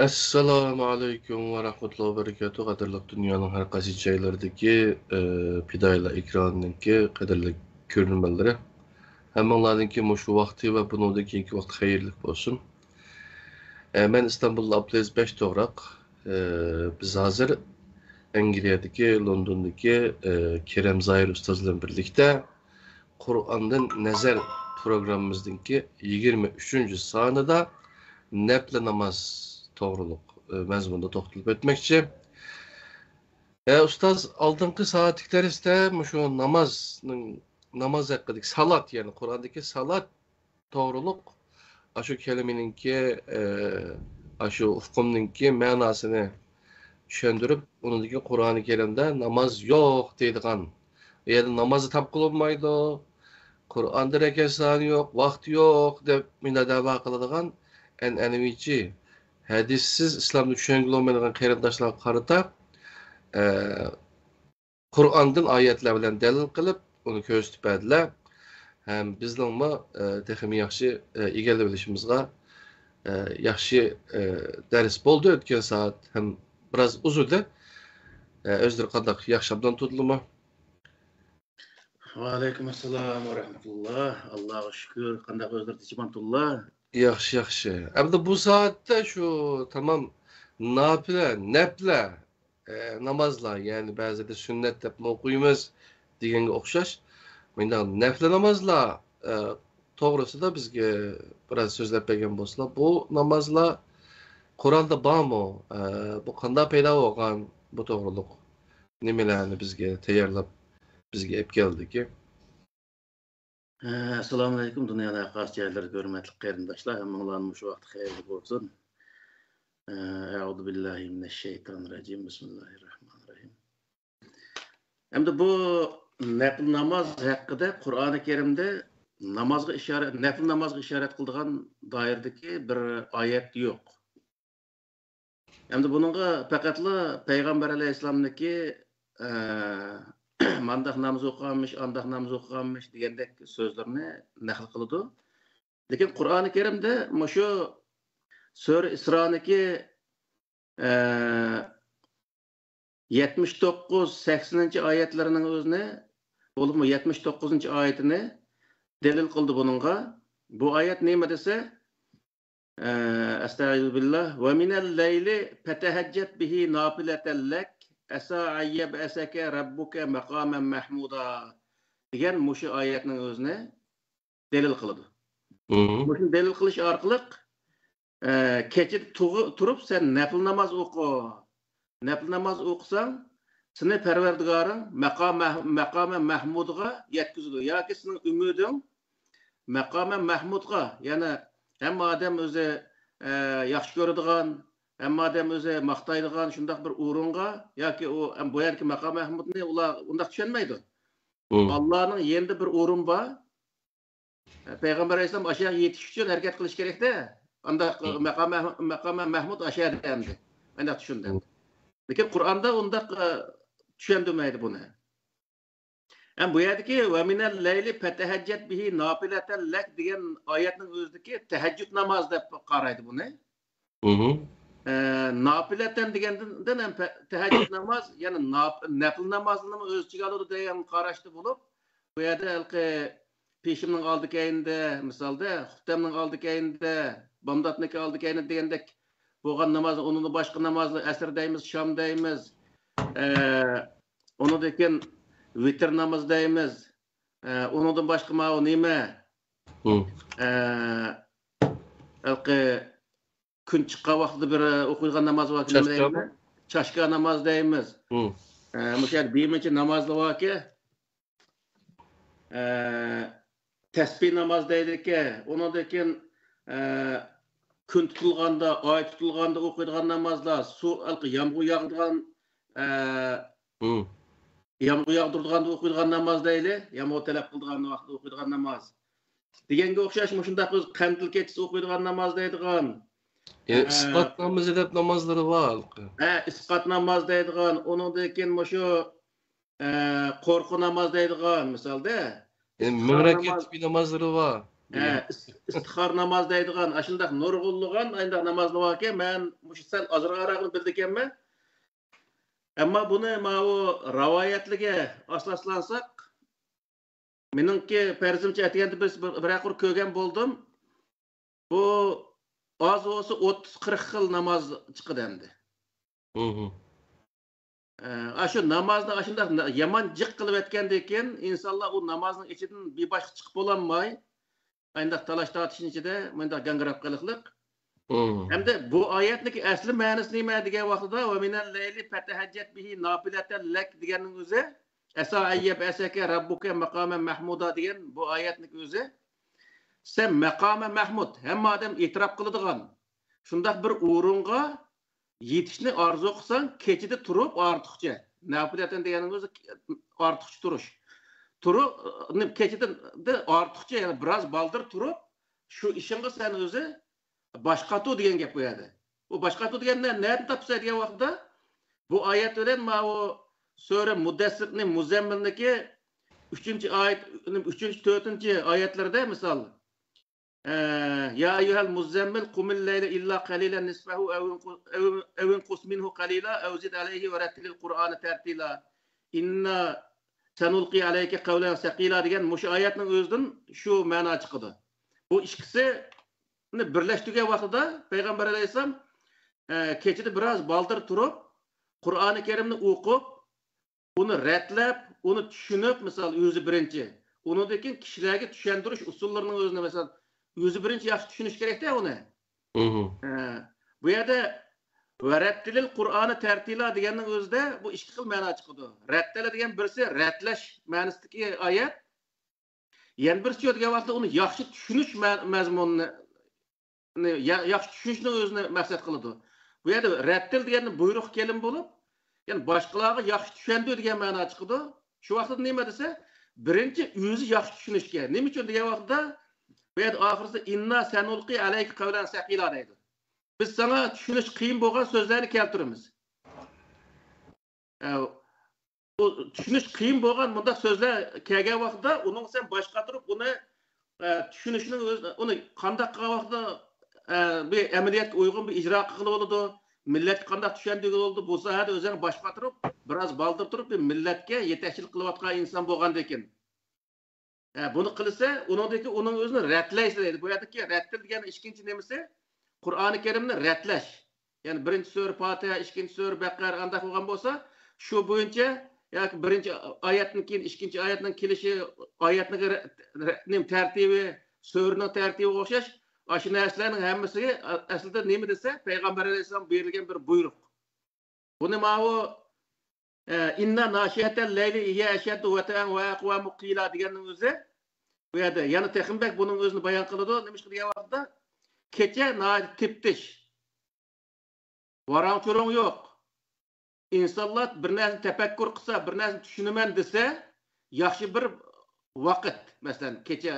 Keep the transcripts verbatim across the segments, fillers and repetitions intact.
ئەسسالامۇ ئەلەيكۇم ۋە رەھمەتۇللاھى ۋە بەرىكاتۇھ. قەدىرلىك دۇنيانىڭ ھەر قايسى جايلىرىدىكى، ئە، پىدائىيلار ئېكرانىنىڭكى قەدىرلىك كۆرۈرمەنلىرى. ھەممىڭلارنىڭكى مۇشۇ ۋاقتى ۋە بۇنىڭدىن كېيىنكى ۋاقتى خەيرلىك بولسۇن. ئە، مەن ئىستانبۇلدا ئابدۇلئەزىز بەش توغراق. ئە، بىز ھازىر ئەنگلىيەدىكى، لوندوندىكى، ئە، كېرەم زاھىر ئۇستاز بىلەن بىرلىكتە قۇرئاندىن نەزەر پروگراممىمىزنىڭكى يىگىرمە ئۈچىنچى سانىدا نەپلى ناماز توغرۇلۇق، ئە، مەزمۇندا توختىلىپ ئۆتمەكچى. ئە، ئۇستاز، ئالدىنقى سائەتلىك دەرستە مۇشۇ نامازنىڭ، ناماز ھەققىدىكى سالات، يەنى قۇرئاندىكى سالات توغرۇلۇق ئاشۇ كەلىمىنىڭكى، ئە، ئاشۇ ئۇقۇمنىڭكى مەناسىنى چۈشەندۈرۈپ، ئۇنىڭدىكى قۇرئانى كەرىمدە ناماز يوق دەيدىغان، يەنى نامازنى تاپقىلى بولمايدۇ، قۇرئاندا رەكەت سانى يوق، ۋاقتى يوق دەپ مۇنداق دەۋا قىلىدىغان ئەنئەنىۋىچى، ھەدىسسىز ئىسلامنى چۈشەنگىلى بولمايدىغان قېرىنداشلارغا قارىتا، ئە، قۇرئاندىن ئايەتلەر بىلەن دەلىل قىلىپ، ئۇنى كۆرسىتىپ بەردىلەر. ھەم بىزنىڭمۇ، ئە، تېخىمۇ ياخشى، ئە، ئىگىلىۋېلىشىمىزغا، ئە، ياخشى، ئە، دەرس بولدى. ئۆتكەن سائەت ھەم بىراز ئۇزىدى. ئە، ئۆزلىرى قانداق، ياخشى ئابدان تۇردىلىمۇ؟ ۋەئەلەيكۇم ئەسسالام ۋە رەھمەتۇللا. ئاللاغا شۈكۈر. قانداق ئۆزلىرى تىنچمانتۇللا؟ ياخشى، ياخشى. ئەمدى بۇ سائەتتە شۇ تامام ناپىلە، نەپلە، ئە، نامازلار، يەنى بەزىدە سۈننەت دەپمۇ ئوقۇيمىز دېگەنگە ئوخشاش. مۇنداق نەپلە نامازلار، ئە، توغرىسىدا بىزگە بىراز سۆزلەپ بەرگەن بولسىلا، بۇ نامازلار قۇرئاندا بارمۇ؟ ئە، بۇ قانداق پەيدا بولغان؟ بۇ توغرىلىق نېمىلەرنى بىزگە تەييارلاپ، بىزگە ئېلىپ كەلدىكى؟ ئەسسالامۇئەلەيكۇم، دۇنيانىڭ ھەر قايسى جايلىرىدىكى ھۆرمەتلىك قېرىنداشلار، ھەممىڭلارنى مۇشۇ ۋاقىت خەيرلىك بولسۇن. ئەئۇزۇ بىللاھى مىنەششەيتانىررەجىم. بىسمىللاھىررەھمانىررەھىم. ئەمدى بۇ نەپىل ناماز ھەققىدە قۇرئانى كەرىمدە نامازغا ئىشارەت، نەپىل نامازغا ئىشارەت قىلىدىغان دائىرىدىكى بىر ئايەت يوق. ئەمدى بۇنىڭغا پەقەتلا پەيغەمبەر ئەلەيھىسسالامنىڭكى، ئە، مانداق ناماز ئوقۇغانمىش، ئانداق ناماز ئوقۇغانمىش دېگەندەك سۆزلىرىنى نەقىل قىلىدۇ. لېكىن قۇرئانى كەرىمدە مۇشۇ سۈرە ئىسرانىڭكى، ئە، يەتمىش توققۇز، سەكسىنىنچى ئايەتلىرىنىڭ ئۆزىنى، بولۇپمۇ يەتمىش توققۇزىنچى ئايىتىنى دەلىل قىلدى بۇنىڭغا. بۇ ئايەت نېمە دېسە، ئە، ئەستەئىزۇ بىللا، ۋە مىنەل لەيلى فەتەھەججەت بىھى نافىلەتەن لەك، ئەسا ئەن يەبئەسەكە رەببۇكە مەقامەن مەھمۇدا دېگەن مۇشۇ ئايەتنىڭ ئۆزىنى دەلىل قىلىدۇ. مم. مۇشۇنى دەلىل قىلىش ئارقىلىق، ئە، كېچىدە تۇغۇ-، تۇرۇپ سەن نەپىل ناماز ئوقۇ. نەپىل ناماز ئوقۇساڭ، سېنى پەرۋەردىگارىڭ مەقام مەھ-، مەقامە مەھمۇدىغا يەتكۈزىدۇ. ياكى سېنىڭ ئۈمىدىڭ مەقامە مەھمۇدقا، يەنى ھەممە ئادەم ئۆزى، ئە، ياخشى كۆرىدىغان، ھەممە ئادەم ئۆزى ماختايدىغان شۇنداق بىر ئورۇنغا، ياكى ئۇ، ئەم، بۇ يەردىكى مەقام مەھمۇدنى ئۇلار ئۇنداق چۈشەنمەيدۇ. مم. ئاللانىڭ يېنىدا بىر ئورۇن بار. پەيغەمبەر ئەلەيھىسسالام ئاشۇ يەرگە يېتىش ئۈچۈن ھەرىكەت قىلىش كېرەكتە. ئانداق مم. مەقام، مەقام مەھمۇد ئاشۇ يەردە ئەمدى. مەن چۈشەندۈم. مم. لېكىن قۇرئاندا ئۇنداق، ئە، چۈشەندۈرمەيدۇ بۇنى. ھەم بۇ يەردىكى ۋە مىنەل لەيلى فەتەھەججەت بىھى نافىلەتەن لەك دېگەن ئايەتنىڭ ئۆزىدىكى تەھەججۇد ناماز دەپ قارايدۇ بۇنى. مم. ئە، نافىلەتەن دېگەندىن ھەم پە-، تەھەججۇد ناماز، يەنى ناپ-، نەپىل نامازنىمۇ ئۆز ئىچىگە ئالىدۇ دېگەن قاراشتا بولۇپ، بۇ يەردە ھېلىقى پېشىمنىڭ ئالدى كەينىدە، مىسالدا، خۇپتەمنىڭ ئالدى كەينىدە، بامداتنىڭكى ئالدى كەينىدە دېگەندەك بولغان ناماز، ئۇنىڭدىن باشقا نامازلار، ئەسىر دەيمىز، شام دەيمىز، ئە، ئۇنىڭدىن كېيىن ۋىتىر ناماز دەيمىز، ئە، ئۇنىڭدىن باشقا ماۋۇ نېمە؟ مم. ئە، ھېلىقى كۈن چىققان ۋاقتىدا بىر، ئە، ئوقۇيدىغان ناماز بار، نېمە دەيمىز؟ چاشكا ناماز دەيمىز. مم. ئە، مۇشۇ يەردە بىرمۇنچە نامازلار باركى. ئە، تەسبىھ ناماز دەيدىكەن. ئۇنىڭدىن كېيىن، ئە، كۈن تۇتۇلغاندا، ئاي تۇتۇلغاندا ئوقۇيدىغان نامازلار، سۇ، ھېلىقى يامغۇر ياغىدىغان، ئە، مم. يامغۇر ياغدۇرىدىغاندا ئوقۇيدىغان ناماز دەيلى، يامغۇر تەلەپ قىلىدىغان ۋاقىتتا ئوقۇيدىغان ناماز. دېگەنگە ئوخشاش مۇشۇنداق بىز قەندىل كېچىسى ئوقۇيدىغان ناماز دەيدىغان. يەنى ئە، ئىسقات نامىزى دەپ نامازلىرى بار. ھە، ئىسقات ناماز دەيدىغان، ئۇنىڭدىن كېيىن مۇشۇ، ئە، قورقۇ ناماز دەيدىغان، مىسالدا. يەنى ئىستىخارە مىڭ رەكەتلىك ناماز. بىر نامازلىرى بار. ھە، ئىس-، ئىستىخارە ناماز دەيدىغان، ئاشۇنداق نۇرغۇنلىغان ئاينداق نامازلار باركەن، مەن مۇشۇ سەل ئازراقراقنى بىلىدىكەنمەن. ئەمما بۇنى ماۋۇ راۋايەتلىرىگە ئاساسلانساق، مېنىڭكى پەرىزىمچە ئەتىگەندە بىر، بىر، بىرەر قۇر كۆرگەن بولدۇم. بۇ ئاز بولسا ئوتتۇز قىرىق خىل ناماز چىقىدۇ ئەمدى. مھم. ئە، ئاشۇ نامازنى ئاشۇنداق نا-، يامان جىق قىلىۋەتكەندىن كېيىن، ئىنسانلار ئۇ نامازنىڭ ئىچىدىن بىباشقا چىقىپ بولالماي، ئاينداق تالاش تارتىشنىڭ ئىچىدە مۇنداق گاڭگىراپ قېلىقلىق. مھم. ھەمدە بۇ ئايەتنىڭكى ئەسلى مەنىسى نېمە دېگەن ۋاقتىدا، «ۋە مىنەل لەيلى فەتەھەججەت بىھى نافىلەتەن لەك» دېگەننىڭ ئۆزى، «ئەسا ئەن يەبئەسەكە رەببۇكە مەقامەن مەھمۇدا» دېگەن بۇ ئايەتنىڭكى ئۆزى، سەن مەقامە مەھمۇد، ھەممە ئادەم ئېتىراپ قىلىدىغان شۇنداق بىر ئورۇنغا يېتىشنى ئارزۇ قىلساڭ، كېچىدە تۇرۇپ ئارتۇقچە، نافىلەتەن دېگەننىڭ ئۆزى ئارتۇقچە تۇرۇش. تۇرۇپ، كېچىدە ئارتۇقچە، يەنى بىراز بالدۇر تۇرۇپ، شۇ ئىشىڭغا سەن ئۆزى باش قاتۇر دېگەن گەپ بۇ يەردە. بۇ باش قاتۇر دېگەننى نەدىن تاپىسەن دېگەن ۋاقىتتا، بۇ ئايەت بىلەن ماۋۇ سۈرە مۇددەسسىرنى، مۇزەممىلنىكى ئۈچىنچى ئايەت، ئۈچىنچى، تۆتىنچى ئايەتلىرىدە مىسال، ئە، يا ئەييۇھەل مۇزەممىل قۇمىل لەيلە ئىللا قەلىلەن نىسفەھۇ ئەۋ ئىنقۇ-، ئەۋ-، ئەۋ ئىنقۇس مىنھۇ قەلىلا ئەۋ زىد ئەلەيھى ۋەرەتتىلىل قۇرئانە تەرتىلا. ئىننا سەنۇلقى ئەلەيكە قەۋلەن سەقىلا دېگەن مۇشۇ ئايەتنىڭ ئۆزىدىن شۇ مەنا چىقىدۇ. بۇ ئىككىسىنى بىرلەشتۈرگەن ۋاقتىدا پەيغەمبەر ئەلەيھىسسالام، ئە، كېچىدە بىراز بالدۇر تۇرۇپ، قۇرئانى كەرىمنى ئوقۇپ، ئۇنى رەتلەپ، ئۇنى چۈشىنىپ، مىسال، ئۆزى بىرىنچى، ئۇنىڭدىن كېيىن كىشىلەرگە چۈشەندۈرۈش ئۇسۇللىرىنىڭ ئۆزىنى، مىسال، ئۆزى بىرىنچى ياخشى چۈشىنىش كېرەكتە ئۇنى. مھم. ھە، بۇ يەردە ۋەرەتتىلىل قۇرئانە تەرتىلا دېگەننىڭ ئۆزىدە بۇ ئىككى خىل مەنا چىقىدۇ. رەتتەلە دېگەن بىرسى رەتلەش مەنىسىدىكى ئايەت، يەنە بىرسى دېگەن ۋاقىتتا ئۇنى ياخشى چۈشىنىش مە-، مەزمۇنىنى، يا-، ياخشى چۈشىنىشنىڭ ئۆزىنى مەقسەت قىلىدۇ. بۇ يەردە رەتتىل دېگەننى بۇيرۇق كەلىم بولۇپ، يەنى باشقىلارغا ياخشى چۈشەندۈر دېگەن مەنا چىقىدۇ. شۇ ۋاقىتتا نېمە دېسە، بىرىنچى ئۆزى ياخشى چۈشىنىشكە. نېمە ئۈچۈن دېگەن ۋاقىتتا، بۇ يەردە ئاخىرسىدا، «ئىننا سەنۇلقى ئەلەيكە قەۋلەن سەقىلا» دەيدۇ. بىز ساڭا چۈشىنىش قىيىن بولغان سۆزلەرنى كەلتۈرىمىز. ئە، بۇ چۈشىنىش قىيىن بولغان مۇنداق سۆزلەر كەلگەن ۋاقىتتا، ئۇنىڭ سەن باش قاتۇرۇپ، ئۇنى، ئە، چۈشىنىشنىڭ ئۆزى، ئۇنى قانداق قىلغان ۋاقىتتا، ئە، بىر ئەمەلىيەتكە ئۇيغۇن بىر ئىجرا قىلغىلى بولىدۇ، مىللەتكە قانداق چۈشەندۈرگىلى بولىدۇ، بۇ ساھەدە ئۆزۈڭ باش قاتۇرۇپ، بىراز بالدۇر تۇرۇپ، بىر مىللەتكە يېتەكچىلىك قىلىۋاتقان ئىنسان بولغاندىكىن. ھە، بۇنى قىلسا، ئۇنىڭدىكى، ئۇنىڭ ئۆزىنى رەتلەيسىلەر دەيدۇ. بۇ يەردىكى رەتتىل دېگەن ئىككىنچى نېمىسى؟ قۇرئانى كەرىمنى رەتلەش. يەنى بىرىنچى سۈرە پاتىھە، ئىككىنچى سۈرە بەقەرە ئانداق بولغان بولسا، شۇ بويىچە ياكى بىرىنچى ئايەتتىن كېيىن ئىككىنچى ئايەتنىڭ كېلىشى، ئايەتنىڭ رە-، رە-، نېمە تەرتىپى، سۈرىنىڭ تەرتىپىگە ئوخشاش، ئاشۇ نەرسىلەرنىڭ ھەممىسى ئە-، ئەسلىدە نېمە دېسە، پەيغەمبەر ئەلەيھىسسالام بېرىلگەن بىر بۇيرۇق. بۇنى ماۋۇ، ئە، «ئىننا ناشىئەتەل لەيلى ھىيە ئەشەددۇ ۋەتئەن ۋە ئەقۋەمۇ قىلا» دېگەننىڭ ئۆزى، بۇ يەردە يەنە تېخىمۇ بەك بۇنىڭ ئۆزىنى بايان قىلىدۇ. نېمىشقا دېگەن ۋاقىتتا، كېچە ناھايىتى تېپىتىش. ۋاراڭ-چۇرۇڭ يوق. ئىنسانلار بىر نەرسىنى تەپەككۇر قىلسا، بىر نەرسىنى چۈشىنىمەن دېسە، ياخشى بىر ۋاقىت. مەسىلەن، كېچە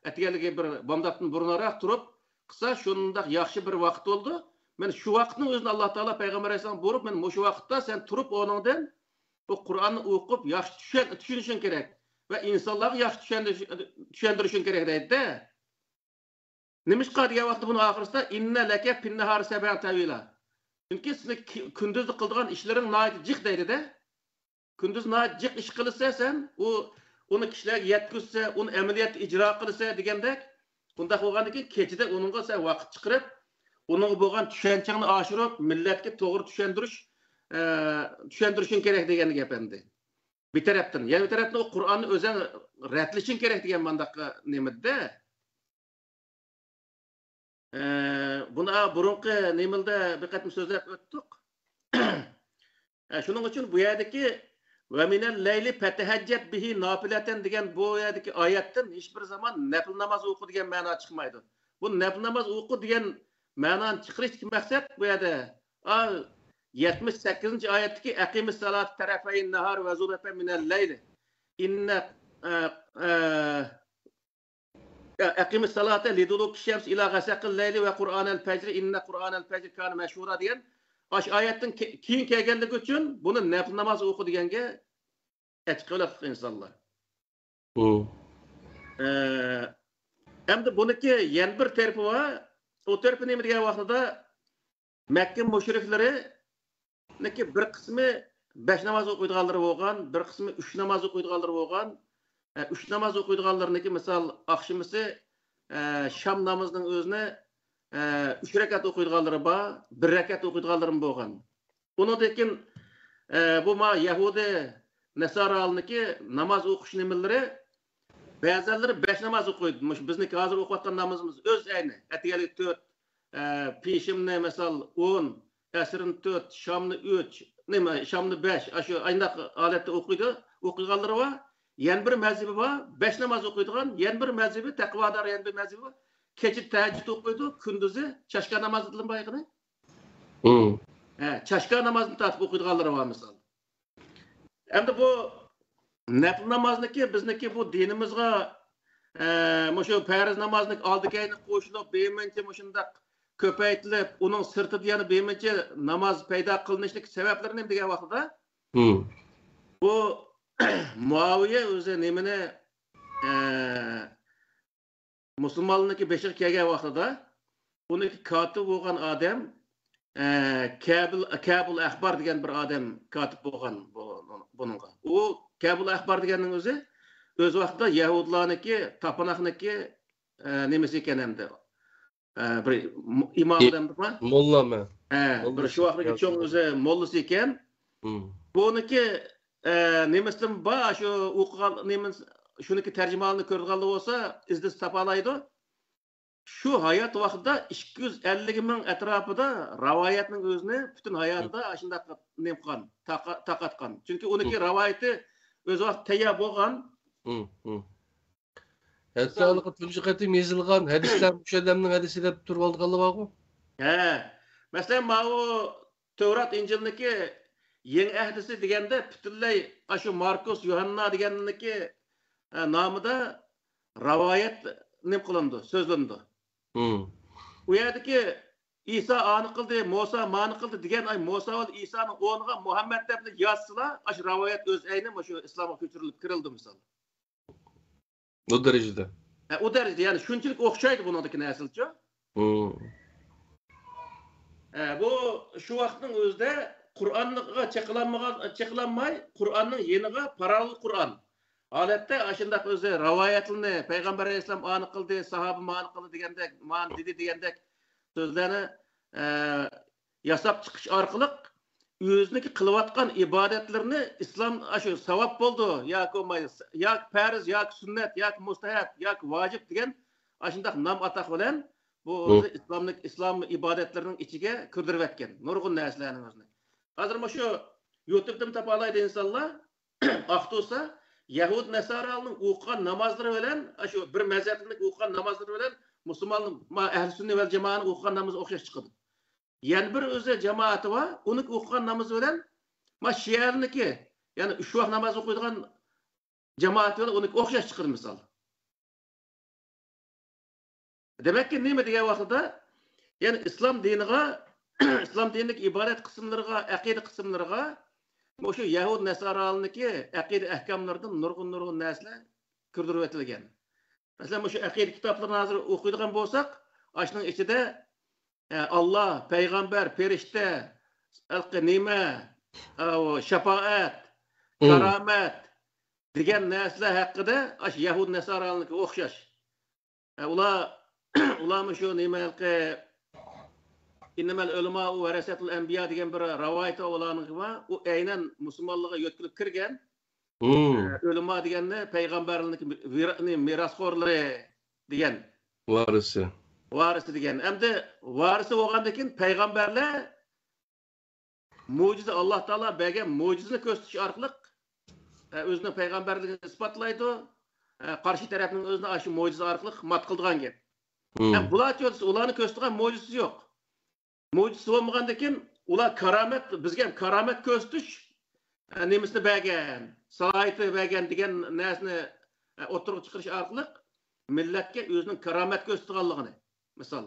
ئەتىگەنلىكى بىر بامداتتىن بۇرۇنراق تۇرۇپ قىلسا، شۇنداق ياخشى بىر ۋاقىت بولىدۇ. مەن شۇ ۋاقىتنىڭ ئۆزىنى ئاللا تائالا پەيغەمبەر ئەلەيھىسسالامغا بۇيرۇپ، مەن مۇشۇ ۋاقىتتا سەن تۇرۇپ ئورنۇڭدىن بۇ قۇرئاننى ئوقۇپ، ياخشى چۈشەن-، چۈشىنىشىڭ كېرەك ۋە ئىنسانلارغا ياخشى چۈشەندۈرۈش-، چۈشەندۈرۈشۈڭ كېرەك دەيدۇ-دە. نېمىشقا دېگەن ۋاقىتتا بۇنىڭ ئاخىرىسىدا، «ئىننە لەكە پىننەھارى سەبھەن تەۋىلا». چۈنكى سېنىڭ كى-، كۈندۈزدە قىلىدىغان ئىشلىرىڭ ناھايىتى جىق دەيدۇ-دە. كۈندۈز ناھايىتى جىق ئىش قىلىسەن سەن، ئۇ، ئۇنى كىشىلەرگە يەتكۈزسە، ئۇنى ئەمەلىيەتتە ئىجرا قىلسا دېگەندەك، بۇنداق بولغاندىن كېيىن كېچىدە ئۇنىڭغا سەن ۋاقىت چىقىرىپ، ئۇنىڭغا بولغان چۈشەنچىڭنى ئاشۇرۇپ، مىللەتكە توغرا چۈشەندۈرۈش، ئە، چۈشەندۈرۈشۈڭ كېرەك دېگەن گەپ ئەمدى. بىر تەرەپتىن. يەنە بىر تەرەپتىن ئۇ قۇرئاننى ئۆزۈڭ رەتلىشىڭ كېرەك دېگەن مانداق نېمىدە. ئە، بۇنى بۇرۇنقى نېمىلدە بىر قېتىم سۆزلەپ ئۆتتۇق. ئە، شۇنىڭ ئۈچۈن بۇ يەردىكى «ۋە مىنەل لەيلى فەتەھەججەت بىھى نافىلەتەن» دېگەن بۇ يەردىكى ئايەتتىن ھېچبىر زامان نەپىل ناماز ئوقۇ دېگەن مەنا چىقمايدۇ. بۇ نەپىل ناماز ئوقۇ دېگەن مەنانى چىقىرىشتىكى مەقسەت بۇ يەردە، ئا، يەتمىش سەككىزىنچى ئايەتتىكى «ئەقىمىس سالاتە تەرەفەيىن نەھار ۋە زۇلەفەن مىنەل لەيلى». ئىننە، ئە، ئە، «ئەقىمىس سالاتە لىدۇلۇكى شەمس ئىلا غەسەقىل لەيلى ۋە قۇرئانەل فەجرى، ئىننە قۇرئانەل فەجرى كانە مەشھۇرا» دېگەن ئاشۇ ئايەتتىن كېيىن كەلگەنلىكى ئۈچۈن بۇنى نەپىل ناماز ئوقۇ دېگەنگە ئەچىقىۋېلىقلىق ئىنسانلار. مم. ئە، ئەمدى بۇنىڭكى يەنە بىر تەرىپى بار. ئۇ تەرىپى نېمە دېگەن ۋاقتىدا، مەككە مۇشرىكلىرىنىڭكى بىر قىسمى بەش ناماز ئوقۇيدىغانلىرى بولغان، بىر قىسمى ئۈچ ناماز ئوقۇيدىغانلىرى بولغان. ئە، ئۈچ ناماز ئوقۇيدىغانلىرىنىڭكى، مىسال، ئاخشىمىسى، ئە، شام نامىزىنىڭ ئۆزىنى، ئە، ئۈچ رەكەت ئوقۇيدىغانلىرى بار، بىر رەكەت ئوقۇيدىغانلىرىمۇ بولغان. ئۇنىڭدىن كېيىن، ئە، بۇ ما يەھۇدىي نەسارالىنىڭكى ناماز ئوقۇش نېمىلىرى، بەزەنلىرى بەش ناماز ئوقۇيدۇ. مۇشۇ بىزنىڭكى ھازىر ئوقۇۋاتقان نامىزىمىز ئۆز ئەينى. ئەتىگەنلىك تۆت، ئە، پېشىمنى، مىسال، ئون، ئەسىرنى تۆت، شامنى ئۈچ، نېمە، شامنى بەش، ئاشۇ ئاينداق ھالەتتە ئوقۇيدۇ، ئوقۇيدىغانلىرى بار. يەنە بىر مەزھىپى بار، بەش ناماز ئوقۇيدىغان، يەنە بىر مەزھىپى، تەقۋادار يەنە بىر مەزھىپى بار. كېچە تەھەججۇد ئوقۇيدۇ، كۈندۈزى چاشقان نامازىدىن بايىقىنى. ھە، چاشقان نامازدىن تارتىپ ئوقۇيدىغانلىرى بار، مىسال. ئەمدى بۇ نەپلى نامازنىكى، بىزنىكى بۇ دىنىمىزغا، ئە، مۇشۇ پەرز نامازنىڭ ئالدى كەينى قوشۇلۇپ، بىرمۇنچە مۇشۇنداق كۆپەيتىلىپ، ئۇنىڭ سىرتىدا يەنە بىرمۇنچە ناماز پەيدا قىلىنىشلىك سەۋەبلىرى نېمە دېگەن ۋاقتىدا، بۇ مۇئاۋىيە ئۆزى نېمىنى، ئە، مۇسۇلمانلارنىڭكى بېشىغا كەلگەن ۋاقتىدا، ئۇنىڭكى كاتىپى بولغان ئادەم، ئە، كەبۇل، كەبۇل ئەخبار دېگەن بىر ئادەم كاتىپ بولغان بۇ، بۇنىڭغا. ئۇ كەبۇل ئەخبار دېگەننىڭ ئۆزى ئۆز ۋاقتىدا يەھۇدلارنىڭكى، تاپىناقنىڭكى، ئە، نېمىسى ئىكەن ئەمدى. ئە، بىر ئىمام ئادەمدىما؟ موللامۇ؟ ھە، بىر شۇ ۋاقىتتىكى چوڭ ئۆزى موللىسى ئىكەن. بۇنىڭكى، ئە، نېمىسىدىن بار، شۇ ئوقۇغان نېمىسى، شۇنىڭكى تەرجىمىھالىنى كۆرىدىغانلار بولسا، ئىزدىسە تاپالايدۇ. شۇ ھايات ۋاقتىدا ئىككى يۈز ئەللىك مىڭ ئەتراپىدا راۋايەتنىڭ ئۆزىنى پۈتۈن ھاياتىدا ئاشۇنداق نېمە قىلغان، تاقا-، تارقاتقان. چۈنكى ئۇنىڭكى راۋايىتى ئۆز ۋاقتىدا تەييار بولغان. ھەتتا ھېلىقى تۇنجى قېتىم يېزىلغان ھەدىسلەر مۇشۇ ئادەمنىڭ ھەدىسى دەپ تۇرۇۋالىدىغانلار بارغۇ؟ ھە. مەسىلەن، ماۋۇ تەۋرات، ئىنجىلنىكى يېڭى ئەھدىسى دېگەندە پۈتۈنلەي ئاشۇ ماركوس، يوھاننا دېگەننىكى، ئە، نامىدا راۋايەت نېمە قىلىنىدۇ، سۆزلىنىدۇ. ئۇ يەردىكى ئىسا ئانى قىلدى، موسا مانى قىلدى دېگەن، ئاي، موسا ۋە ئىسانىڭ ئورنىغا مۇھەممەد دەپلا يازسىلا، ئاشۇ راۋايەت ئۆز ئەينى مۇشۇ ئىسلامغا كۆچۈرۈلۈپ كىرىلىدۇ، مىسال. ئۇ دەرىجىدە. ھە، ئۇ دەرىجىدە، يەنى شۇنچىلىك ئوخشايدۇ بۇنىڭدىكى نەرسىلەرچۇ. ھە، بۇ شۇ ۋاقىتنىڭ ئۆزىدە قۇرئانغا چېقىلالمىغان، چېقىلالماي، قۇرئاننىڭ يېنىغا پاراللېل قۇرئان ھالەتتە ئاشۇنداق ئۆزى راۋايەتلىرىنى، پەيغەمبەر ئەلەيھىسسالام ئانى قىلدى، ساھابە مانى قىلدى دېگەندەك، مانى دېدى دېگەندەك سۆزلەرنى، ئە، ياساپ چىقىش ئارقىلىق ئۆزىنىڭكى قىلىۋاتقان ئىبادەتلىرىنى ئىسلام، ئاشۇ ساۋاب بولدى ياكى بولماي، ياكى پەرز، ياكى سۈننەت، ياكى مۇستەھەب، ياكى ۋاجىپ دېگەن ئاشۇنداق نام ئاتاق بىلەن بۇ ئۆزى ئىسلاملىق، ئىسلام ئىبادەتلىرىنىڭ ئىچىگە كىردۈرۈۋەتكەن نۇرغۇن نەرسىلەرنى ئۆزىنى. ھازىر مۇشۇ يۇتۇبتىن تاپالايدۇ ئىنسانلار، ئاختۇرسا، يەھۇد نەسارانىڭ ئوقۇغان نامازلىرى بىلەن، ئاشۇ بىر مەزھەپنىڭ ئوقۇغان نامازلىرى بىلەن مۇسۇلمان، ما، ئەھلى سۈننە ۋەل جامائەنىڭ ئوقۇغان نامىزى ئوخشاش چىقىدۇ. يەنە بىر ئۆزى جامائىتى بار، ئۇنىڭ ئوقۇغان نامىزى بىلەن ما شىئەنىڭكى، يەنى ئۈچ ۋاق ناماز ئوقۇيدىغان جامائىتى بىلەن ئۇنىڭكى ئوخشاش چىقىدۇ، مىسال. دېمەككى، نېمە دېگەن ۋاقتىدا، يەنى ئىسلام دىنىغا، ئىسلام دىنىدىكى ئىبادەت قىسىملىرىغا، ئەقىدە قىسىملىرىغا مۇشۇ يەھۇد نەسارانىڭكى ئەقىدە ئەھكاملىرىدىن نۇرغۇن، نۇرغۇن نەرسىلەر كىردۈرۈۋېتىلگەن. مەسىلەن، مۇشۇ ئەقىدە كىتابلىرىنى ھازىر ئوقۇيدىغان بولساق، ئاشۇنىڭ ئىچىدە، ئە، ئاللا، پەيغەمبەر، پەرىشتە، ھېلىقى نېمە، ئە، ئۇ شاپائەت، كارامەت دېگەن نەرسىلەر ھەققىدە ئاشۇ يەھۇد نەسارانىڭكىگە ئوخشاش. ئە، ئۇلار، ئۇلارمۇ شۇ نېمە ھېلىقى، «ئىننەمەل ئۆلىمائۇ ۋەرەسەتۇل ئەنبىيا» دېگەن بىر راۋايىتى ئۇلارنىڭكى بار. ئۇ ئەينەن مۇسۇلمانلارغا يۆتكىلىپ كىرگەن. ئە، ئۆلىما دېگەننى پەيغەمبەرلەرنىڭ مىر-، مىراسخورلىرى دېگەن. ۋارىسى. ۋارىسى دېگەن. ئەمدى ۋارىسى بولغاندىن كېيىن پەيغەمبەرلەر مۆجىزە، ئاللا تائالا بەرگەن مۆجىزىنى كۆرسىتىش ئارقىلىق، ئە، ئۆزىنىڭ پەيغەمبەرلىكىنى ئىسپاتلايدۇ. ئە، قارشى تەرەپنىڭ ئۆزىنى ئاشۇ مۆجىزە ئارقىلىق مات قىلىدىغان گەپ. ھەم بۇلارچە ئۇلارنى كۆرسىتىدىغان مۆجىزىسى يوق. مۆجىزىسى بولمىغاندىن كېيىن ئۇلار كارامەت، بىزگە ھەم كارامەت كۆرسىتىش، ئە، نېمىسىنى بەرگەن، سالاھىيىتى بەرگەن دېگەن نەرسىنى، ئە، ئوتتۇرىغا چىقىرىش ئارقىلىق مىللەتكە ئۆزىنىڭ كارامەت كۆرسىتىدىغانلىقىنى، مىسال.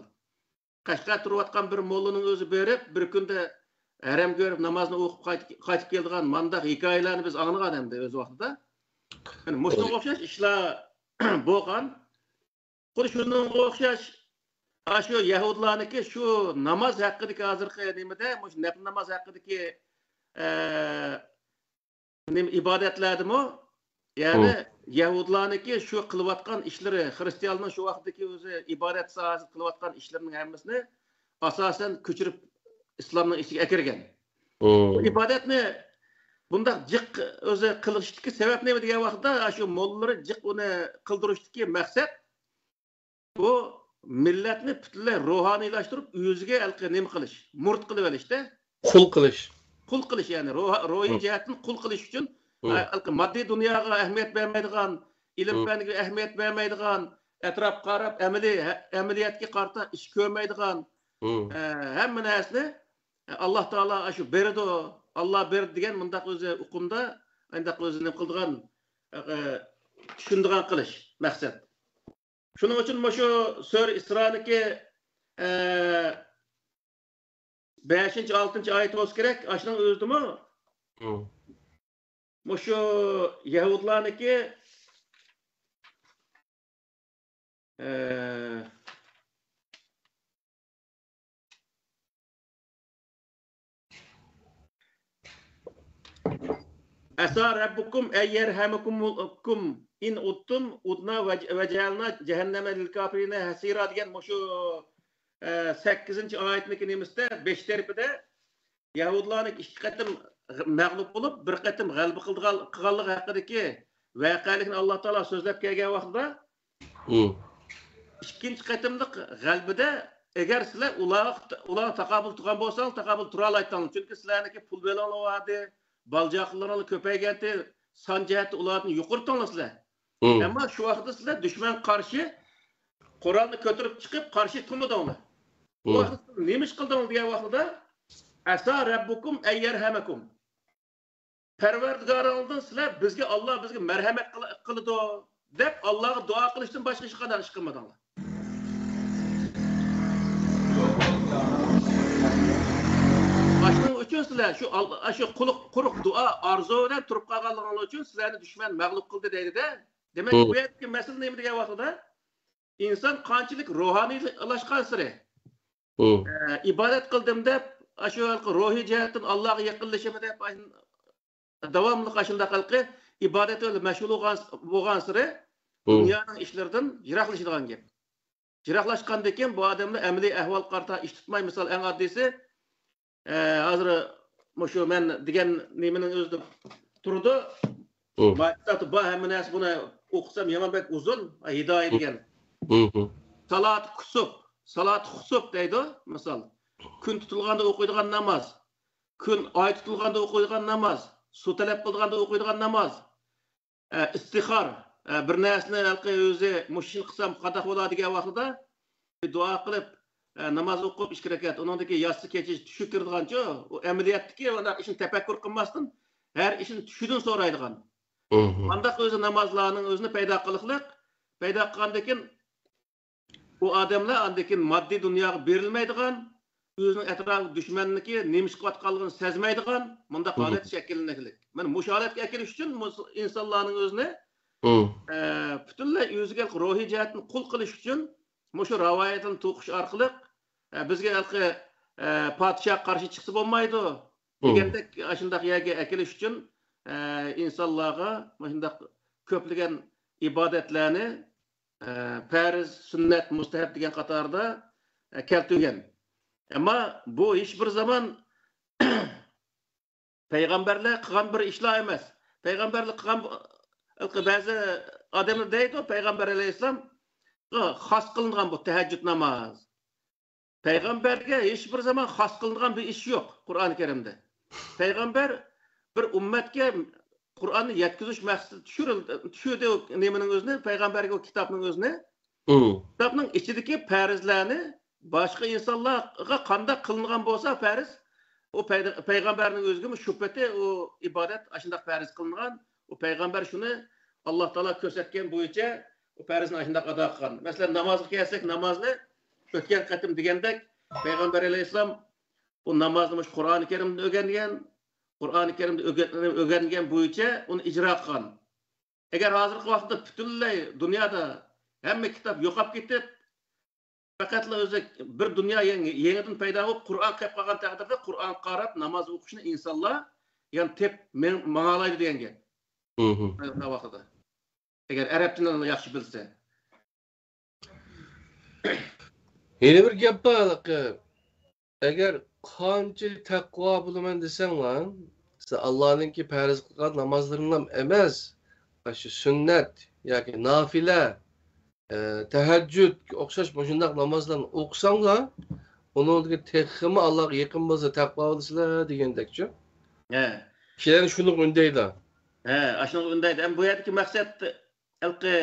قەشقەر تۇرۇۋاتقان بىر موللىنىڭ ئۆزى بېرىپ، بىر كۈندە ھەرەمگە بېرىپ نامازنى ئوقۇپ قايتىپ، قايتىپ كېلىدىغان مانداق ھېكايىلەرنى بىز ئاڭلىغان ئەمدى ئۆز ۋاقتىدا. يەنى مۇشۇنىڭغا ئوخشاش ئىشلار بولغان. خۇددى شۇنىڭغا ئوخشاش، ئاشۇ يەھۇدلارنىڭكى شۇ ناماز ھەققىدىكى ھازىرقى نېمىدە، مۇشۇ نەپلى ناماز ھەققىدىكى، ئە، نېمە، ئىبادەتلەردىمۇ، يەنى يەھۇدلارنىڭكى شۇ قىلىۋاتقان ئىشلىرى، خرىستىيانلارنىڭ شۇ ۋاقىتتىكى ئۆزى ئىبادەت ساھەسىدە قىلىۋاتقان ئىشلىرىنىڭ ھەممىسىنى ئاساسەن كۆچۈرۈپ ئىسلامنىڭ ئىچىگە ئەكىرگەن. بۇ ئىبادەتنى بۇنداق جىق ئۆزى قىلىشتىكى سەۋەب نېمە دېگەن ۋاقىتتا، شۇ موللىلىرى جىق ئۇنى قىلدۇرۇشتىكى مەقسەت، بۇ مىللەتنى پۈتۈنلەي روھانىيلاشتۇرۇپ، ئۆزىگە ھېلىقى نېمە قىلىش، مۇرىت قىلىۋېلىشتە. قۇل قىلىش. قۇل قىلىش، يەنى روھا-، روھىي جەھەتتىن قۇل قىلىش ئۈچۈن، ھە، ھېلىقى ماددىي دۇنياغا ئەھمىيەت بەرمەيدىغان، ئىلىم-پەنگە ئەھمىيەت بەرمەيدىغان، ئەتراپقا قاراپ ئەمەلىي، ھە-، ئەمەلىيەتكە قارىتا ئىش كۆرمەيدىغان، ھە، ھەممە نەرسىنى، ھە، ئاللا تائالا ئاشۇ بېرىدۇ، ئاللا بېرىدۇ دېگەن مۇنداق ئۆزى ئۇقۇمدا، ئانداق ئۆزى نېمە قىلىدىغان، ھە، چۈشىنىدىغان قىلىش مەقسەت. شۇنىڭ ئۈچۈن مۇشۇ سۈرە ئىسرانىكى، ئە، بەشىنچى، ئالتىنچى ئايەت بولسا كېرەك، ئاشۇنىڭ ئۆزىدىمۇ مۇشۇ يەھۇدلارنىڭكى، ئە، ئەسا رەببۇكۇم ئەن يەرھەمەكۇم ئىن ئۇدتۇم ئۇدنا ۋە جەئەلنا جەھەننەمە لىل كافىرىنە ھەسىرا دېگەن مۇشۇ، ئە، سەككىزىنچى ئايەتنىڭكى نېمىسىدە، بېشى تەرىپىدە يەھۇدلارنى ئىككى قېتىم غ-، مەغلۇپ بولۇپ، بىر قېتىم غەلىبە قىلىدىغان، قىلغانلىقى ھەققىدىكى ۋەقەلىكنى ئاللا تائالا سۆزلەپ كەلگەن ۋاقتىدا، ئىككىنچى قېتىملىق غەلىبىدە ئەگەر سىلەر ئۇلارغا، ئۇلارغا تاقابىل تۇرغان بولساڭلار، تاقابىل تۇرالايتتىڭلار. چۈنكى سىلەرنىڭكى پۇل بېلىڭلار بار ئىدى، بالا-چاقىلىرىڭلار كۆپەيگەنتى، سان جەھەتتە ئۇلاردىن يۇقىرى تۇرۇڭلار سىلەر. ئەمما شۇ ۋاقىتتا سىلەر دۈشمەنگە قارشى قورالنى كۆتۈرۈپ چىقىپ قارشى تۇرمىدىڭلار. بۇ ۋاقىتتا نېمە ئىش قىلدىڭلار دېگەن ۋاقتىدا، ئەسا رەببۇكۇم ئەن يەرھەمەكۇم. پەرۋەردىگارىڭىزدىن سىلەر بىزگە، ئاللا بىزگە مەرھەمەت قىل-، قىلىدۇ دەپ ئاللاغا دۇئا قىلىشتىن باشقا ھېچقانداق ئىش قىلمىدىڭلار. ئاشۇنىڭ ئۈچۈن سىلەر شۇ ئال-، شۇ قۇلۇق-، قۇرۇق دۇئا، ئارزۇ بىلەن تۇرۇپ قالغانلىقىڭلار ئۈچۈن سىلەرنى دۈشمەن مەغلۇپ قىلدى دەيدۇ-دە. دېمەك، بۇ يەردىكى مەسىلە نېمە دېگەن ۋاقتىدا، ئىنسان قانچىلىك روھانىيلاشقانسېرى، ئە، ئىبادەت قىلدىم دەپ، ئاشۇ ھېلىقى روھىي جەھەتتىن ئاللاغا يېقىنلىشىمەن دەپ، ئاش-، داۋاملىق ئاشۇنداق ھېلىقى ئىبادەت بىلەن مەشغۇل بولغان، بولغانسېرى دۇنيانىڭ ئىشلىرىدىن يىراقلىشىدىغان گەپ. يىراقلاشقاندىن كېيىن بۇ ئادەملەر ئەمەلىي ئەھۋالغا قارىتا ئىش تۇتماي، مىسال، ئەڭ ئاددىيسى، ئە، ھازىر مۇشۇ مەن دېگەن نېمىنىڭ ئۆزىدە تۇرىدۇ. مم. مائىدىساتى بار ھەممە نەرسە، بۇنى ئوقۇسام يامان بەك ئۇزۇن، ھىدايە دېگەن. مم. سالات كۇسۇپ، سالات خۇسۇپ دەيدۇ، مىسال. كۈن تۇتۇلغاندا ئوقۇيدىغان ناماز، كۈن، ئاي تۇتۇلغاندا ئوقۇيدىغان ناماز، سۇ تەلەپ قىلىدىغاندا ئوقۇيدىغان ناماز. ئە، ئىستىخار، ئە، بىر نەرسىنى ھېلىقى ئۆزى مۇشۇ ئىشنى قىلسام قانداق بولار دېگەن ۋاقتىدا بىر دۇئا قىلىپ، ئە، ناماز ئوقۇپ ئىككى رەكەت، ئۇنىڭدىن كېيىن ياتسى كېچىسى چۈشكە كىرىدىغانچۇ، ئۇ ئەمەلىيەتتىكى ئانداق ئىشنى تەپەككۇر قىلماستىن ھەر ئىشنى چۈشىدىن سورايدىغان. مم. قانداق ئۆزى نامازلارنىڭ ئۆزىنى پەيدا قىلىقلىق، پەيدا قىلغاندىن كېيىن ئۇ ئادەملەر ئاندىن كېيىن ماددىي دۇنياغا بېرىلمەيدىغان، ئۆزىنىڭ ئەتراپىدا دۈشمەننىڭكى نېمە ئىش قىلىۋاتقانلىقىنى سەزمەيدىغان مۇنداق ھالەت شەكىللىنىشلىك. مانا مۇشۇ ھالەتكە ئەكېلىش ئۈچۈن مۇس-، ئىنسانلارنىڭ ئۆزىنى، ئە، پۈتۈنلەي ئۆزىگە روھىي جەھەتتىن قۇل قىلىش ئۈچۈن مۇشۇ رىۋايەتنى توقۇش ئارقىلىق، ئە، بىزگە ھېلىقى، ئە، پادىشاھقا قارشى چىقسا بولمايدۇ دېگەندەك ئاشۇنداق يەرگە ئەكېلىش ئۈچۈن، ئە، ئىنسانلارغا مۇشۇنداق كۆپلىگەن ئىبادەتلەرنى، ئە، پەرز، سۈننەت، مۇستەھەب دېگەن قاتاردا، ئە، كەلتۈرگەن. ئەمما بۇ ھېچ بىر زامان پەيغەمبەرلەر قىلغان بىر ئىشلار ئەمەس. پەيغەمبەرلەر قىلغان بۇ، بەزى ئادەملەر دەيدۇ، پەيغەمبەر ئەلەيھىسسالامغا خاس قىلىنغان بۇ تەھەججۇد ناماز. پەيغەمبەرگە ھېچ بىر زامان خاس قىلىنغان بىر ئىش يوق قۇرئان كەرىمدە. پەيغەمبەر بىر ئۈممەتكە قۇرئاننى يەتكۈزۈش مەقسىتىدە چۈشۈرۈلدى، چۈشۈردى ئۇ نېمىنىڭ ئۆزىنى، پەيغەمبەرگە ئۇ كىتابنىڭ ئۆزىنى. مم. كىتابنىڭ ئىچىدىكى پەرزلەرنى باشقا ئىنسانلارغا قانداق قىلىنغان بولسا پەرز، ئۇ پەي-، پەيغەمبەرنىڭ ئۆزىگىمۇ شۇ پېتى ئۇ ئىبادەت ئاشۇنداق پەرز قىلىنغان. ئۇ پەيغەمبەر شۇنى ئاللا تائالا كۆرسەتكەن بويىچە ئۇ پەرزنى ئاشۇنداق ئادا قىلغان. مەسىلەن، نامازغا كەلسەك، نامازنى ئۆتكەن قېتىم دېگەندەك، پەيغەمبەر ئەلەيھىسسالام ئۇ نامازنى مۇشۇ قۇرئانى كەرىمدىن ئۆگەنگەن، قۇرئانى كەرىمدە ئۆگەن-، ئۆگەنگەن بويىچە ئۇنى ئىجرا قىلغان. ئەگەر ھازىرقى ۋاقىتتا پۈتۈنلەي دۇنيادا ھەممە كىتاب يوقاپ كېتىپ، پەقەتلا ئۆزى بىر دۇنيا يېڭى، يېڭىدىن پەيدا بولۇپ، قۇرئان قېلىپ قالغان تەقدىردە، قۇرئانغا قاراپ ناماز ئوقۇشنى ئىنسانلار يەنە تېپ مېڭ-، ماڭالايدۇ دېگەن گەپ. مم. ھەر ۋاقىتتا. ئەگەر ئەرەب تىلىنى ياخشى بىلسە. يەنە بىر گەپ بار، ھېلىقى. ئەگەر قانچە تەقۋا بولىمەن دېسەڭلار، سىز ئاللانىڭكى پەرز قىلغان نامازلىرىنىلا ئەمەس، ئاشۇ سۈننەت ياكى نافىلە، ئە، تەھەججۇدكە ئوخشاش مۇشۇنداق نامازلارنى ئوقۇساڭلار، ئۇنىڭدىن تېخىمۇ ئاللاغا يېقىن بولسا تەقۋا بولىسىلەر دېگەندەكچۇ. ھە. كىشىلەرنى شۇنىڭغا ئۈندەيدۇ. ھە، ئاشۇنىڭغا ئۈندەيدۇ. ئەمما بۇ يەردىكى مەقسەت، ھېلىقى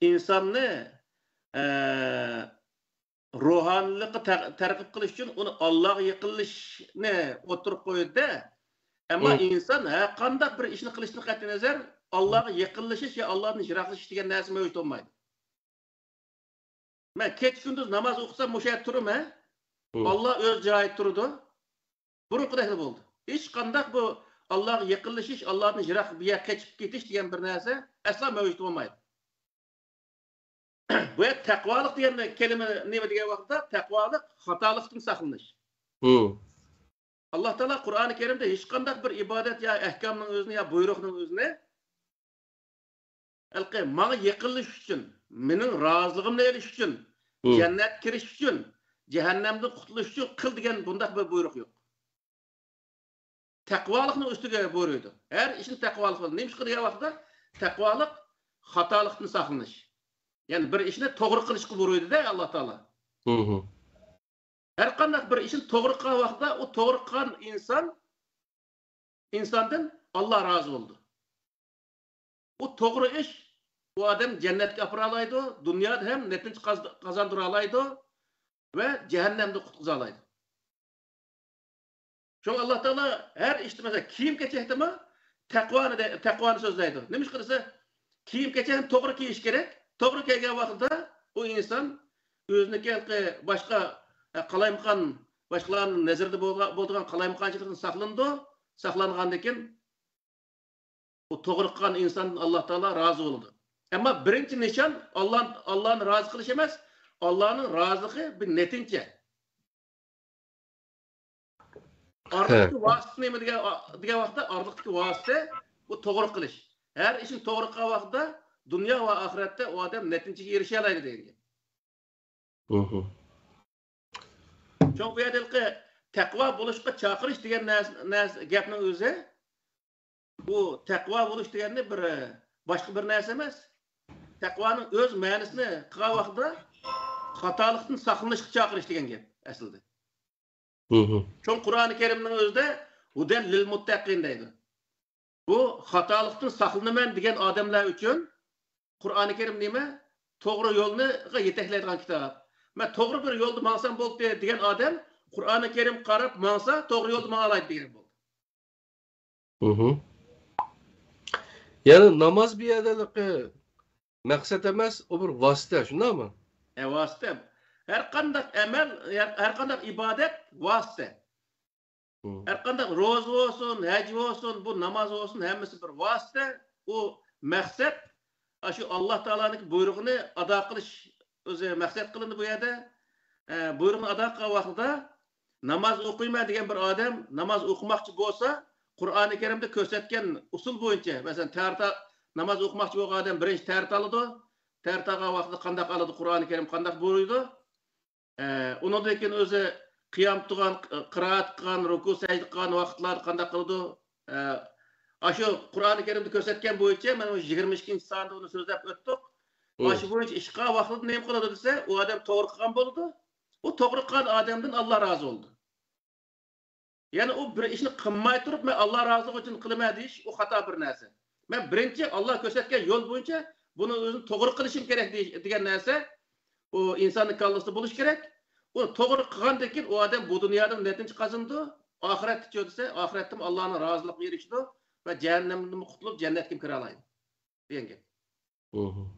ئىنساننى، ئە، روھانىيلىققا تەر-، تەرغىب قىلىش ئۈچۈن ئۇنى ئاللاغا يېقىنلىشىشنى ئوتتۇرىغا قويىدۇ-دە. ئەمما مم. ئىنسان ھەر قانداق بىر ئىشنى قىلىشتىن قەتئىينەزەر، ئاللاغا يېقىنلىشىش يا ئاللادىن يىراقلىشىش دېگەن نەرسە مەۋجۇت بولمايدۇ. مەن كېچە-كۈندۈز ناماز ئوقۇسام، مۇشۇ يەردە تۇرىمەن. مم. ئاللا ئۆز جايىدا تۇرىدۇ. بۇرۇنقىدەكلا بولدى. ھېچقانداق بۇ ئاللاغا يېقىنلىشىش، ئاللادىن يىراق بىر يەرگە قېچىپ كېتىش دېگەن بىر نەرسە ئەسلا مەۋجۇت بولمايدۇ. بۇ يەردە تەقۋالىق دېگەن كەلىمە نېمە دېگەن ۋاقىتتا، تەقۋالىق خاتالىقتىن ساقلىنىش. مم. ئاللا تائالا قۇرئانى كەرىمدە ھېچقانداق بىر ئىبادەت يا ئەھكامنىڭ ئۆزىنى يا بۇيرۇقنىڭ ئۆزىنى ھېلىقى ماڭا يېقىنلىشىش ئۈچۈن، مېنىڭ رازىلىقىمنى ئېلىش ئۈچۈن، مم. جەننەتكە كىرىش ئۈچۈن، جەھەننەمدىن قۇتۇلۇش ئۈچۈن قىل دېگەن بۇنداق بىر بۇيرۇق يوق. تەقۋالىقنىڭ ئۈستىگە بۇيرۇيدۇ. ھەر ئىشنى تەقۋالىق قىل. نېمىشقا دېگەن ۋاقىتتا، تەقۋالىق خاتالىقتىن ساقلىنىش. يەنى بىر ئىشنى توغرا قىلىشقا بۇيرۇيدۇ-دە ئاللا تائالا. مم. ھەر قانداق بىر ئىشنى توغرا قىلغان ۋاقىتتا، ئۇ توغرا قىلغان ئىنسان، ئىنساندىن ئاللا رازى بولىدۇ. ئۇ توغرا ئىش، ئۇ ئادەم جەننەتكە ئاپىرالايدۇ، دۇنيادا ھەم نەتىجە قاز-، قازاندۇرالايدۇ ۋە جەھەننەمدىن قۇتقۇزالايدۇ. شۇڭا ئاللا تائالا ھەر ئىشتا، مەسىلەن، كىيىم-كېچەكتىمۇ تەقۋانى دە-، تەقۋانى سۆزلەيدۇ. نېمىشقا دېسە، كىيىم-كېچەكنى توغرا كىيىش كېرەك. توغرا كىيگەن ۋاقتىدا ئۇ ئىنسان ئۆزىنىڭكى ھېلىقى باشقا، ئە، قالايمىقان، باشقىلارنىڭ نەزىرىدە بولغا-، بولىدىغان قالايمىقانچىلىقتىن ساقلىنىدۇ. ساقلانغاندىن كېيىن ئۇ توغرا قىلغان ئىنساندىن ئاللا تائالا رازى بولىدۇ. ئەمما بىرىنچى نىشان ئاللا، ئاللانى رازى قىلىش ئەمەس، ئاللانىڭ رازىلىقى بىر نەتىجە. ئارىلىقتىكى ۋاسىتە نېمە دېگەن، دېگەن ۋاقىتتا ئارىلىقتىكى ۋاسىتە بۇ توغرا قىلىش. ھەر ئىشنى توغرا قىلغان ۋاقىتتا دۇنيا ۋە ئاخىرەتتە ئۇ ئادەم نەتىجىگە ئېرىشەلەيدۇ دېگەن گەپ. مم. شۇڭا بۇ يەردە ھېلىقى تەقۋا بولۇشقا چاقىرىش دېگەن نەرسە، نەرسە، گەپنىڭ ئۆزى، بۇ تەقۋا بولۇش دېگەننى بىر، باشقا بىر نەرسە ئەمەس. تەقۋانىڭ ئۆز مەنىسىنى قىلغان ۋاقتىدا خاتالىقتىن ساقلىنىشقا چاقىرىش دېگەن گەپ ئەسلىدە. مم. شۇڭا قۇرئانى كەرىمنىڭ ئۆزىدە ھۇدەن لىل مۇتتەقىن دەيدۇ. بۇ خاتالىقتىن ساقلىنىمەن دېگەن ئادەملەر ئۈچۈن قۇرئانى كەرىم نېمە؟ توغرا يولنىغا يېتەكلەيدىغان كىتاب. مەن توغرا بىر يولدا ماڭسام بولدى دېگەن ئادەم قۇرئانى كەرىمگە قاراپ ماڭسا توغرا يولدا ماڭالايدۇ دېگەن بولدى. مم. يەنى ناماز بۇ يەردە مەقسەت ئەمەس، ئۇ بىر ۋاسىتە، شۇنداقمۇ؟ ھە، ۋاسىتە. ھەر قانداق ئەمەل، ھەر، ھەر قانداق ئىبادەت ۋاسىتە. مم. ھەر قانداق روزا بولسۇن، ھەج بولسۇن، بۇ ناماز بولسۇن، ھەممىسى بىر ۋاسىتە. ئۇ مەقسەت، ئاشۇ ئاللا تائالانىڭ بۇيرۇقىنى ئادا قىلىش ئۆزى مەقسەت قىلىندى بۇ يەردە. ئە، بۇيرۇقنى ئادا قىلغان ۋاقتىدا ناماز ئوقۇيمەن دېگەن بىر ئادەم ناماز ئوقۇماقچى بولسا، قۇرئانى كەرىمدە كۆرسەتكەن ئۇسۇل بويىچە، مەسىلەن، تەھارەت، ناماز ئوقۇماقچى بولغان ئادەم بىرىنچى تەھارەت ئالىدۇ. تەھارەت ئالغان ۋاقتىدا قانداق ئالىدۇ، قۇرئانى كەرىم قانداق بۇيرۇيدۇ؟ ئە، ئۇنىڭدىن كېيىن ئۆزى قىيام تۇرغان، قىرائەت قىلغان، رۇكۇ، سەجدە قىلغان ۋاقىتلاردا قانداق قىلىدۇ؟ ئە، ئاشۇ قۇرئانى كەرىمدە كۆرسەتكەن بويىچە، مانا مۇشۇ يىگىرمە ئىككىنچى ساندا ئۇنى سۆزلەپ ئۆتتۇق. مم. ئاشۇ بويىچە ئىش قىلغان ۋاقتىدا نېمە قىلىدۇ دېسە، ئۇ ئادەم توغرا قىلغان بولىدۇ. ئۇ توغرا قىلغان ئادەمدىن ئاللا رازى بولىدۇ. يەنى ئۇ بىر ئىشنى قىلماي تۇرۇپ، مەن ئاللا رازىلىقى ئۈچۈن قىلىمەن دېيىش، ئۇ خاتا بىر نەرسە. مەن بىرىنچى ئاللا كۆرسەتكەن يول بويىچە بۇنى ئۆزۈم توغرا قىلىشىم كېرەك دېيىش، دېگەن نەرسە ئۇ ئىنساننىڭ كاللىسىدا بولۇشى كېرەك. ئۇ توغرا قىلغاندىن كېيىن ئۇ ئادەم بۇ دۇنيادىمۇ نەتىجە قازىنىدۇ، ئاخىرەتتىچۇ دېسە، ئاخىرەتتىمۇ ئاللانىڭ رازىلىقىغا ئېرىشىدۇ ۋە جەھەننەمدىنمۇ قۇتۇلۇپ جەننەتكىمۇ كىرەلەيدۇ دېگەن گەپ. مم.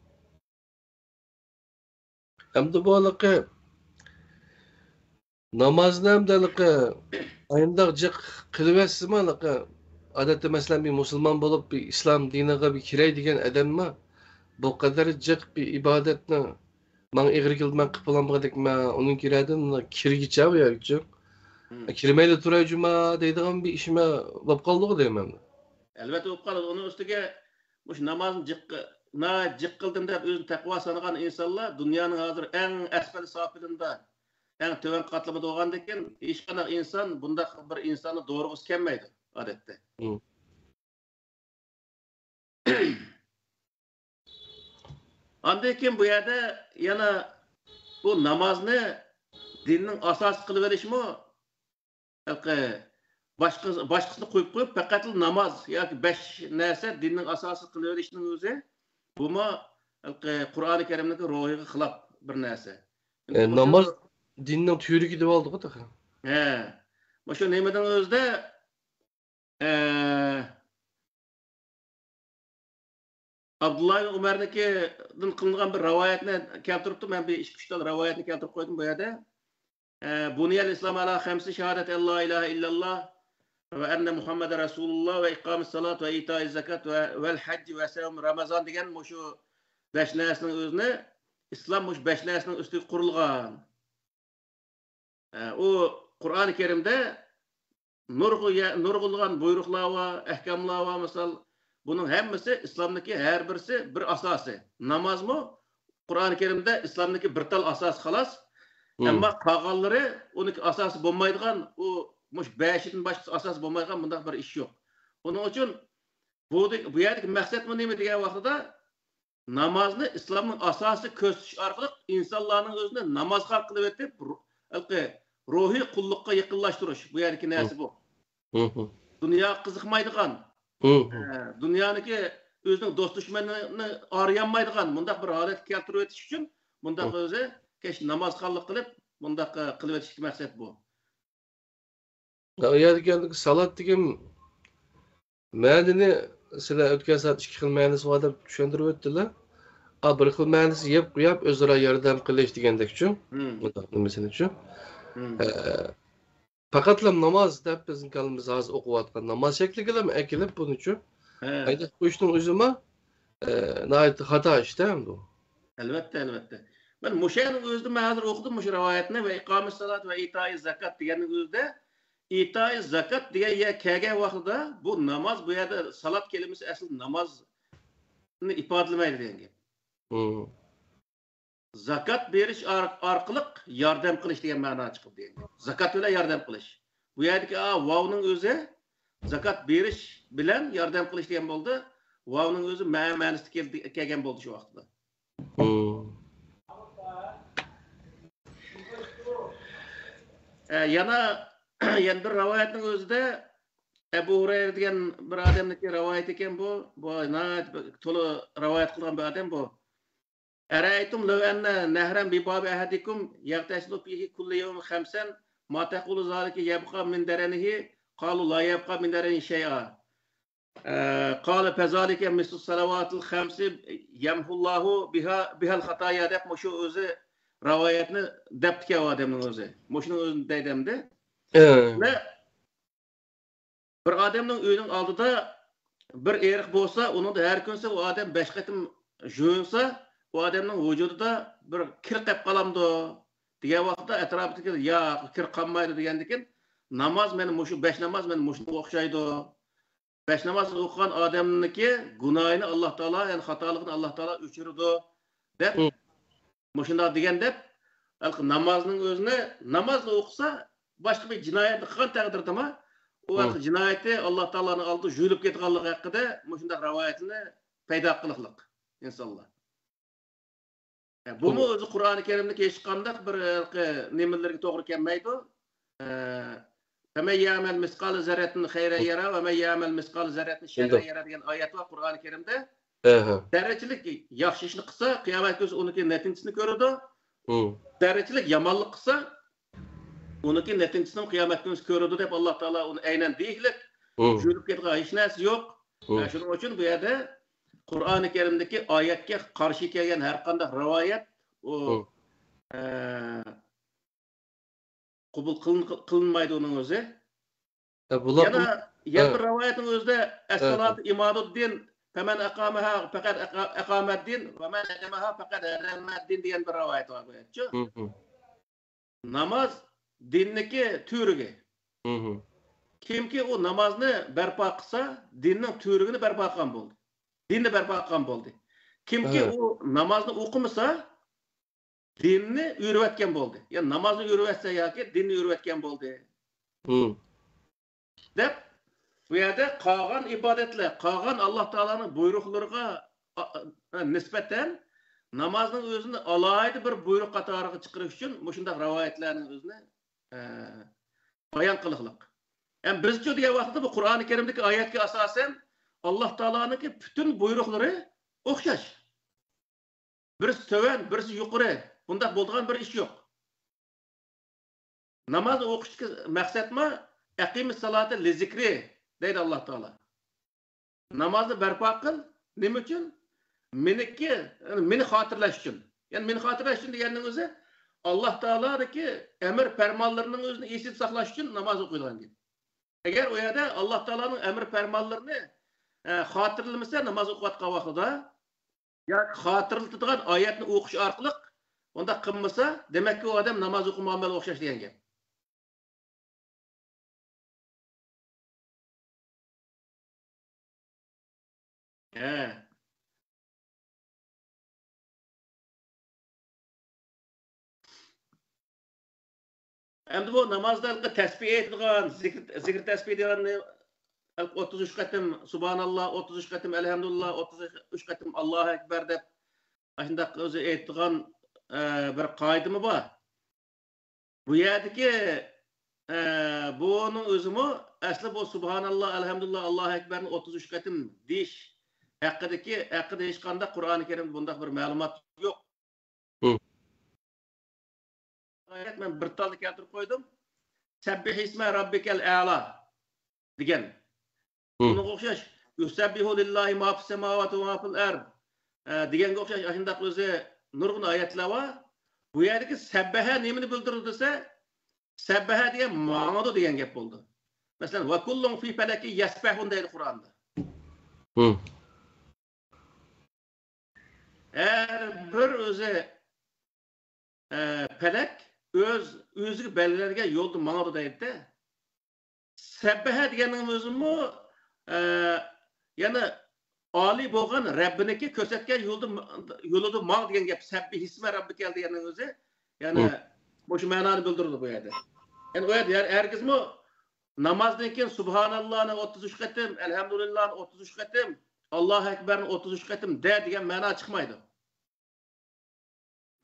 ئەمدى بۇ ھېلىقى نامازنى ئەمدى ھېلىقى ئاينداق جىق قىلىۋەتسىمۇ ھېلىقى، ئادەتتە مەسىلەن بىر مۇسۇلمان بولۇپ بىر ئىسلام دىنىغا بىر كىرەي دېگەن ئادەممۇ بۇ قەدەر جىق بىر ئىبادەتنى ماڭا ئېغىر كېلىدۇ، مەن قىلىپ بولالمىغۇدەك، مەن ئۇنىڭ كىرەدىن كىرگىچە بۇ يەرگىچە. كىرمەيلا تۇراي جۇما دەيدىغان بىر ئىشىمە بولۇپ قالدىغۇ دەيمەن. ئەلۋەتتە بولۇپ قالىدۇ. ئۇنىڭ ئۈستىگە مۇشۇ نامازنى جىق، ناھايىتى جىق قىلدىم دەپ ئۆزىنى تەقۋا سانىغان ئىنسانلار دۇنيانىڭ ھازىر ئەڭ ئەسپەل ساپىلىندا، ئەڭ تۆۋەن قاتلىمىدا بولغاندىكىن، ھېچقانداق ئىنسان بۇنداق بىر ئىنساننى دورىغۇسى كەلمەيدۇ، ئادەتتە. ئاندىن كېيىن بۇ يەردە يەنە بۇ نامازنى دىننىڭ ئاساسى قىلىۋېلىشمۇ، ھېلىقى باشقا، باشقىسىنى قويۇپ قويۇپ، پەقەتلا ناماز ياكى بەش نەرسە دىننىڭ ئاساسى قىلىۋېلىشنىڭ ئۆزى، بۇمۇ ھېلىقى قۇرئانى كەرىمنىڭكى روھىغا خىلاپ بىر نەرسە. ئە، ناماز دىننىڭ تۈۋرۈكى دەۋالدىغۇ تېخى. ھە. مۇشۇ نېمىنىڭ ئۆزىدە ئابدۇللا ئىبن ئۆمەرنىڭكىدىن قىلىنغان بىر رىۋايەتنى كەلتۈرۈپتۇ. مەن بىر ئىككى ئۈچ تال رىۋايەتنى كەلتۈرۈپ قويدۇم بۇ يەردە. بۇنيەل ئىسلام ئەلا خەمسە شاھادەت ئەللا ئىلاھە ئىللاللا ۋە ئەننە مۇھەممەدە رەسۇلۇللا ۋە ئىقامىس سالات ۋە ئىتائىز زاكات ۋە ۋەل ھەجج ۋە سەۋم رامازان دېگەن مۇشۇ بەش نەرسىنىڭ ئۆزىنى، ئىسلام مۇشۇ بەش نەرسىنىڭ ئۈستىگە قۇرۇلغان. ئە، ئۇ قۇرئانى كەرىمدە نۇرغۇ-، نۇرغۇنلىغان بۇيرۇقلار بار، ئەھكاملار بار. مىسال، بۇنىڭ ھەممىسى ئىسلامدىكى ھەر بىرسى بىر ئاساسى. نامازمۇ قۇرئانى كەرىمدە ئىسلامدىكى بىر تال ئاساسى خالاس. ئەمما قالغانلىرى ئۇنىڭكى ئاساسى بولمايدىغان، ئۇ مۇشۇ بەشىدىن باشقىسى ئاساسى بولمايدىغان مۇنداق بىر ئىش يوق. ئۇنىڭ ئۈچۈن بۇ، بۇ يەردىكى مەقسەتمۇ نېمە دېگەن ۋاقتىدا، نامازنى ئىسلامنىڭ ئاساسى كۆرسىتىش ئارقىلىق ئىنسانلارنىڭ ئۆزىنى نامازخان قىلىۋېتىپ، ھېلىقى روھىي قۇللۇققا يېقىنلاشتۇرۇش. بۇ يەردىكى نەرسە بۇ. دۇنياغا قىزىقمايدىغان، ئە، دۇنيانىڭكى ئۆزىنىڭ دوست دۈشمىنىنى ئايرىيالمايدىغان مۇنداق بىر ھالەتكە كەلتۈرۈۋېتىش ئۈچۈن مۇنداق ئۆزى كەچ نامازخانلىق قىلىپ، مۇنداق قىلىۋېتىشتىكى مەقسەت بۇ. ئۇ يەردىكى سالات دېگەن مەنىنى سىلەر ئۆتكەن سائەت ئىككى خىل مەنىسى بار دەپ چۈشەندۈرۈپ ئۆتتىلەر. ئا، بىر خىل مەنىسى يەپ قويۇپ، ئۆزئارا ياردەم قىلىش دېگەندەكچۇ. مۇنداق نېمىسىنىچۇ. ئە، پەقەتلا ناماز دەپ بىزنىڭ كالىمىز ھازىر ئوقۇۋاتقان ناماز شەكلىگىلا ئەكېلىپ بۇنىچۇ. ھە. ھەيدەپ قويۇشنىڭ ئۆزىمۇ، ئە، ناھايىتى خاتا ئىشتا ئەمدى. ئەلۋەتتە، ئەلۋەتتە. مەن مۇشۇ يەرنىڭ ئۆزىدە مەن ھازىر ئوقۇدۇم مۇشۇ رىۋايەتنى ۋە ئىقامىس سالات ۋە ئىتائىز زاكات دېگەننىڭ ئۆزىدە، ئىتائىز زاكات دېگەن يەر كەلگەن ۋاقتىدا بۇ ناماز، بۇ يەردە سالات كەلىمىسى ئەسلى نامازنى ئىپادىلىمەيدۇ دېگەن گەپ. زاكات بېرىش ئار-، ئارقىلىق ياردەم قىلىش دېگەن مەنا چىقىدۇ دېگەن گەپ. زاكات بىلەن ياردەم قىلىش. بۇ يەردىكى، ئا، ۋاۋنىڭ ئۆزى زاكات بېرىش بىلەن ياردەم قىلىش دېگەن بولدى. ۋاۋنىڭ ئۆزى مەنە مەنىسىدە كەلدى، كەلگەن بولدى شۇ ۋاقىتتا. ئە، يەنە، يەنە بىر رىۋايەتنىڭ ئۆزىدە ئەبۇ ھۇرەيرە دېگەن بىر ئادەمنىڭكى رىۋايىتى ئىكەن بۇ. بۇ ناھايىتى بىر تولا رىۋايەت قىلغان بىر ئادەم بۇ. أرأيتم لو أن نهرا بباب أحدكم يغتسل فيه كل يوم خمسا، ما تقول ذلك يبقى من درنه؟ قالوا لا يبقى من درنه شيئا. قال فذلك مثل الصلوات الخمس يمحو الله بها، بها الخطايا دەپ مۇشۇ ئۆزى رىۋايەتنى دەپتىكەن ئۇ ئادەمنىڭ ئۆزى. مۇشۇنىڭ ئۆزىنى دەيدۇ ئەمدى. ۋە بىر ئادەمنىڭ ئۆيىنىڭ ئالدىدا بىر ئېرىق بولسا، ئۇنىڭدا ھەر كۈنسى ئۇ ئادەم بەش قېتىم يۇيۇنسا، ئۇ ئادەمنىڭ ۋۇجۇدىدا بىر كىر قېلىپ قالامدۇ دېگەن ۋاقىتتا ئەتراپىدىكى ياق، كىر قالمايدۇ دېگەندىكىن، ناماز مەن مۇشۇ بەش ناماز مەن مۇشۇنىڭغا ئوخشايدۇ. بەش ناماز ئوقۇغان ئادەمنىڭكى گۇناھىنى ئاللا تائالا، يەنى خاتالىقىنى ئاللا تائالا ئۆچۈرىدۇ دەپ، مۇشۇنداق دېگەن دەپ، ھېلىقى نامازنىڭ ئۆزىنى، نامازنى ئوقۇسا، باشقا بىر جىنايەتنى قىلغان تەقدىردىمۇ، ئۇ ھېلىقى جىنايىتى ئاللا تائالانىڭ ئالدىدا يۇيۇلۇپ كېتىدىغانلىقى ھەققىدە مۇشۇنداق رىۋايەتنى پەيدا قىلىقلىق ئىنسانلار. بۇمۇ ئۆزى قۇرئانى كەرىمدىكى ھېچقانداق بىر، ھېلىقى، نېمىلەرگە توغرا كەلمەيدۇ. فمن يعمل مثقال ذرة خيرا يره ومن يعمل مثقال ذرة شرا يره دېگەن ئايەت بار قۇرئانى كەرىمدە. زەررىچىلىك ياخشى ئىشنى قىلسا، قىيامەت كۈنى ئۇنىڭكى نەتىجىسىنى كۆرىدۇ. زەررىچىلىك يامانلىق قىلسا، ئۇنىڭكى نەتىجىسىنى قىيامەت كۈنى كۆرىدۇ دەپ ئاللا تائالا ئۇنى ئەينەن دېيىكلىك يۇيۇلۇپ كېتىدىغان ھېچ نەرسە يوق. شۇنىڭ ئۈچۈن بۇ يەردە قۇرئانى كەرىمدىكى ئايەتكە قارشى كەلگەن ھەر قانداق رىۋايەت، ئۇ، ئە، قوبۇل قىلىن-، قىلىنمايدۇ ئۇنىڭ ئۆزى. ئە، بۇلار يەنە، يەنە بىر رىۋايەتنىڭ ئۆزىدە، ئەسسالاتۇ ئىمادۇددىن، فمن أقامها فقد أقا- أقام الدين، ومن هدمها فقد هدم الدين دېگەن بىر رىۋايەت بار بۇ يەردىچۇ. ناماز دىننىڭكى تۈۋرۈكى. كىمكى ئۇ نامازنى بەرپا قىلسا، دىننىڭ تۈۋرۈكىنى بەرپا قىلغان بولدى. دىننى بەرپا قىلغان بولدى. كىمكى ئۇ نامازنى ئوقۇمىسا، دىننى ئۆرۈۋەتكەن بولدى. يا نامازنى ئۆرۈۋەتسە ياكى دىننى ئۆرۈۋەتكەن بولدى. دەپ، بۇ يەردە قالغان ئىبادەتلەر، قالغان ئاللا تائالانىڭ بۇيرۇقلىرىغا، ئا، ئا، نىسبەتەن نامازنىڭ ئۆزىنى ئالاھىدە بىر بۇيرۇق قاتارىغا چىقىرىش ئۈچۈن مۇشۇنداق رىۋايەتلەرنىڭ ئۆزىنى، ئە، بايان قىلغلىق. ھەم بىزچۇ دېگەن ۋاقىتتا بۇ قۇرئانى كەرىمدىكى ئايەتكە ئاساسەن ئاللا تائالانىڭكى پۈتۈن بۇيرۇقلىرى ئوخشاش. بىرسى تۆۋەن، بىرسى يۇقىرى. بۇنداق بولىدىغان بىر ئىش يوق. ناماز ئوقۇشتىكى مەقسەتمۇ «ئەقىمىس سالاتا لىزىكرى» دەيدۇ ئاللا تائالا. نامازنى بەرپا قىل. نېمە ئۈچۈن؟ مېنىڭكى، مېنى خاتىرىلەش ئۈچۈن. يەنى مېنى خاتىرىلەش ئۈچۈن دېگەننىڭ ئۆزى ئاللا تائالادىكى ئەمر پەرمانلىرىنىڭ ئۆزىنى ئېسىدە ساقلاش ئۈچۈن ناماز ئوقۇيدىغان گەپ. ئەگەر ئۇ يەردە ئاللا تائالانىڭ ئەمر پەرمانلىرىنى، ئە، خاتىرىلىمىسە ناماز ئوقۇۋاتقان ۋاقتىدا، ياكى خاتىرىلىتىدىغان ئايەتنى ئوقۇش ئارقىلىق ئۇنداق قىلمىسا، دېمەككى، ئۇ ئادەم ناماز ئوقۇمىغان بىلەن ئوخشاش دېگەن گەپ. ھە. ئەمدى بۇ نامازدا ھېلىقى تەسبىھ ئېيتىدىغان، زىكىر، زىكىر تەسبىھ دېگەننى، ھېلىقى ئوتتۇز ئۈچ قېتىم سۇبھاناللا، ئوتتۇز ئۈچ قېتىم ئەلھەمدۇلىللا، ئوتتۇز ئۈچ قېتىم ئاللاھۇ ئەكبەر دەپ، ئاشۇنداق ئۆزى ئېيتىدىغان، ئە، بىر قائىدىمۇ بار. بۇ يەردىكى، ئە، بۇنىڭ ئۆزىمۇ ئەسلى بۇ سۇبھاناللا، ئەلھەمدۇلىللا، ئاللاھۇ ئەكبەرنى ئوتتۇز ئۈچ قېتىم دېيىش ھەققىدىكى، ھەققىدە ھېچقانداق قۇرئانى كەرىمدە بۇنداق بىر مەلۇمات يوق. ئايەت مەن بىر تالدا كەلتۈرۈپ قويدۇم. سەببىھ ئىسمە رەببىكەل ئەلا دېگەن. بۇنىڭغا ئوخشاش، يۇسەببىھۇ لىللاھى ما فىس سەماۋاتى ۋە ما فىل ئەرد، ئە، دېگەنگە ئوخشاش ئاشۇنداق ئۆزى نۇرغۇن ئايەتلەر بار. بۇ يەردىكى سەببەھە نېمىنى بىلدۈرىدۇ دېسە، سەببەھە دېگەن ماڭىدۇ دېگەن گەپ بولىدۇ. مەسىلەن، ۋە كۇللۇڭ فى فەلەكى يەسبەھۇن دەيدۇ قۇرئاندا. ھەر بىر ئۆزى، ئە، پەلەك ئۆز، ئۆزىگە بەلگىلەنگەن يولدا ماڭىدۇ دەيدىدە. سەببەھە دېگەننىڭ ئۆزىمۇ، ئە، يەنە ئالىي بولغان رەببىنىڭكى كۆرسەتكەن يولدا، يولىدا ماڭ دېگەن گەپ. سەببىھ ئىسمە رەببىكەل دېگەننىڭ ئۆزى يەنە مۇشۇ مەنانى بىلدۈرىدۇ بۇ يەردە. يەنى ئۇ يەردە ھەر، ھەرگىزمۇ نامازدىن كېيىن سۇبھاناللانى ئوتتۇز ئۈچ قېتىم، ئەلھەمدۇلىللانى ئوتتۇز ئۈچ قېتىم، ئاللاھۇ ئەكبەرنى ئوتتۇز ئۈچ قېتىم دە دېگەن مەنا چىقمايدۇ.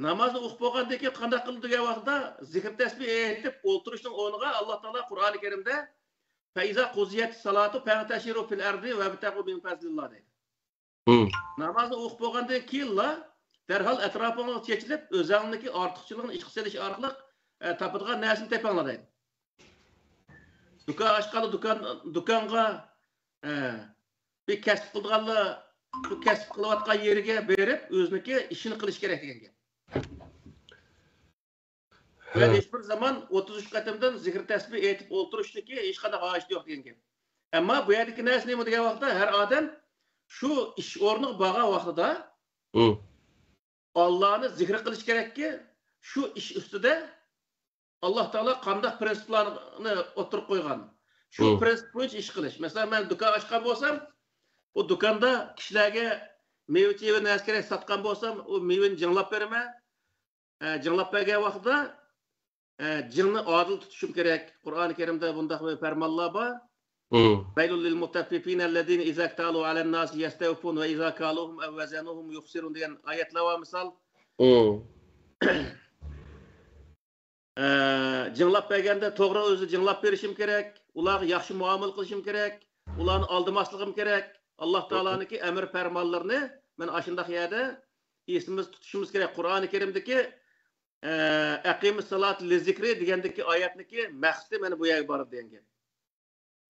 نامازنى ئوقۇپ بولغاندىن كېيىن قانداق قىلىدۇ دېگەن ۋاقىتتا، زىكىر تەسبىھ ئېيتىپ ئولتۇرۇشنىڭ ئورنىغا ئاللا تائالا قۇرئانى كەرىمدە، فەئىزا قۇزىيەتىس سالاتۇ فەنتەشىرۇ فىل ئەردى ۋەبتەغۇ مىن فەزلىللا دەيدۇ. نامازنى ئوقۇپ بولغاندىن كېيىنلا دەرھال ئەتراپىڭلارغا چېچىلىپ، ئۆزەڭلىكى ئارتۇقچىلىقنى ئىشقا سېلىش ئارقىلىق، ئە، تاپىدىغان نەرسىنى تېپىڭلار دەيدۇ. دۇكان ئاچقاندا دۇكان، دۇكانغا، ئە، بىر كەسىپ قىلىدىغانلار شۇ كەسىپ قىلىۋاتقان يېرىگە بېرىپ، ئۆزىنىڭكى ئىشىنى قىلىش كېرەك دېگەن گەپ. ھە. ھېچبىر زامان ئوتتۇز ئۈچ قېتىمدىن زىكىر تەسبىھ ئېيتىپ ئولتۇرۇشتىكى ھېچقانداق ھاجىتى يوق دېگەن گەپ. ئەمما بۇ يەردىكى نەرسە نېمە دېگەن ۋاقىتتا، ھەر ئادەم شۇ ئىش ئورنىغا بارغان ۋاقتىدا ئاللانى زىكىر قىلىش كېرەككى، شۇ ئىش ئۈستىدە ئاللا تائالا قانداق پرىنسىپلارنى ئوتتۇرىغا قويغان، شۇ پرىنسىپ بويىچە ئىش قىلىش. مەسىلەن، مەن دۇكان ئاچقان بولسام، ئۇ دۇكاندا كىشىلەرگە مېۋە-چېۋە نەرسە كېرەك ساتقان بولسام، ئۇ مېۋىنى جىڭلاپ بېرىمەن. ئە، جىڭلاپ بەرگەن ۋاقتىدا، ئە، جىڭنى ئادىل تۇتۇشۇم كېرەك. قۇرئانى كەرىمدە بۇنداق بىر پەرمانلار بار. ۋەيلۇل لىل مۇتەففىفىنە ئەللەزىنە ئىزا ئىكتالۇ ئەلەن ناسى يەستەۋفۇن ۋە ئىزا كالۇھۇم ئەۋ ۋەزەنۇھۇم يۇخسىرۇن دېگەن ئايەتلەر بار مىسال. ئە، جىڭلاپ بەرگەندە توغرا ئۆزى جىڭلاپ بېرىشىم كېرەك، ئۇلارغا ياخشى مۇئامىلە قىلىشىم كېرەك، ئۇلارنى ئالدىماسلىقىم كېرەك. ئاللا تائالانىڭكى ئەمر پەرمانلىرىنى مەن ئاشۇنداق يەردە ئېسىمىزدە تۇتۇشىمىز كېرەك. قۇرئانى كەرىمدىكى، ئە، ئەقىمىس سالات لىزىكرى دېگەندىكى ئايەتنىكى مەقسىتى مانا بۇ يەرگە بارىدۇ دېگەن گەپ.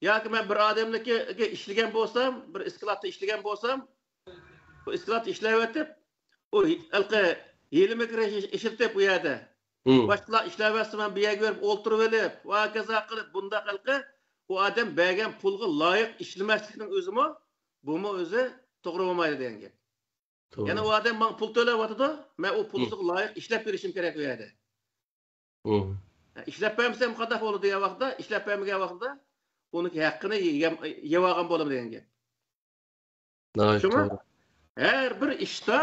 ياكى مەن بىر ئادەمنىڭكىگە ئىشلىگەن بولسام، بىر ئىسكىلاتتا ئىشلىگەن بولسام، بۇ ئىسكىلاتتا ئىشلەۋېتىپ، ئۇ ھېلىقى ھىيلە-مىكىر ئىشلىتىپ ئۇ يەردە. باشقىلار ئىشلەۋەتسە، مەن بۇ يەرگە بېرىپ ئولتۇرۇۋېلىپ، ۋە ھاكازا قىلىپ، بۇنداق ھېلىقى ئۇ ئادەم بەرگەن پۇلغا لايىق ئىشلىمەسلىكنىڭ ئۆزىمۇ، بۇمۇ ئۆزى توغرا بولمايدۇ دېگەن گەپ. يەنە ئۇ ئادەم ماڭا پۇل تۆلەۋاتىدۇ، مەن ئۇ پۇلىغا لايىق ئىشلەپ بېرىشىم كېرەك ئۇ يەردە. ھە، ئىشلەپ بەرمىسەم قانداق بولىدۇ دېگەن ۋاقىتتا، ئىشلەپ بەرمىگەن ۋاقىتتا ئۇنىڭكى ھەققىنى يېگەن، يەۋالغان بولىمەن دېگەن گەپ. شۇڭا ھەر بىر ئىشتا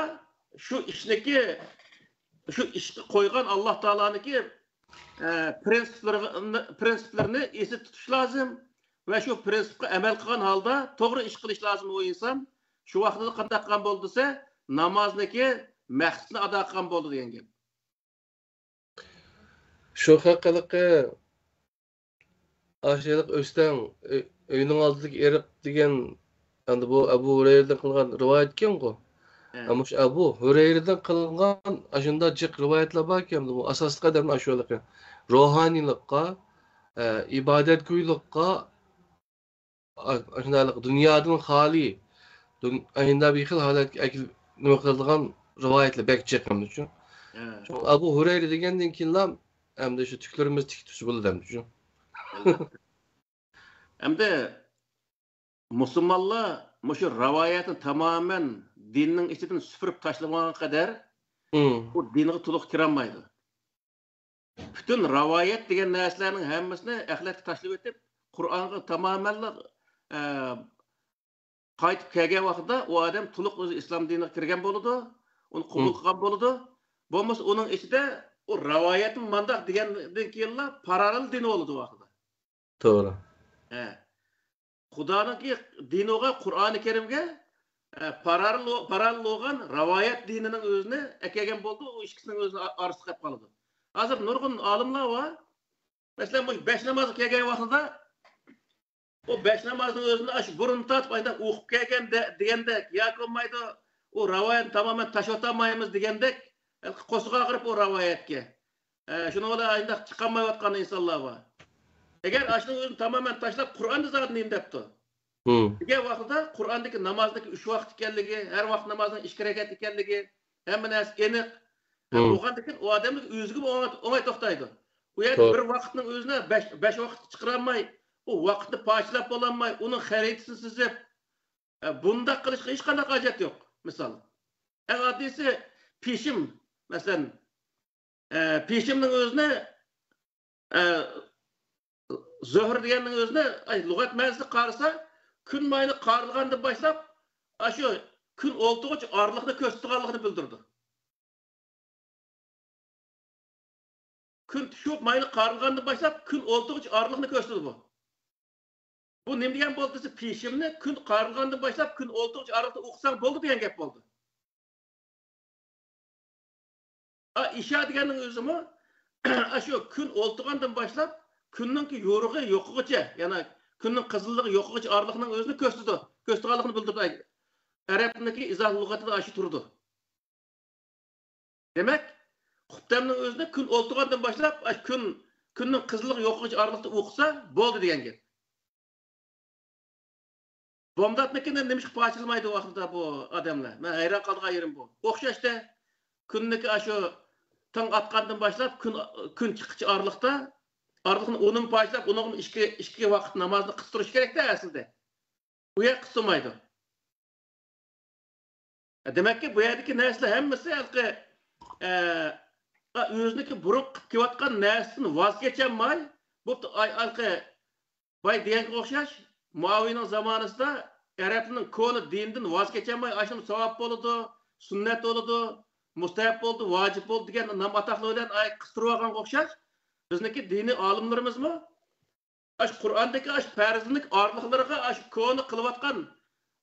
شۇ ئىشنىكى، شۇ ئىشقا قويغان ئاللا تائالانىڭكى، ئە، پرىنسىپلىرىنى، پرىنسىپلىرىنى ئېسىدە تۇتۇش لازىم ۋە شۇ پرىنسىپقا ئەمەل قىلغان ھالدا توغرا ئىش قىلىش لازىم ئۇ ئىنسان. شۇ ۋاقتىدا قانداق قىلغان بولدى دېسە، نامازنىكى مەقسىتىنى ئادا قىلغان بولدى دېگەن گەپ. شۇ ھەققىدىكى ئاشۇ ھېلىقى ئۆستەڭ، ئۆ-، ئۆينىڭ ئالدىدىكى ئېرىق دېگەن، ئەمدى بۇ ئەبۇ ھۇرەيرىدىن قىلغان رىۋايەتكەنغۇ. ھە. مۇشۇ ئەبۇ ھۇرەيرىدىن قىلغان ئاشۇنداق جىق رىۋايەتلەر باركەن، بۇ ئاساسلىق ئادەمنى ئاشۇ ھېلىقى روھانىيلىققا، ئە، ئىبادەتگۇيلۇققا، ئاشۇنداق دۇنيادىن خالىي، ئاشۇنداق بىر خىل ھالەتكە ئەكېلىپ نېمە قىلىدىغان رىۋايەتلەر بەك جىق ئەمدىچۇ. شۇڭا ئەبۇ ھۇرەيرە دېگەندىن كېيىنلا ئەمدى شۇ تۈكلىرىمىز تىك تۇرسا بولىدۇ ئەمدىچۇ. ئەمدى مۇسۇلمانلار مۇشۇ رىۋايەتنى تامامەن دىننىڭ ئىچىدىن سۈپۈرۈپ تاشلىمىغان قەدەر ئۇ دىنغا تولۇق كىرەلمەيدۇ. پۈتۈن رىۋايەت دېگەن نەرسىلەرنىڭ ھەممىسىنى ئەخلەتكە تاشلىۋېتىپ، قۇرئانغا تامامەنلا، ئە، قايتىپ كەلگەن ۋاقتىدا ئۇ ئادەم تولۇق ئۆزى ئىسلام دىنىغا كىرگەن بولىدۇ، ئۇنى قوبۇل قىلغان بولىدۇ. بولمىسا ئۇنىڭ ئىچىدە ئۇ رىۋايەتمۇ مانداق دېگەندىن كېيىنلا پاراللېل دىنى بولىدۇ ئۇ ۋاقتىدا. توغرا. ھە. خۇدانىڭكى دىنىغا، قۇرئانى كەرىمگە، ئە، پاراللېل، پاراللېل بولغان رىۋايەت دىنىنىڭ ئۆزىنى ئەكەلگەن بولدى، ئۇ ئىككىسىنىڭ ئۆزىنى ئا-، ئارىسىدا قېلىپ قالىدۇ. ھازىر نۇرغۇن ئالىملار بار. مەسىلەن، مۇشۇ بەش نامازغا كەلگەن ۋاقتىدا، ئۇ بەش نامازنىڭ ئۆزىنى ئاشۇ بۇرۇن تارتىپ ئايدا ئوقۇپ كەلگەندە دېگەندەك ياكى بولمايدۇ، ئۇ رىۋايەتنى تامامەن تاشلىۋېتەلمەيمىز دېگەندەك، قورسىقى ئاغرىپ ئۇ رىۋايەتكە. ئە، شۇنىڭ بىلەن ئاينداق چىقالمايۋاتقان ئىنسانلار بار. ئەگەر ئاشۇنىڭ ئۆزىنى تامامەن تاشلاپ، قۇرئاندا زادى نېمە دەپتۇ؟ دېگەن ۋاقتىدا قۇرئاندىكى نامازنىڭكى ئۈچ ۋاقىت ئىكەنلىكى، ھەر ۋاقىت نامازنىڭ ئىككى رەكەت ئىكەنلىكى، ھەممە نەرسە ئېنىق. ھە، بولغاندىكىن ئۇ ئادەمنىڭ ئۆزىگىمۇ ئوڭاي، ئوڭاي توختايدۇ. ئۇ يەردە بىر ۋاقىتنىڭ ئۆزىنى بەش، بەش ۋاقىتقا چىقىرالماي، ئۇ ۋاقىتنى پارچىلاپ بولالماي، ئۇنىڭ خەرىتىسىنى سىزىپ، ئە، بۇنداق قىلىشقا ھېچقانداق ھاجەت يوق. مىسال، ئەڭ ئاددىيسى پېشىم، مەسىلەن، ئە، پېشىمنىڭ ئۆزىنى، ئە، زۆھرە دېگەننىڭ ئۆزىنى، ئاي، لۇغەت مەنىسىگە قارىسا، كۈن ماينى قارىلىغاندىن باشلاپ، ئاشۇ كۈن ئولتۇرغۇچە ئارىلىقنى كۆرسىتىدىغانلىقىنى بىلدۈرىدۇ. كۈن چۈشۈپ، ماينى قارىلىغاندىن باشلاپ، كۈن ئولتۇرغۇچە ئارىلىقنى كۆرسىتىدۇ بۇ. بۇ نېمە دېگەن بولدى دېسە، پېشىمنى كۈن قارىلىغاندىن باشلاپ، كۈن ئولتۇرغۇچە ئارىلىقتا ئوقۇساڭ بولدى دېگەن گەپ بولدى. ئا، ئىشا دېگەننىڭ ئۆزىمۇ ئاشۇ كۈن ئولتۇرغاندىن باشلاپ، كۈننىڭكى يورۇقى يوقىغۇچە، يەنى كۈننىڭ قىزىللىقى يوقىغۇچە ئارىلىقنىڭ ئۆزىنى كۆرسىتىدۇ. كۆرسىتىدىغانلىقىنى بىلدۈرىدۇ. ئەرەب تىلىدىكى ئىزاھ لۇغىتىدا ئاشۇ تۇرىدۇ. دېمەك، قۇپتەمنىڭ ئۆزىنى كۈن ئولتۇرغاندىن باشلاپ، ئاشۇ كۈن، كۈننىڭ قىزىللىقى يوقىغۇچە ئارىلىقتا ئوقۇسا بولدى دېگەن گەپ. بامداتنىڭكىنى نېمىشقا پارچىلىمايدۇ ۋاقتىدا بۇ ئادەملەر؟ مەن ھەيران قالىدىغان يېرىم بۇ. ئوخشاشتە، كۈننىكى ئاشۇ تاڭ ئاتقاندىن باشلاپ، كۈن، كۈن چىققىچە ئارىلىقتا، ئارىلىقنى ئۇنىمۇ پارچىلاپ، ئۇنىڭغىمۇ ئىككى، ئىككى ۋاقىت نامازنى قىستۇرۇش كېرەكتە ئەسلىدە. ئۇ يەر قىستۇرمايدۇ. دېمەككى، بۇ يەردىكى نەرسىلەر ھەممىسى ھېلىقى، ئە، ئۆزىنىڭكى بۇرۇن قىلىپ كېلىۋاتقان نەرسىسىدىن ۋاز كېچەلمەي، بوپتۇ، ئاي، ھېلىقى باي دېگەنگە ئوخشاش، مۇئاۋىينىڭ زامانىسىدا ئەرەبنىڭ كونا دىنىدىن ۋاز كېچەلمەي، ئاشۇنىمۇ ساۋاب بولىدۇ، سۈننەت بولىدۇ، مۇستەھەب بولىدۇ، ۋاجىپ بولىدۇ دېگەن نام ئاتاقلار بىلەن ئاي قىستۇرۇۋالغانغا ئوخشاش، بىزنىڭكى دىنىي ئالىملىرىمىزمۇ ئاشۇ قۇرئاندىكى ئاشۇ پەرزلىك ئارىلىقلىرىغا ئاشۇ كونا قىلىۋاتقان،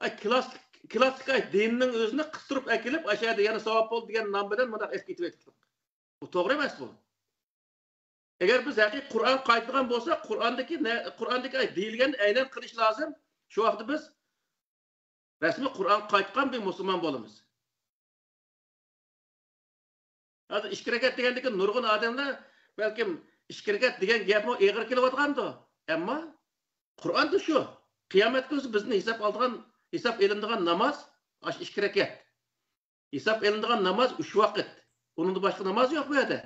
ئاي، كلاسسىك، كلاسسىك، ئاي، دىننىڭ ئۆزىنى قىستۇرۇپ ئەكېلىپ، ئاشۇ يەردە يەنە ساۋاب بولدى دېگەن نام بىلەن مۇنداق ئېلىپ كېتىۋېتىپتۇ. بۇ توغرا ئەمەس بۇ. ئەگەر بىز ھەقىقىي قۇرئان قايتىدىغان بولساق، قۇرئاندىكى نە-، قۇرئاندىكى، ئاي، دېيىلگەننى ئەينەن قىلىش لازىم. شۇ ۋاقىتتا بىز رەسمىي قۇرئانغا قايتقان بىر مۇسۇلمان بولىمىز. ھازىر ئىككى رەكەت دېگەندىكىن نۇرغۇن ئادەملەر بەلكىم ئىككى رەكەت دېگەن گەپمۇ ئېغىر كېلىۋاتقاندۇ. ئەمما قۇرئاندا شۇ. قىيامەت كۈنى بىزدىن ھېساب ئالىدىغان، ھېساب ئېلىنىدىغان ناماز ئاشۇ ئىككى رەكەت. ھېساب ئېلىنىدىغان ناماز ئۈچ ۋاقىت. ئۇنىڭدىن باشقا ناماز يوق بۇ يەردە.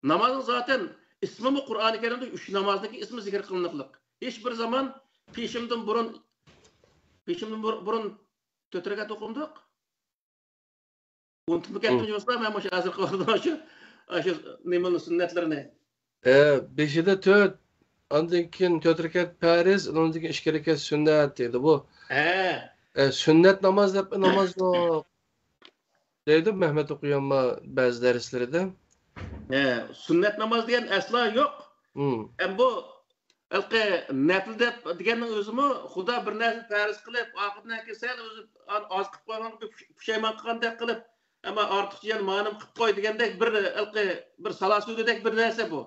نامازنىڭ زاتەن ئىسمىمۇ قۇرئانى كەرىمدە ئۈچ نامازنىڭكى ئىسمى زىكىر قىلىنىقلىق. ھېچ بىر زامان پېشىمدىن بۇرۇن، پېشىمدىن بۇر-، بۇرۇن تۆت رەكەت ئوقۇمدۇق. ئۇنتۇپمۇ كەتتىم يوقسا، مەن مۇشۇ ھازىرقى ۋاقىتتا شۇ، شۇ نېمىنى، سۈننەتلىرىنى. ئە، بېشىدا تۆت، ئاندىن كېيىن تۆت رەكەت پەرز، ئۇنىڭدىن كېيىن ئىككى رەكەت سۈننەت دەيدۇ بۇ. ھە. ئە، سۈننەت ناماز دەپ ناماز يوق. دەيدۇ مەھمەت ئوقۇيانما بەزى دەرسلىرىدە. ھە، سۈننەت ناماز دېگەن ئەسلا يوق. ھىم. ھەم بۇ ھېلىقى نەپىل دەپ دېگەننىڭ ئۆزىمۇ خۇدا بىر نەرسىنى پەرز قىلىپ، ئاخىرىدىن كېيىن سەل ئۆزى ئان-، ئاز قىلىپ قويغانغا بىر پۇش-، پۇشايمان قىلغاندەك قىلىپ، ئەمما ئارتۇقچە يەنە مانىمۇ قىلىپ قوي دېگەندەك بىر ھېلىقى بىر سالا سۆزىدەك بىر نەرسە بۇ.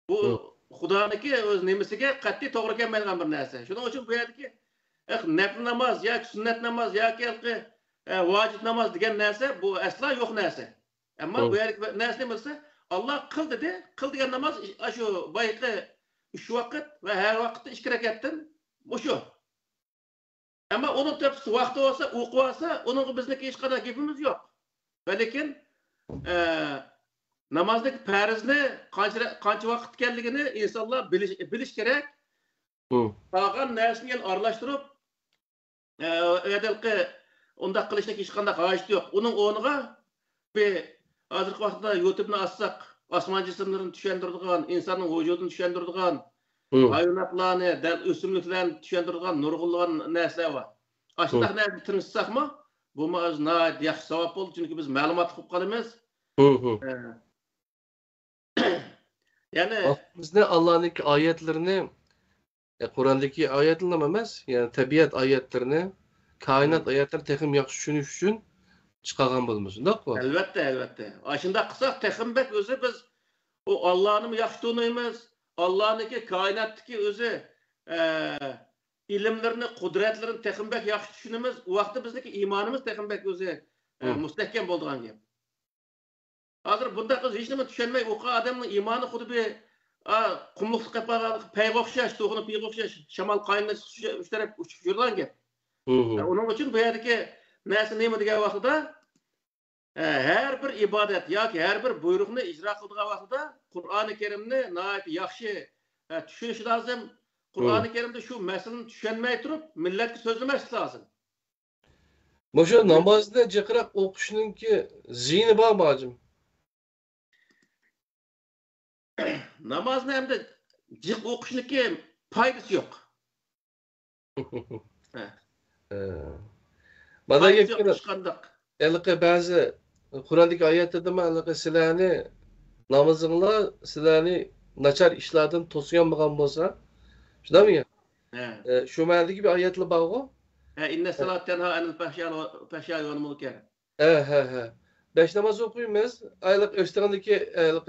بۇ ھىم. خۇدانىڭكى ئۆز نېمىسىگە قەتئىي توغرا كەلمەيدىغان بىر نەرسە. شۇنىڭ ئۈچۈن بۇ يەردىكى، ئە، نەپىل ناماز ياكى سۈننەت ناماز ياكى ھېلىقى، ئە، ۋاجىپ ناماز دېگەن نەرسە بۇ ئەسلا يوق نەرسە. ئەمما بۇ يەردىكى نەرسە نېمە دېسە، ئاللا قىل دېدى، قىل دېگەن ناماز ئاشۇ بايىقى ئۈچ ۋاقىت ۋە ھەر ۋاقىتتا ئىككى رەكەتتىن مۇشۇ. ئەمما ئۇنىڭ تۆپىسى ۋاقتى بولسا، ئوقۇۋالسا، ئۇنىڭغا بىزنىڭكى ھېچقانداق گېپىمىز يوق. ۋە لېكىن، ئە، نامازنىڭ پەرزنى قانچە، قانچە ۋاقىت ئىكەنلىكىنى ئىنسانلار بىلىش، بىلىش كېرەك. مم. قالغان نەرسىنى يەنە ئارىلاشتۇرۇپ، ئە، ئەدەلقى ئۇنداق قىلىشنىڭ ھېچقانداق ھاجىتى يوق. ئۇنىڭ ئورنىغا بىر ھازىرقى ۋاقىتتا يۇتۇبنى ئاچساق، ئاسمان جىسىملىرىنى چۈشەندۈرىدىغان، ئىنساننىڭ ۋۇجۇدىنى چۈشەندۈرىدىغان، مم. ھايۋاناتلارنى، دەل ئۆسۈملۈكلەرنى چۈشەندۈرىدىغان نۇرغۇنلىغان نەرسىلەر بار. ئاشۇنداق مم. نەرسىگە تىرىشساقمۇ، بۇمۇ ئۆزى ناھايىتى ياخشى ساۋاب بولىدۇ، چۈنكى بىز مەلۇماتلىق بولۇپ قالىمىز. مم. ئە، يەنى بىزنى ئاللانىڭكى ئايەتلىرىنى، ئە، قۇراندىكى ئايەتلىرىلا ئەمەس، يەنى تەبىئەت ئايەتلىرىنى، كائىنات مم. ئايەتلىرىنى تېخىمۇ ياخشى چۈشىنىش ئۈچۈن چىقارغان بولىمىز، شۇنداققۇ؟ ئەلۋەتتە، ئەلۋەتتە. ئاشۇنداق قىلساق، تېخىمۇ بەك ئۆزى بىز ئۇ ئاللانىمۇ ياخشى تونۇيمىز، ئاللانىڭكى كائىناتتىكى ئۆزى، ئە، ئىلىملىرىنى، قۇدرەتلىرىنى تېخىمۇ بەك ياخشى چۈشىنىمىز. ئۇ ۋاقىتتا بىزنىڭكى ئىمانىمىز تېخىمۇ بەك ئۆزى، ئە، مم. مۇستەھكەم بولىدىغان گەپ. ھازىر بۇنداق قىلسا ھېچنېمە چۈشەنمەي ئوقۇغان ئادەمنىڭ ئىمانى خۇددى بىر، ئا، قۇملۇقتا قېلىپ قالغان پەيگە ئوخشاش، توخۇنىڭ پېيىغا ئوخشاش، شامال قاينىغان ئۈچ تەرەپ ئۇچۇپ يۈرىدىغان گەپ. مم. ئۇنىڭ ئۈچۈن بۇ يەردىكى نەرسە نېمە دېگەن ۋاقتىدا، ئە، ھەر بىر ئىبادەت ياكى ھەر بىر بۇيرۇقنى ئىجرا قىلىدىغان ۋاقتىدا قۇرئانى كەرىمنى ناھايىتى ياخشى، ئە، چۈشىنىشى لازىم. مم. قۇرئانى كەرىمدە شۇ مەسىلىنى چۈشەنمەي تۇرۇپ مىللەتكە سۆزلىمەسلىك لازىم. مۇشۇ نامازنى جىقراق ئوقۇشنىڭكى زىيىنى بارمۇ، ھاجىم؟ نامازنى ئەمدى جىق ئوقۇشنىڭكى پايدىسى يوق. ھە. ئە. مانا پايدىسى يوق، گەپكە ھېچقانداق. ھېلىقى بەزى قۇراندىكى ئايەتلەردىمۇ ھېلىقى سىلەرنى، نامىزىڭلار سىلەرنى ناچار ئىشلاردىن توسۇيالمىغان بولسا، شۇنداقمۇ؟ ھە. ئە، شۇ مەنىدىكى بىر ئايەتلەر بارغۇ؟ ھە، ئىننەس سالاتە تەنھا ئەنىل فەھشا-، فەھشاي ۋەل مۇنكەر. ھە، ھە، ھە. بەش ناماز ئوقۇيمىز. ئايلىق ئۆستىڭىدىكى، ئايلىق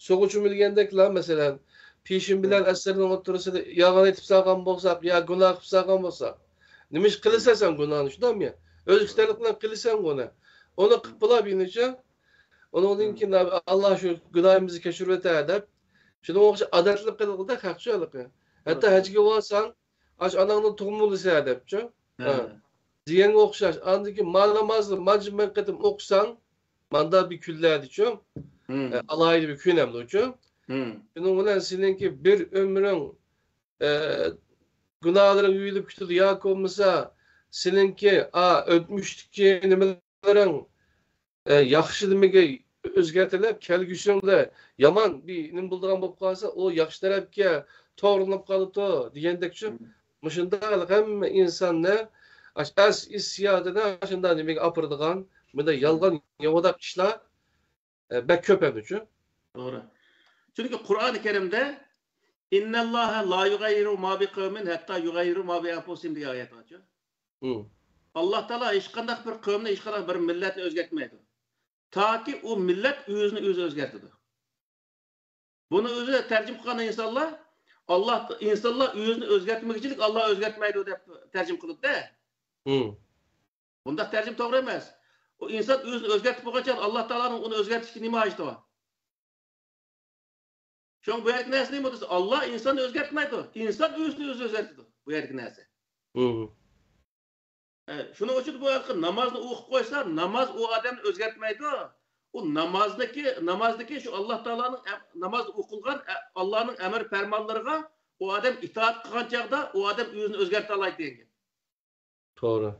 سۇغا چۆمۈلگەندەكلا، مەسىلەن، پېشىن بىلەن ئەسىرنىڭ ئوتتۇرىسىدا يالغان ئېيتىپ سالغان بولساق يا گۇناھ قىلىپ سالغان بولساق، نېمە ئىش قىلىسەن سەن گۇناھنى، شۇنداقمۇ؟ ئۆز ئىستەكلىك بىلەن قىلىسەن بۇنى. ئۇنى قىلىپ بولا بىنىچە. ئۇنىڭدىن كېيىن، ئاللا شۇ گۇناھىمىزنى كەچۈرۈۋېتە دەپ، شۇنىڭغا ئوخشاش ئادەتلىك قىلغۇدەك ھەقچۇ ھېلىقى. ھەتتا ھەجگە بارساڭ، ئاش ئاناڭنىڭ تۇغما بالىسى دەپچۇ. ھە. ھە. دېگەنگە ئوخشاش. ئاندىن كېيىن ما نامازنى مانچە مىڭ قېتىم ئوقۇساڭ، ماندا بىر كۈنلەردىچۇ، مم. ئە، ئالاھىدە بىر كۈن ئەمدىچۇ. مم. شۇنىڭ بىلەن سېنىڭكى بىر ئۆمرۈڭ، ئە، گۇناھلىرىڭ يۇيۇلۇپ كېتىدۇ. ياكى بولمىسا سېنىڭكى، ئا، ئۆتمۈشتىكى نېمىلىرىڭ، ئە، ياخشى نېمىگە ئۆزگەرتىلىپ، كەلگۈسىڭدە يامان بىر نېمە بولىدىغان بولۇپ قالسا، ئۇ ياخشى تەرەپكە توغرىلىنىپ قالىدۇ دېگەندەكچۇ. مم. مۇشۇنداق ھەممە ئىنساننى ئاش-، ئەس ھېسسىياتىنى شۇنداق نېمىگە ئاپىرىدىغان، بۇنداق يالغان، ياۋىداق ئىشلار، ئە، بەك كۆپ ئەمدىچۇ. توغرا. چۈنكى قۇرئانى كەرىمدە، «ئىننەللاھە لا يۇغەييىرۇ ما بىقەۋمىن ھەتتا يۇغەييىرۇ ما بىئەنفۇسىھىم» دېگەن ئايەت بارچۇ. مم. ئاللا تائالا ھېچقانداق بىر قەۋمنى، ھېچقانداق بىر مىللەتنى ئۆزگەرتمەيدۇ. تاكى ئۇ مىللەت ئۆزىنى ئۆزى ئۆزگەرتىدۇ. بۇنى ئۆزى تەرجىمە قىلغان ئىنسانلار، ئاللا، ئىنسانلار ئۆزىنى ئۆزگەرتمىگۈچىلىك ئاللا ئۆزگەرتمەيدۇ دەپ تەرجىمە قىلىدۇ-دە. مم. بۇنداق تەرجىمە توغرا ئەمەس. ئۇ ئىنسان ئۆزىنى ئۆزگەرتىپ بولغان چاغدا ئاللا تائالانىڭ ئۇنى ئۆزگەرتىشكە نېمە ھاجىتى بار؟ شۇڭا بۇ يەردىكى نەرسە نېمە دېسە، ئاللا ئىنساننى ئۆزگەرتمەيدۇ. ئىنسان ئۆزىنى ئۆزى ئۆزگەرتىدۇ. بۇ يەردىكى نەرسە. مم. ئە، شۇنىڭ ئۈچۈن بۇ ھېلىقى نامازنى ئوقۇپ قويسا، ناماز ئۇ ئادەمنى ئۆزگەرتمەيدۇ. ئۇ نامازدىكى، نامازدىكى شۇ ئاللا تائالانىڭ ئە-، ناماز ئوقۇلغان ئە-، ئاللانىڭ ئەمر پەرمانلىرىغا ئۇ ئادەم ئىتائەت قىلغان چاغدا ئۇ ئادەم ئۆزىنى ئۆزگەرتەلەيدۇ دېگەن گەپ. توغرا.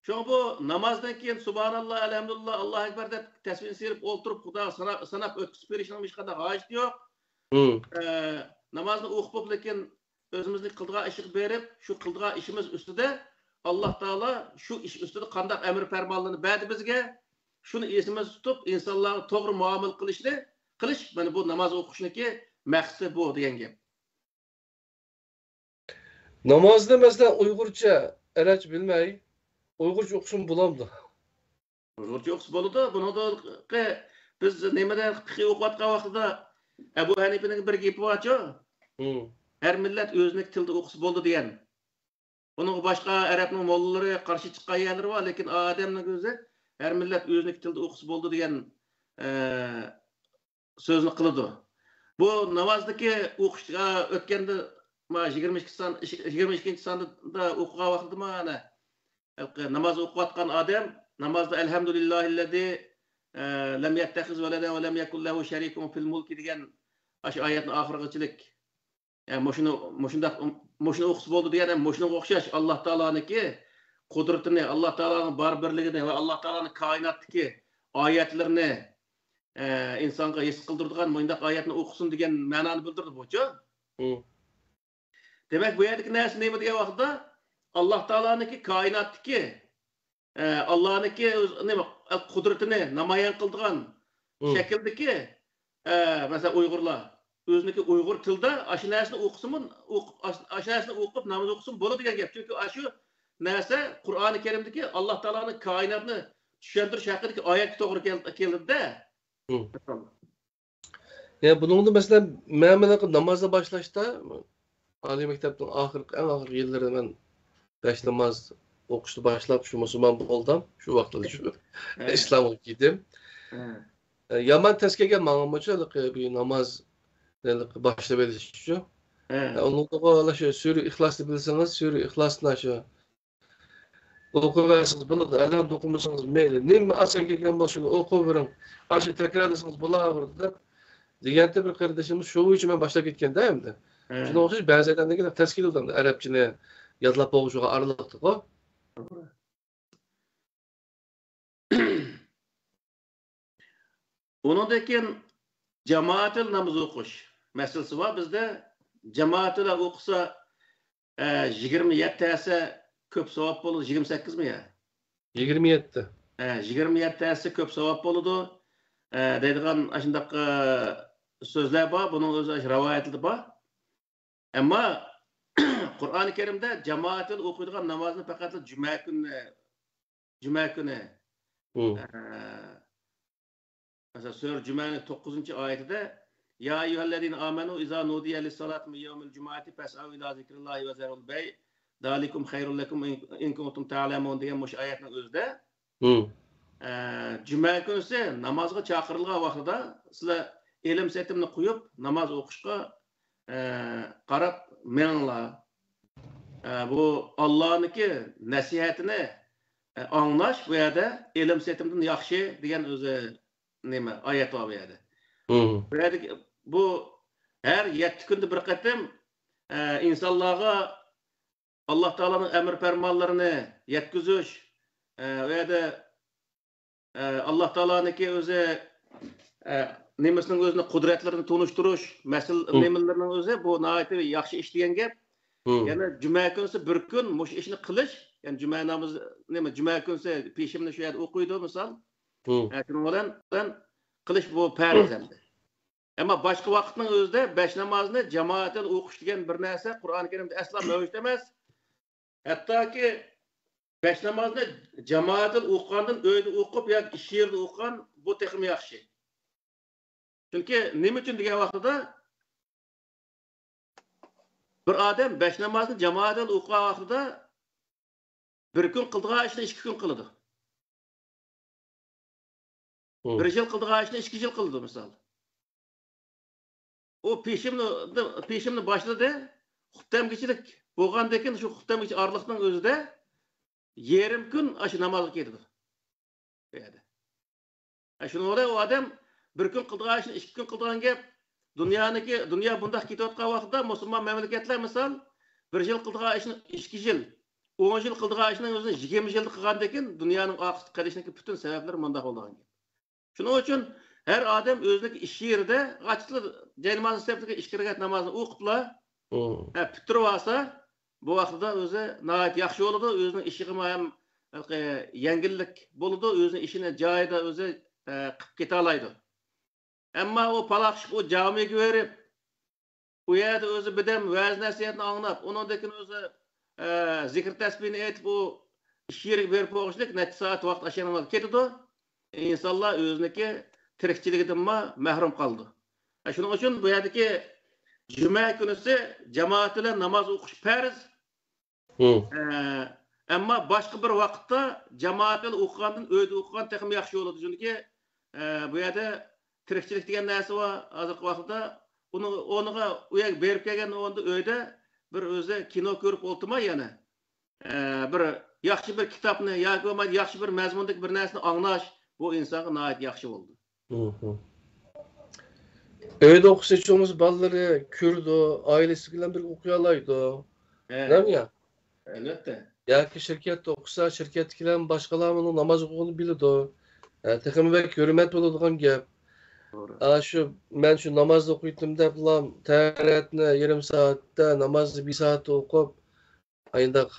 شۇڭا بۇ نامازدىن كېيىن سۇبھاناللا، ئەلھەمدۇلىللا، ئاللاھۇ ئەكبەر دەپ تەسبىھنى سېلىپ ئولتۇرۇپ، خۇداغا سانا-، ساناپ ئۆتكۈزۈپ بېرىشنىڭ ھېچقانداق ھاجىتى يوق. ئە، نامازنى ئوقۇپ بولۇپ، لېكىن ئۆزىمىزنىڭ قىلىدىغان ئىشىغا بېرىپ، شۇ قىلىدىغان ئىشىمىز ئۈستىدە ئاللا تائالا شۇ ئىش ئۈستىدە قانداق ئەمر پەرمانلارنى بەردى بىزگە، شۇنى ئېسىمىزدە تۇتۇپ، ئىنسانلارغا توغرا مۇئامىلە قىلىشنى، قىلىش، مانا بۇ ناماز ئوقۇشنىڭكى مەقسىتى بۇ دېگەن گەپ. نامازنى، مەسىلەن، ئۇيغۇرچە، ئەرەبچە بىلمەي، ئۇيغۇرچە ئوقۇسىمۇ بولامدۇ؟ ئۇيغۇرچە ئوقۇسا بولىدۇ. بۇنىڭدا بىز نېمىدە پىقى ئوقۇۋاتقان ۋاقتىدا ئەبۇ ھەنىپىنىڭ بىر گېپى بارچۇ، ھەر مىللەت ئۆزىنىڭ تىلىدا ئوقۇسا بولىدۇ دېگەن. بۇنىڭغا باشقا ئەرەبنىڭ موللىلىرى قارشى چىققان يەرلىرى بار، لېكىن ئادەمنىڭ ئۆزى ھەر مىللەت ئۆزىنىڭ تىلىدا ئوقۇسا بولىدۇ دېگەن، ئە، سۆزنى قىلىدۇ. بۇ نامازدىكى ئوقۇش، ئا، ئۆتكەندە، ما، يىگىرمە ئىككى سان، يىگىرمە ئىككىنچى ساندا ئوقۇغان ۋاقتىدا، مانا، ھېلىقى ناماز ئوقۇۋاتقان ئادەم نامازدا «ئەلھەمدۇلىللاھىللەزى، ئە، لەم يەتتەخىز ۋەلەدەن ۋە لەم يەكۇن لەھۇ شەرىكۇن فىل مۇلكى» دېگەن ئاشۇ ئايەتنىڭ ئاخىرىغىچىلىك، ئە، مۇشۇنى، مۇشۇنداق، مۇشۇنى ئوقۇسا بولىدۇ دېگەن، ھەم مۇشۇنىڭغا ئوخشاش ئاللا تائالانىڭكى قۇدرىتىنى، ئاللا تائالانىڭ بار بىرلىكىنى ۋە ئاللا تائالانىڭ كائىناتتىكى ئايەتلىرىنى، ئە، ئىنسانغا ھېس قىلدۇرىدىغان مۇنداق ئايەتنى ئوقۇسۇن دېگەن مەنانى بىلدۈرىدۇ بۇچۇ. دېمەك، بۇ يەردىكى نەرسە نېمە دېگەن ۋاقىتتا، ئاللا تائالانىڭكى كائىناتتىكى، ئە، ئاللانىڭكى ئۆز-، نېمە، قۇدرىتىنى نامايان قىلىدىغان شەكىلدىكى، ئە، مەسىلەن، ئۇيغۇرلار ئۆزىنىڭكى ئۇيغۇر تىلىدا ئاشۇ نەرسىنى ئوقۇسىمۇ، ئوق-، ئاش-، ئاشۇ نەرسىنى ئوقۇپ ناماز ئوقۇسىمۇ بولىدۇ دېگەن گەپ. چۈنكى ئاشۇ نەرسە قۇرئانى كەرىمدىكى ئاللا تائالانىڭ كائىناتنى چۈشەندۈرۈش ھەققىدىكى ئايەتكە توغرا كەل-، كېلىدۇ-دە. يا، بۇنىڭدا، مەسىلەن، مەن مانا نامازنى باشلاشتا، ئالىي مەكتەپنىڭ ئاخىرقى، ئەڭ ئاخىرقى يىللىرى مەن بەش ناماز ئوقۇشنى باشلاپ، شۇ مۇسۇلمان بولدۇم. شۇ ۋاقىتتا شۇ ئىسلامغا كىردىم. يامان تەس كەلگەن ماڭىمۇچۇ، ھېلىقى بىر ناماز، ھېلىقى باشلىۋېلىش ئۈچۈن. ئۇنىڭغا شۇ سۈرە ئىخلاسنى بىلسىڭىز، سۈرە ئىخلاسنى شۇ ئوقۇۋەرسىڭىز بولىدۇ، ئەلھەمدۇ ئوقۇمىسىڭىز مەيلى. نېمە ئاسان كەلگەن بولسا شۇنى ئوقۇۋېرىڭ. ئاشۇ تەكرارلىسىڭىز بولاۋېرىدۇ دەپ دېگەنتى بىر قېرىندىشىمىز، شۇ بويىچە مەن باشلاپ كەتكەندە ئەمدى. شۇنىڭغا ئوخشاش بەزى ئادەملەرگە تەس كېلىدۇ ئەمدى، ئەرەبچىنى يادلاپ بولغۇچىغا ئارىلىقتىغۇ. ئۇنىڭدىن كېيىن جامائەتىل ناماز ئوقۇش مەسىلىسى بار بىزدە. جامائەتىل ئوقۇسا، ئە، يىگىرمە يەتتە ھەسسە كۆپ ساۋاب بولىدۇ، يىگىرمە سەككىزمۇ يا؟ يىگىرمە يەتتە. ئە، يىگىرمە يەتتە ھەسسە كۆپ ساۋاب بولىدۇ، ئە، دەيدىغان ئاشۇنداق، ئە، سۆزلەر بار. بۇنىڭ ئۆزى ئاشۇ رىۋايەتلىرىدە بار. ئەمما قۇرئانى كەرىمدە جامائەتىل ئوقۇيدىغان نامازنى پەقەتلا جۈمە كۈنى، جۈمە كۈنى، ئە، مەسىلەن، سۈرە جۈمەنىڭ توققۇزىنچى ئايىتىدە، يا أيها الذين آمنوا إذا نودي للصلاة من يوم الجمعة فاسعوا إلى ذكر الله وذروا البيع ذلكم خير لكم إن، إن كنتم تعلمون دېگەن مۇشۇ ئايەتنىڭ ئۆزىدە، ئە، جۈمە كۈنىسى نامازغا چاقىرىلغان ۋاقتىدا سىلەر ئېلىم سېتىمنى قويۇپ، ناماز ئوقۇشقا، ئە، قاراپ مېڭىڭلار. ئە، بۇ ئاللانىڭكى نەسىھەتىنى، ئە، ئاڭلاش بۇ يەردە ئېلىم سېتىمدىن ياخشى دېگەن ئۆزى نېمە، ئايەت بار بۇ يەردە. بۇ يەردىكى، بۇ ھەر يەتتە كۈندە بىر قېتىم، ئە، ئىنسانلارغا ئاللا تائالانىڭ ئەمر پەرمانلىرىنى يەتكۈزۈش، ئە، ئۇ يەردە، ئە، ئاللا تائالانىڭكى ئۆزى، ئە، نېمىسىنىڭ ئۆزىنى، قۇدرەتلىرىنى تونۇشتۇرۇش مەسىلە، نېمىلىرىنىڭ ئۆزى بۇ ناھايىتى ياخشى ئىش دېگەن گەپ. يەنە جۈمە كۈنىسى بىر كۈن مۇشۇ ئىشنى قىلىش، يەنى جۈمە نامىزى، نېمە، جۈمە كۈنىسى پېشىمنى شۇ يەردە ئوقۇيدۇ، مىسال. ئە، شۇنىڭ بىلەن، بىلەن قىلىش بۇ پەرز ئەمدى. ئەمما باشقا ۋاقىتنىڭ ئۆزىدە بەش نامازنى جامائەتتىن ئوقۇش دېگەن بىر نەرسە قۇرئان كەرىمدە ئەسلا مەۋجۇت ئەمەس. ھەتتاكى بەش نامازنى جامائەتتىن ئوقۇغاندىن ئۆيدە ئوقۇپ ياكى ئىش يېرىدە ئوقۇغان بۇ تېخىمۇ ياخشى. چۈنكى نېمە ئۈچۈن دېگەن ۋاقتىدا بىر ئادەم بەش نامازنى جامائەتتىن ئوقۇغان ۋاقتىدا بىر كۈن قىلىدىغان ئىشنى ئىككى كۈن قىلىدۇ. بىر يىل قىلىدىغان ئىشنى ئىككى يىل قىلىدۇ، مىسال. ئۇ پېشىمنى، پېشىمنى باشلىدى، خۇپتەمگىچىلىك بولغاندىن كېيىن، شۇ خۇپتەمگىچە ئارىلىقنىڭ ئۆزىدە يېرىم كۈن ئاشۇ نامازغا كېتىدۇ. بۇ يەردە. ھە، شۇنىڭ بىلەن ئۇ ئادەم بىر كۈن قىلىدىغان ئىشنى ئىككى كۈن قىلىدىغان گەپ. دۇنيانىڭكى، دۇنيا بۇنداق كېتىۋاتقان ۋاقىتتا مۇسۇلمان مەملىكەتلەر، مىسال، بىر يىل قىلىدىغان ئىشنى ئىككى يىل، ئون يىل قىلىدىغان ئىشنى ئۆزىنى يىگىرمە يىلدا قىلغاندىن كېيىن دۇنيانىڭ ئارقىسىغا قېلىشنىڭكى پۈتۈن سەۋەبلىرى مۇنداق بولىدىغان گەپ. شۇنىڭ ئۈچۈن ھەر ئادەم ئۆزىنىڭكى ئىش يېرىدە، ئاچىقى جاي نامازى سەپلىكى ئىككى رەكەت نامازنى ئوقۇپلا، ھە، پۈتتۈرۈۋالسا، بۇ ۋاقتىدا ئۆزى ناھايىتى ياخشى بولىدۇ، ئۆزىنىڭ ئىشىغىمۇ ھەم ھېلىقى يەڭگىللىك بولىدۇ، ئۆزىنىڭ ئىشىنى جايىدا ئۆزى، ئە، قىلىپ كېتەلەيدۇ. ئەمما ئۇ پالاقشىق ئۇ جامىگە بېرىپ، ئۇ يەردە ئۆزى بىردەم ۋەز نەسىھەتنى ئاڭلاپ، ئۇنىڭدىن كېيىن ئۆزى، ئە، زىكىر تەسبىھنى ئېيتىپ، ئۇ ئىش يېرىگە بېرىپ بولغۇچىلىك نەچچە سائەت ۋاقىت ئاشۇ يەردە كېتىدۇ. ئىنسانلار ئۆزىنىڭكى تىرىكچىلىكىدىنمۇ مەھرۇم قالىدۇ. ئە، شۇنىڭ ئۈچۈن بۇ يەردىكى جۈمە كۈنىسى جامائەت بىلەن ناماز ئوقۇش پەرز. ئە، ئەمما باشقا بىر ۋاقىتتا جامائەت بىلەن ئوقۇغاندىن ئۆيدە ئوقۇغان تېخىمۇ ياخشى بولىدۇ. چۈنكى، ئە، بۇ يەردە تىرىكچىلىك دېگەن نەرسە بار. ھازىرقى ۋاقىتتا ئۇنىڭ ئورنىغا ئۇ يەرگە بېرىپ كەلگەن ئورنىدا ئۆيدە بىر ئۆزى كىنو كۆرۈپ ئولتۇرماي يەنە، ئە، بىر ياخشى بىر كىتابنى ياكى بولمىسا ياخشى بىر مەزمۇندىكى بىر نەرسىنى ئاڭلاش بۇ ئىنسانغا ناھايىتى ياخشى بولىدۇ. مھم. ئۆيدە ئوقۇسا، ھېچ بولمىسا بالىلىرى كۆرىدۇ، ئائىلىسى بىلەن بىرگە ئوقۇيالايدۇ. ھە. دەيمۇ يا؟ ئەلۋەتتە. ياكى شىركەتتە ئوقۇسا، شىركەتتىكىلەر باشقىلار ئۇنىڭ ناماز ئوقۇغىنىنى بىلىدۇ. ھە، تېخىمۇ بەك ھۆرمەت بولىدىغان گەپ. توغرا. ئا، شۇ، مەن شۇ نامازنى ئوقۇيتتىم دەپلا تەرەتنى يېرىم سائەتتە، نامازنى بىر سائەتتە ئوقۇپ، ئاينداق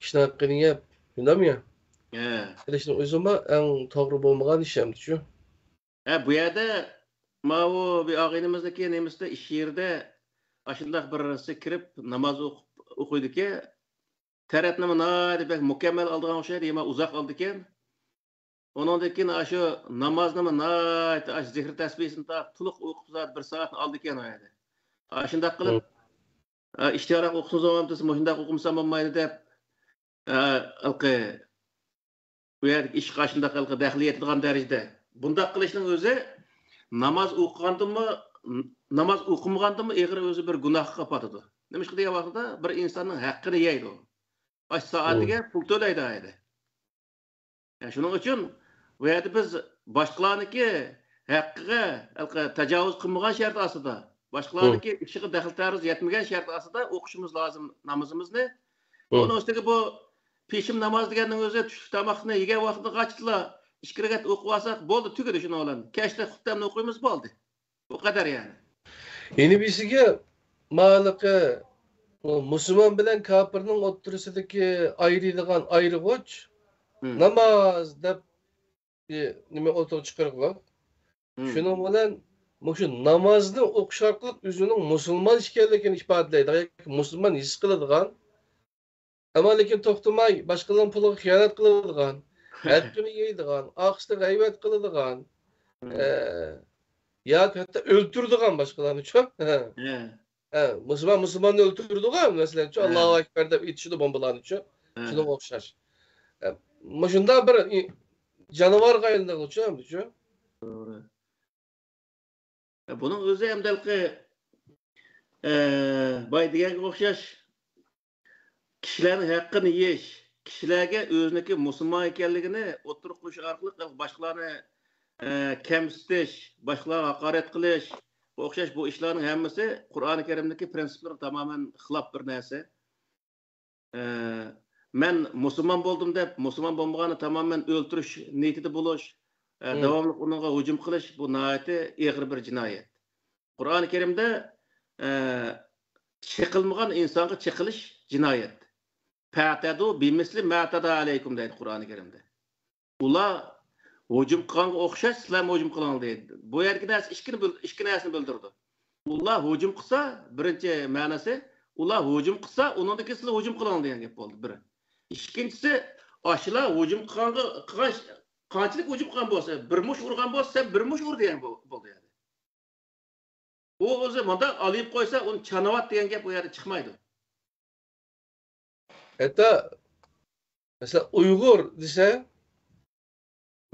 كىشىنىڭ ھەققىنى يەپ، شۇنداقمۇ يا؟ ھە. قىلىشنىڭ ئۆزىمۇ ئەڭ توغرا بولمىغان ئىش ئەمدىچۇ. ھە، بۇ يەردە ماۋۇ بىر ئاغىنىمىزنىڭكى نېمىسىدە، ئىش يېرىدە ئاشۇنداق بىرسى كىرىپ ناماز ئوقۇپ، ئوقۇيدىكەن. تەرەتنىمۇ ناھايىتى بەك مۇكەممەل ئالىدىغان ئوخشايدۇ، يەنە ئۇزاق ئالىدىكەن. ئۇنىڭدىن كېيىن ئاشۇ نامازنىمۇ ناھايىتى ئاشۇ زىكىر تەسبىھىسىنى تارتىپ تولۇق ئوقۇپ زادى بىر سائەتنى ئالىدىكەن ئۇ يەردە. ئاشۇنداق قىلىپ، ئە، ئىشتىياراق ئوقۇسىڭىز بولمامدۇ دېسە، مۇشۇنداق ئوقۇمىسام بولمايدۇ دەپ، ئە، ھېلىقى ئۇ يەردىكى ئىشقا ئاشۇنداق ھېلىقى دەخلى يېتىدىغان دەرىجىدە. بۇنداق قىلىشنىڭ ئۆزى ناماز ئوقۇغاندىنمۇ، ناماز ئوقۇمىغاندىنمۇ ئېغىر ئۆزى بىر گۇناھقا پاتىدۇ. نېمىشقا دېگەن ۋاقتىدا بىر ئىنساننىڭ ھەققىنى يەيدۇ. ئاشۇ سائەتىگە پۇل تۆلەيدۇ ئايدا. يا، شۇنىڭ ئۈچۈن بۇ يەردە بىز باشقىلارنىڭكى ھەققىگە ھېلىقى تاجاۋۇز قىلمىغان شەرت ئاستىدا، باشقىلارنىڭكى ئىشىغا دەخلى تەرۇز يەتمىگەن شەرت ئاستىدا ئوقۇشىمىز لازىم نامىزىمىزنى. ئۇنىڭ ئۈستىگە بۇ پېشىم ناماز دېگەننىڭ ئۆزى چۈشلۈك تاماقنى يېگەن ۋاقتىدا قاچىلا ئىككى رەكەت ئوقۇۋالساق بولدى، تۈگىدى شۇنىڭ بىلەن. كەچلىك خۇپتەمنى ئوقۇيمىز، بولدى. بۇ قەدەر يەنى. يەنە بىرسىگە، ماۋۇ مۇسۇلمان بىلەن كاپىرنىڭ ئوتتۇرىسىدىكى ئايرىيدىغان ئايرىغۇچ ناماز دەپ نېمە ئوتتۇرىغا چىقىرىدۇ. شۇنىڭ بىلەن مۇشۇ نامازنى ئوقۇش ئارقىلىق ئۆزىنىڭ مۇسۇلمان ئىكەنلىكىنى ئىپادىلەيدىغان، ياكى مۇسۇلمان ھېس قىلىدىغان، ئەمما لېكىن توختىماي باشقىلارنىڭ پۇلىغا خىيانەت قىلىدىغان، ھەققىنى يەيدىغان، ئارقىسىدىن غەيۋەت قىلىدىغان، ئە، ياكى ھەتتا ئۆلتۈرىدىغان باشقىلارنىچۇ. ھە. ھە، مۇسۇلمان مۇسۇلماننى ئۆلتۈرىدىغان، مەسىلەنچۇ، ھە. ئاللاھۇ ئەكبەر دەپ ئېيتىشىدۇ بومبىلارنىچۇ. ھە. شۇنىڭغا ئوخشاش. ئە، مۇشۇنداق بىر ئى-، جانىۋارغا ئايلىنىدىچۇ، ئەمدىچۇ. توغرا. ئە، بۇنىڭ ئۆزى ئەمدى ھېلىقى، ئە، بايا دېگەنگە ئوخشاش. كىشىلەرنىڭ ھەققىنى يېيىش، كىشىلەرگە ئۆزىنىڭكى مۇسۇلمان ئىكەنلىكىنى ئوتتۇرىغا قويۇش ئارقىلىق باشقىلارنى، ئە، كەمسىتىش، باشقىلارغا ھاقارەت قىلىش، بۇ ئوخشاش بۇ ئىشلارنىڭ ھەممىسى قۇرئانى كەرىمدىكى پرىنسىپلارغا تامامەن خىلاپ بىر نەرسە. ئە، مەن مۇسۇلمان بولدۇم دەپ، مۇسۇلمان بولمىغاننى تامامەن ئۆلتۈرۈش نىيىتىدە بولۇش، ئە، داۋاملىق ئۇنىڭغا ھۇجۇم قىلىش، بۇ ناھايىتى ئېغىر بىر جىنايەت. قۇرئانى كەرىمدە، ئە، چېقىلمىغان ئىنسانغا چېقىلىش جىنايەت. فَاعْتَدُوا بِمِثْلِ مَا اعْتَدَى عَلَيْكُمْ دەيدۇ قۇرئانى كەرىمدە. ئۇلار ھۇجۇم قىلغانغا ئوخشاش سىلەرمۇ ھۇجۇم قىلىڭ دەيدۇ. بۇ يەردىكى نەرسە ئىككىنى بىل-، ئىككى نەرسىنى بىلدۈرىدۇ. ئۇلار ھۇجۇم قىلسا، بىرىنچى مەنىسى، ئۇلار ھۇجۇم قىلسا، ئۇنىڭدىن كېيىن سىلەر ھۇجۇم قىلىڭ دېگەن گەپ بولدى، بىر. ئىككىنچىسى، ئاشۇلار ھۇجۇم قىلغانغا، قىلغان، قانچىلىك ھۇجۇم قىلغان بولسا، بىر مۇش ئۇرغان بولسا، سەن بىر مۇش ئۇر دېگەن بول-، بولدى يەنى. ئۇ ئۆزى مۇنداق ئالايىپ قويسا، ئۇنى چانىۋات دېگەن گەپ ئۇ يەردە چىقمايدۇ. ھەتتا، مەسىلەن، ئۇيغۇر دېسە،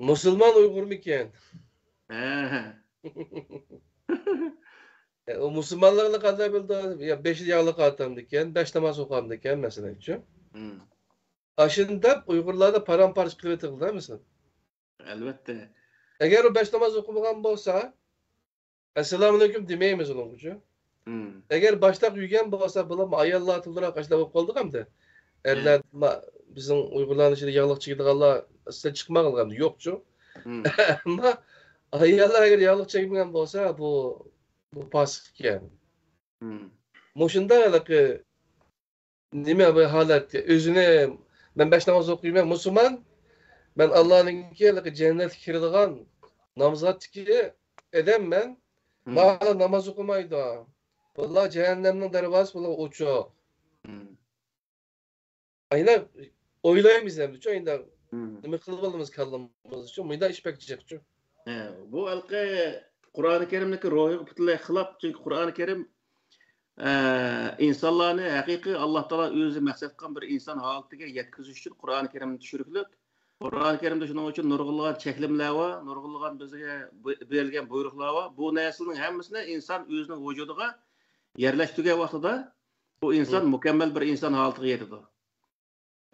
مۇسۇلمان ئۇيغۇرمىكەن؟ ھە. ئە، ئۇ مۇسۇلمانلىقىنى قانداق بىلىدۇ؟ يا بېشىدا ياغلىق ئارتامدىكەن، بەش ناماز ئوقامدىكەن، مەسىلەنچۇ. ھىم. ئاشۇنداق ئۇيغۇرلارنى پارام-پارچە قىلىۋېتىلدى، مەسىلەن. ئەلۋەتتە. ئەگەر ئۇ بەش ناماز ئوقۇمىغان بولسا، ئەسسالامۇئەلەيكۇم دېمەيمىز ئۇنىڭغىچۇ. ھىم. ئەگەر باشتاق يۈگەن بولسا، بۇلارمۇ ئاياللار تىلدىراق ئاشۇنداق بولۇپ قالدى ئەمدى. ئەرلەر، ما-، بىزنىڭ ئۇيغۇرلارنىڭ ئىچىدە ياغلىق چېكىدىغانلار ئەسلى چىقمىغان يوقچۇ. ئەمما ئاياللار ئەگەر ياغلىق چەكمىگەن بولسا، بۇ، بۇ پاسىق ئىكەن. مۇشۇنداق ھېلىقى نېمە بۇ ھالەت؟ ئۆزىنى، مەن بەش ناماز ئوقۇيمەن، مۇسۇلمان، مەن ئاللانىڭكى ھېلىقى جەننەتكە كىرىدىغان نامزاتتىكى ئادەم مەن. مانا ناماز ئوقۇمايدۇ. بۇلار جەھەننەمنىڭ دەرۋازىسى بۇلار ئوچۇق. ئاينا ئويلايمىز ئەمدىچۇ، ئاينا نېمە قىلىپ ئالىمىز كاللىمىزچۇ، مۇنداق ئىش بەك جىقچۇ. ھە، بۇ ھېلىقى قۇرئانى كەرىمنىڭكى روھىغا پۈتۈنلەي خىلاپ، چۈنكى قۇرئانى كەرىم، ئە، ئىنسانلارنى ھەقىقىي ئاللا تائالا ئۆزى مەقسەت قىلغان بىر ئىنسان ھالىتىگە يەتكۈزۈش ئۈچۈن قۇرئانى كەرىمنى چۈشۈرگۈلۈك. قۇرئانى كەرىمدە شۇنىڭ ئۈچۈن نۇرغۇنلىغان چەكلىمىلەر بار، نۇرغۇنلىغان بىزگە بۇ-، بېرىلگەن بۇيرۇقلار بار. بۇ نەرسىلەرنىڭ ھەممىسىنى ئىنسان ئۆزىنىڭ ۋۇجۇدىغا يەرلەشتۈرگەن ۋاقتىدا، بۇ ئىنسان مۇكەممەل بىر ئىنسان ھالىتىگە يېتىدۇ.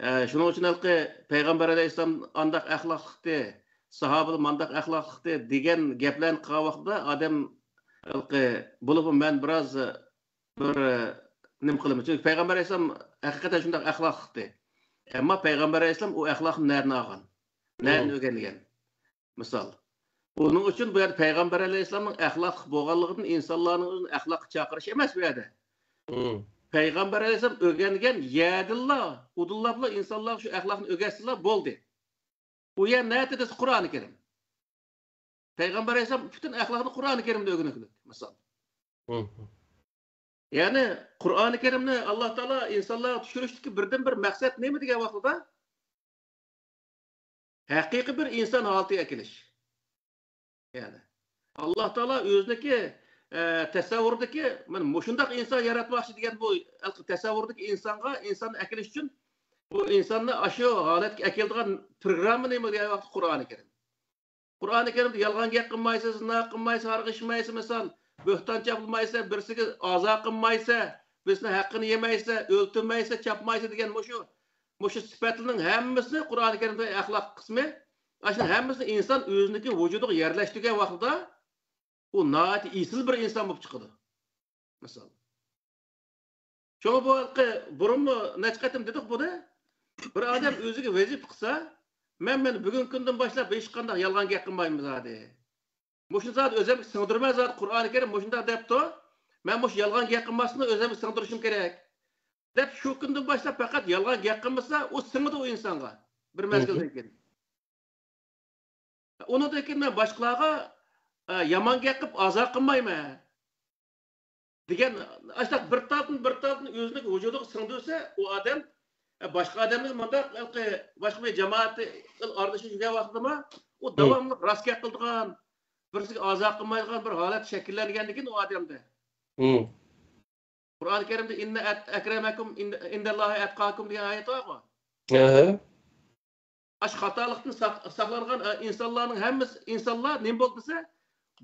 ئە، شۇنىڭ ئۈچۈن ھېلىقى پەيغەمبەر ئەلەيھىسسالام ئانداق ئەخلاقلىقتى، ساھابىلەر مانداق ئەخلاقلىقتى دېگەن گەپلەرنى قىلغان ۋاقتىدا ئادەم ھېلىقى بولۇپمۇ مەن بىراز بىر، نېمە قىلىمىز؟ چۈنكى پەيغەمبەر ئەلەيھىسسالام ھەقىقەتەن شۇنداق ئەخلاقلىقتى. ئەمما پەيغەمبەر ئەلەيھىسسالام ئۇ ئەخلاقنى نەدىن ئالغان؟ نەدىن ئۆگەنگەن؟ مىسال. ئۇنىڭ ئۈچۈن بۇ يەردە پەيغەمبەر ئەلەيھىسسالامنىڭ ئەخلاقلىق بولغانلىقىدىن ئىنسانلارنىڭ ئۆزىنى ئەخلاققا چاقىرىشى ئەمەس بۇ يەردە. پەيغەمبەر ئەلەيھىسسالام ئۆگەنگەن يەردىنلا، ئۇدۇللاپلا ئىنسانلارغا شۇ ئەخلاقنى ئۆگەتسىلا بولدى. ئۇ يەر نەتە دېسە قۇرئانى كەرىم. پەيغەمبەر ئەلەيھىسسالام پۈتۈن ئەخلاقنى قۇرئانى كەرىمدە ئۆگىنىۋېتىدۇ، مىسال. يەنى قۇرئانى كەرىمنى ئاللا تائالا ئىنسانلارغا چۈشۈرۈشتىكى بىردىنبىر مەقسەت نېمە دېگەن ۋاقتىدا، ھەقىقىي بىر ئىنسان ھالىتىگە ئەكېلىش. يەنى ئاللا تائالا ئۆزىنىڭكى، ئە، تەسەۋۋۇرىدىكى، مانا مۇشۇنداق ئىنسان ياراتماقچى دېگەن بۇ تەسەۋۋۇردىكى ئىنسانغا، ئىنساننى ئەكېلىش ئۈچۈن بۇ ئىنساننى ئاشۇ ھالەتكە ئەكېلىدىغان پروگرامما نېمە دېگەن ۋاقىتتا قۇرئانى كەرىم. قۇرئانى كەرىمدە يالغان گەپ قىلمايسەن، زىنا قىلمايسەن، ھارغا ئىچمەيسەن، مىسال، بۆھتان چاپلىمايسەن، بىرسىگە ئازا قىلمايسەن، بىرسىنىڭ ھەققىنى يېمەيسەن، ئۆلتۈرمەيسەن، چاپمايسەن دېگەن مۇشۇ، مۇشۇ سۈپەتلەرنىڭ ھەممىسىنى قۇرئانى كەرىمدە ئەخلاق قىسمى، ئاشۇنىڭ ھەممىسىنى ئىنسان ئۆزىنىڭكى ۋۇجۇدىغا يەرلەشتۈرگەن ۋاقتىدا ئۇ ناھايىتى ئېسىل بىر ئىنسان بولۇپ چىقىدۇ. مىسال. شۇڭا بۇ ھېلىقى بۇرۇنمۇ نەچچە قېتىم دېدۇق بۇنى. بىر ئادەم ئۆزىگە ۋەزىپە قىلسا، مەن، مەن بۈگۈنكى كۈندىن باشلاپ ھېچقانداق يالغان گەپ قىلمايمەن زادى. مۇشۇنى زادى ئۆزۈمگە سىڭدۈرىمەن زادى، قۇرئانى كەرىم مۇشۇنداق دەپتۇ. مەن مۇشۇ يالغان گەپ قىلماسلىقنى ئۆزۈمگە سىڭدۈرۈشۈم كېرەك. دەپ شۇ كۈندىن باشلاپ پەقەت يالغان گەپ قىلمىسا، ئۇ سىڭىدۇ ئۇ ئىنسانغا. بىر مەزگىلدىن كېيىن. ئۇنىڭدىن كېيىن مەن باشقىلارغا، ئە، يامان گەپ قىلىپ ئازار قىلمايمەن دېگەن، ئاشۇنداق بىر تالدىن، بىر تالدىن ئۆزىنىڭ ۋۇجۇدىغا سىڭدۈرسە، ئۇ ئادەم، ئە، باشقا ئادەملەر مۇنداق، ھېلىقى، باشقا بىر جامائەت ئارىلىشىپ يۈرگەن ۋاقتىدىمۇ، ئۇ داۋاملىق راست گەپ قىلىدىغان، بىرسىگە ئازار قىلمايدىغان بىر ھالەت شەكىللەنگەندىن كېيىن ئۇ ئادەمدە. قۇرئانى كەرىمدە «ئىننە ئەت-، ئەكرەمەكۇم ئىن-، ئىندەللاھى ئەتقاكۇم» دېگەن ئايەت بارغۇ. ئاشۇ خاتالىقتىن ساق-، ساقلانغان، ئە، ئىنسانلارنىڭ ھەممىسى، ئىنسانلار نېمە بولدى دېسە،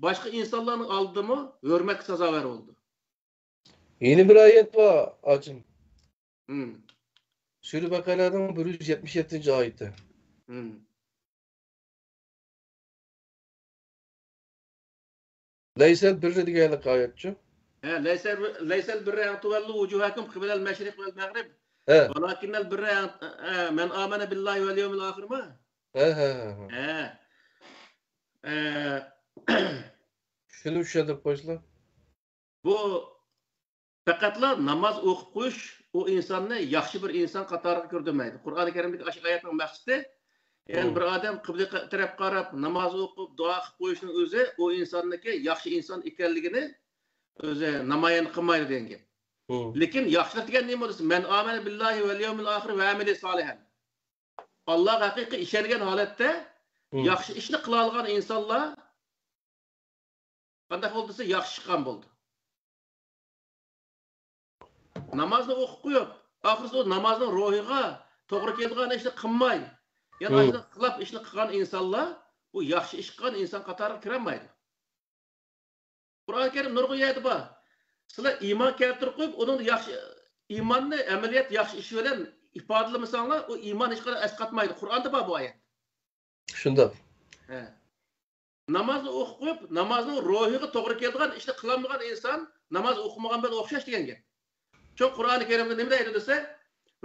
باشقا ئىنسانلارنىڭ ئالدىدىمۇ ھۆرمەتكە سازاۋەر بولىدۇ. يەنە بىر ئايەت بار، ھاجىم. سۈرە بەقەرەنىڭ بىر يۈز يەتمىش يەتتىنچى ئايىتى. لەيسەل بىررە دېگەن ئايەتچۇ؟ ھە، لەيسەل، لەيسەل بىررە ئەن تۇۋەللۇ ۋۇجۇھەكۇم قىبلەل مەشرىق ۋەل مەغرىب. ھە. ۋەلاكىننەل بىررە ئەن، ھە، مەن ئامەنە بىللاھى ۋەل يەۋمىل ئاخىرمۇ؟ ھە، ھە، ھە، ھە. ھە. ئە، شۇنى چۈشەندۈرۈپ قويسىلا. بۇ پەقەتلا ناماز ئوقۇپ قويۇش ئۇ ئىنساننى ياخشى بىر ئىنسان قاتارىغا كىردۈرمەيدۇ. قۇرئانى كەرىمدىكى ئاشۇ ئايەتنىڭ مەقسىتى، يەنى بىر ئادەم قىبلە تەرەپ قاراپ ناماز ئوقۇپ، دۇئا قىلىپ قويۇشنىڭ ئۆزى ئۇ ئىنساننىڭكى ياخشى ئىنسان ئىكەنلىكىنى ئۆزى نامايان قىلمايدۇ دېگەن گەپ. لېكىن ياخشىلىق دېگەن نېمە دېسە، مەن ئامەنە بىللاھى ۋەل يەۋمىل ئاخىر ۋە ئەمىلە سالىھەن. ئاللاغا ھەقىقىي ئىشەنگەن ھالەتتە ياخشى ئىشنى قىلالىغان ئىنسانلار قانداق بولدى دېسە، ياخشى چىققان بولدى. نامازنى ئوقۇپ قويۇپ، ئاخىرسى ئۇ نامازنىڭ روھىغا توغرا كېلىدىغان ئىشنى قىلماي، يەنە ئاشۇنداق خىلاپ ئىشنى قىلغان ئىنسانلار بۇ ياخشى ئىش قىلغان ئىنسان قاتارىغا كىرەلمەيدۇ. قۇرئانى كەرىم نۇرغۇن يەردە بار. سىلەر ئىمان كەلتۈرۈپ قويۇپ، ئۇنىڭدا ياخشى، ئىماننى ئەمەلىيەت ياخشى ئىش بىلەن ئىپادىلىمىسەڭلار، ئۇ ئىمان ھېچقانداق ئەسقاتمايدۇ. قۇرئاندا بار بۇ ئايەت. شۇنداق. ھە. نامازنى ئوقۇپ قويۇپ، نامازنىڭ روھىغا توغرا كېلىدىغان ئىشنى قىلالمىغان ئىنسان ناماز ئوقۇمىغان بىلەن ئوخشاش دېگەن گەپ. شۇ قۇرئانى كەرىمدە نېمە دەيدۇ دېسە،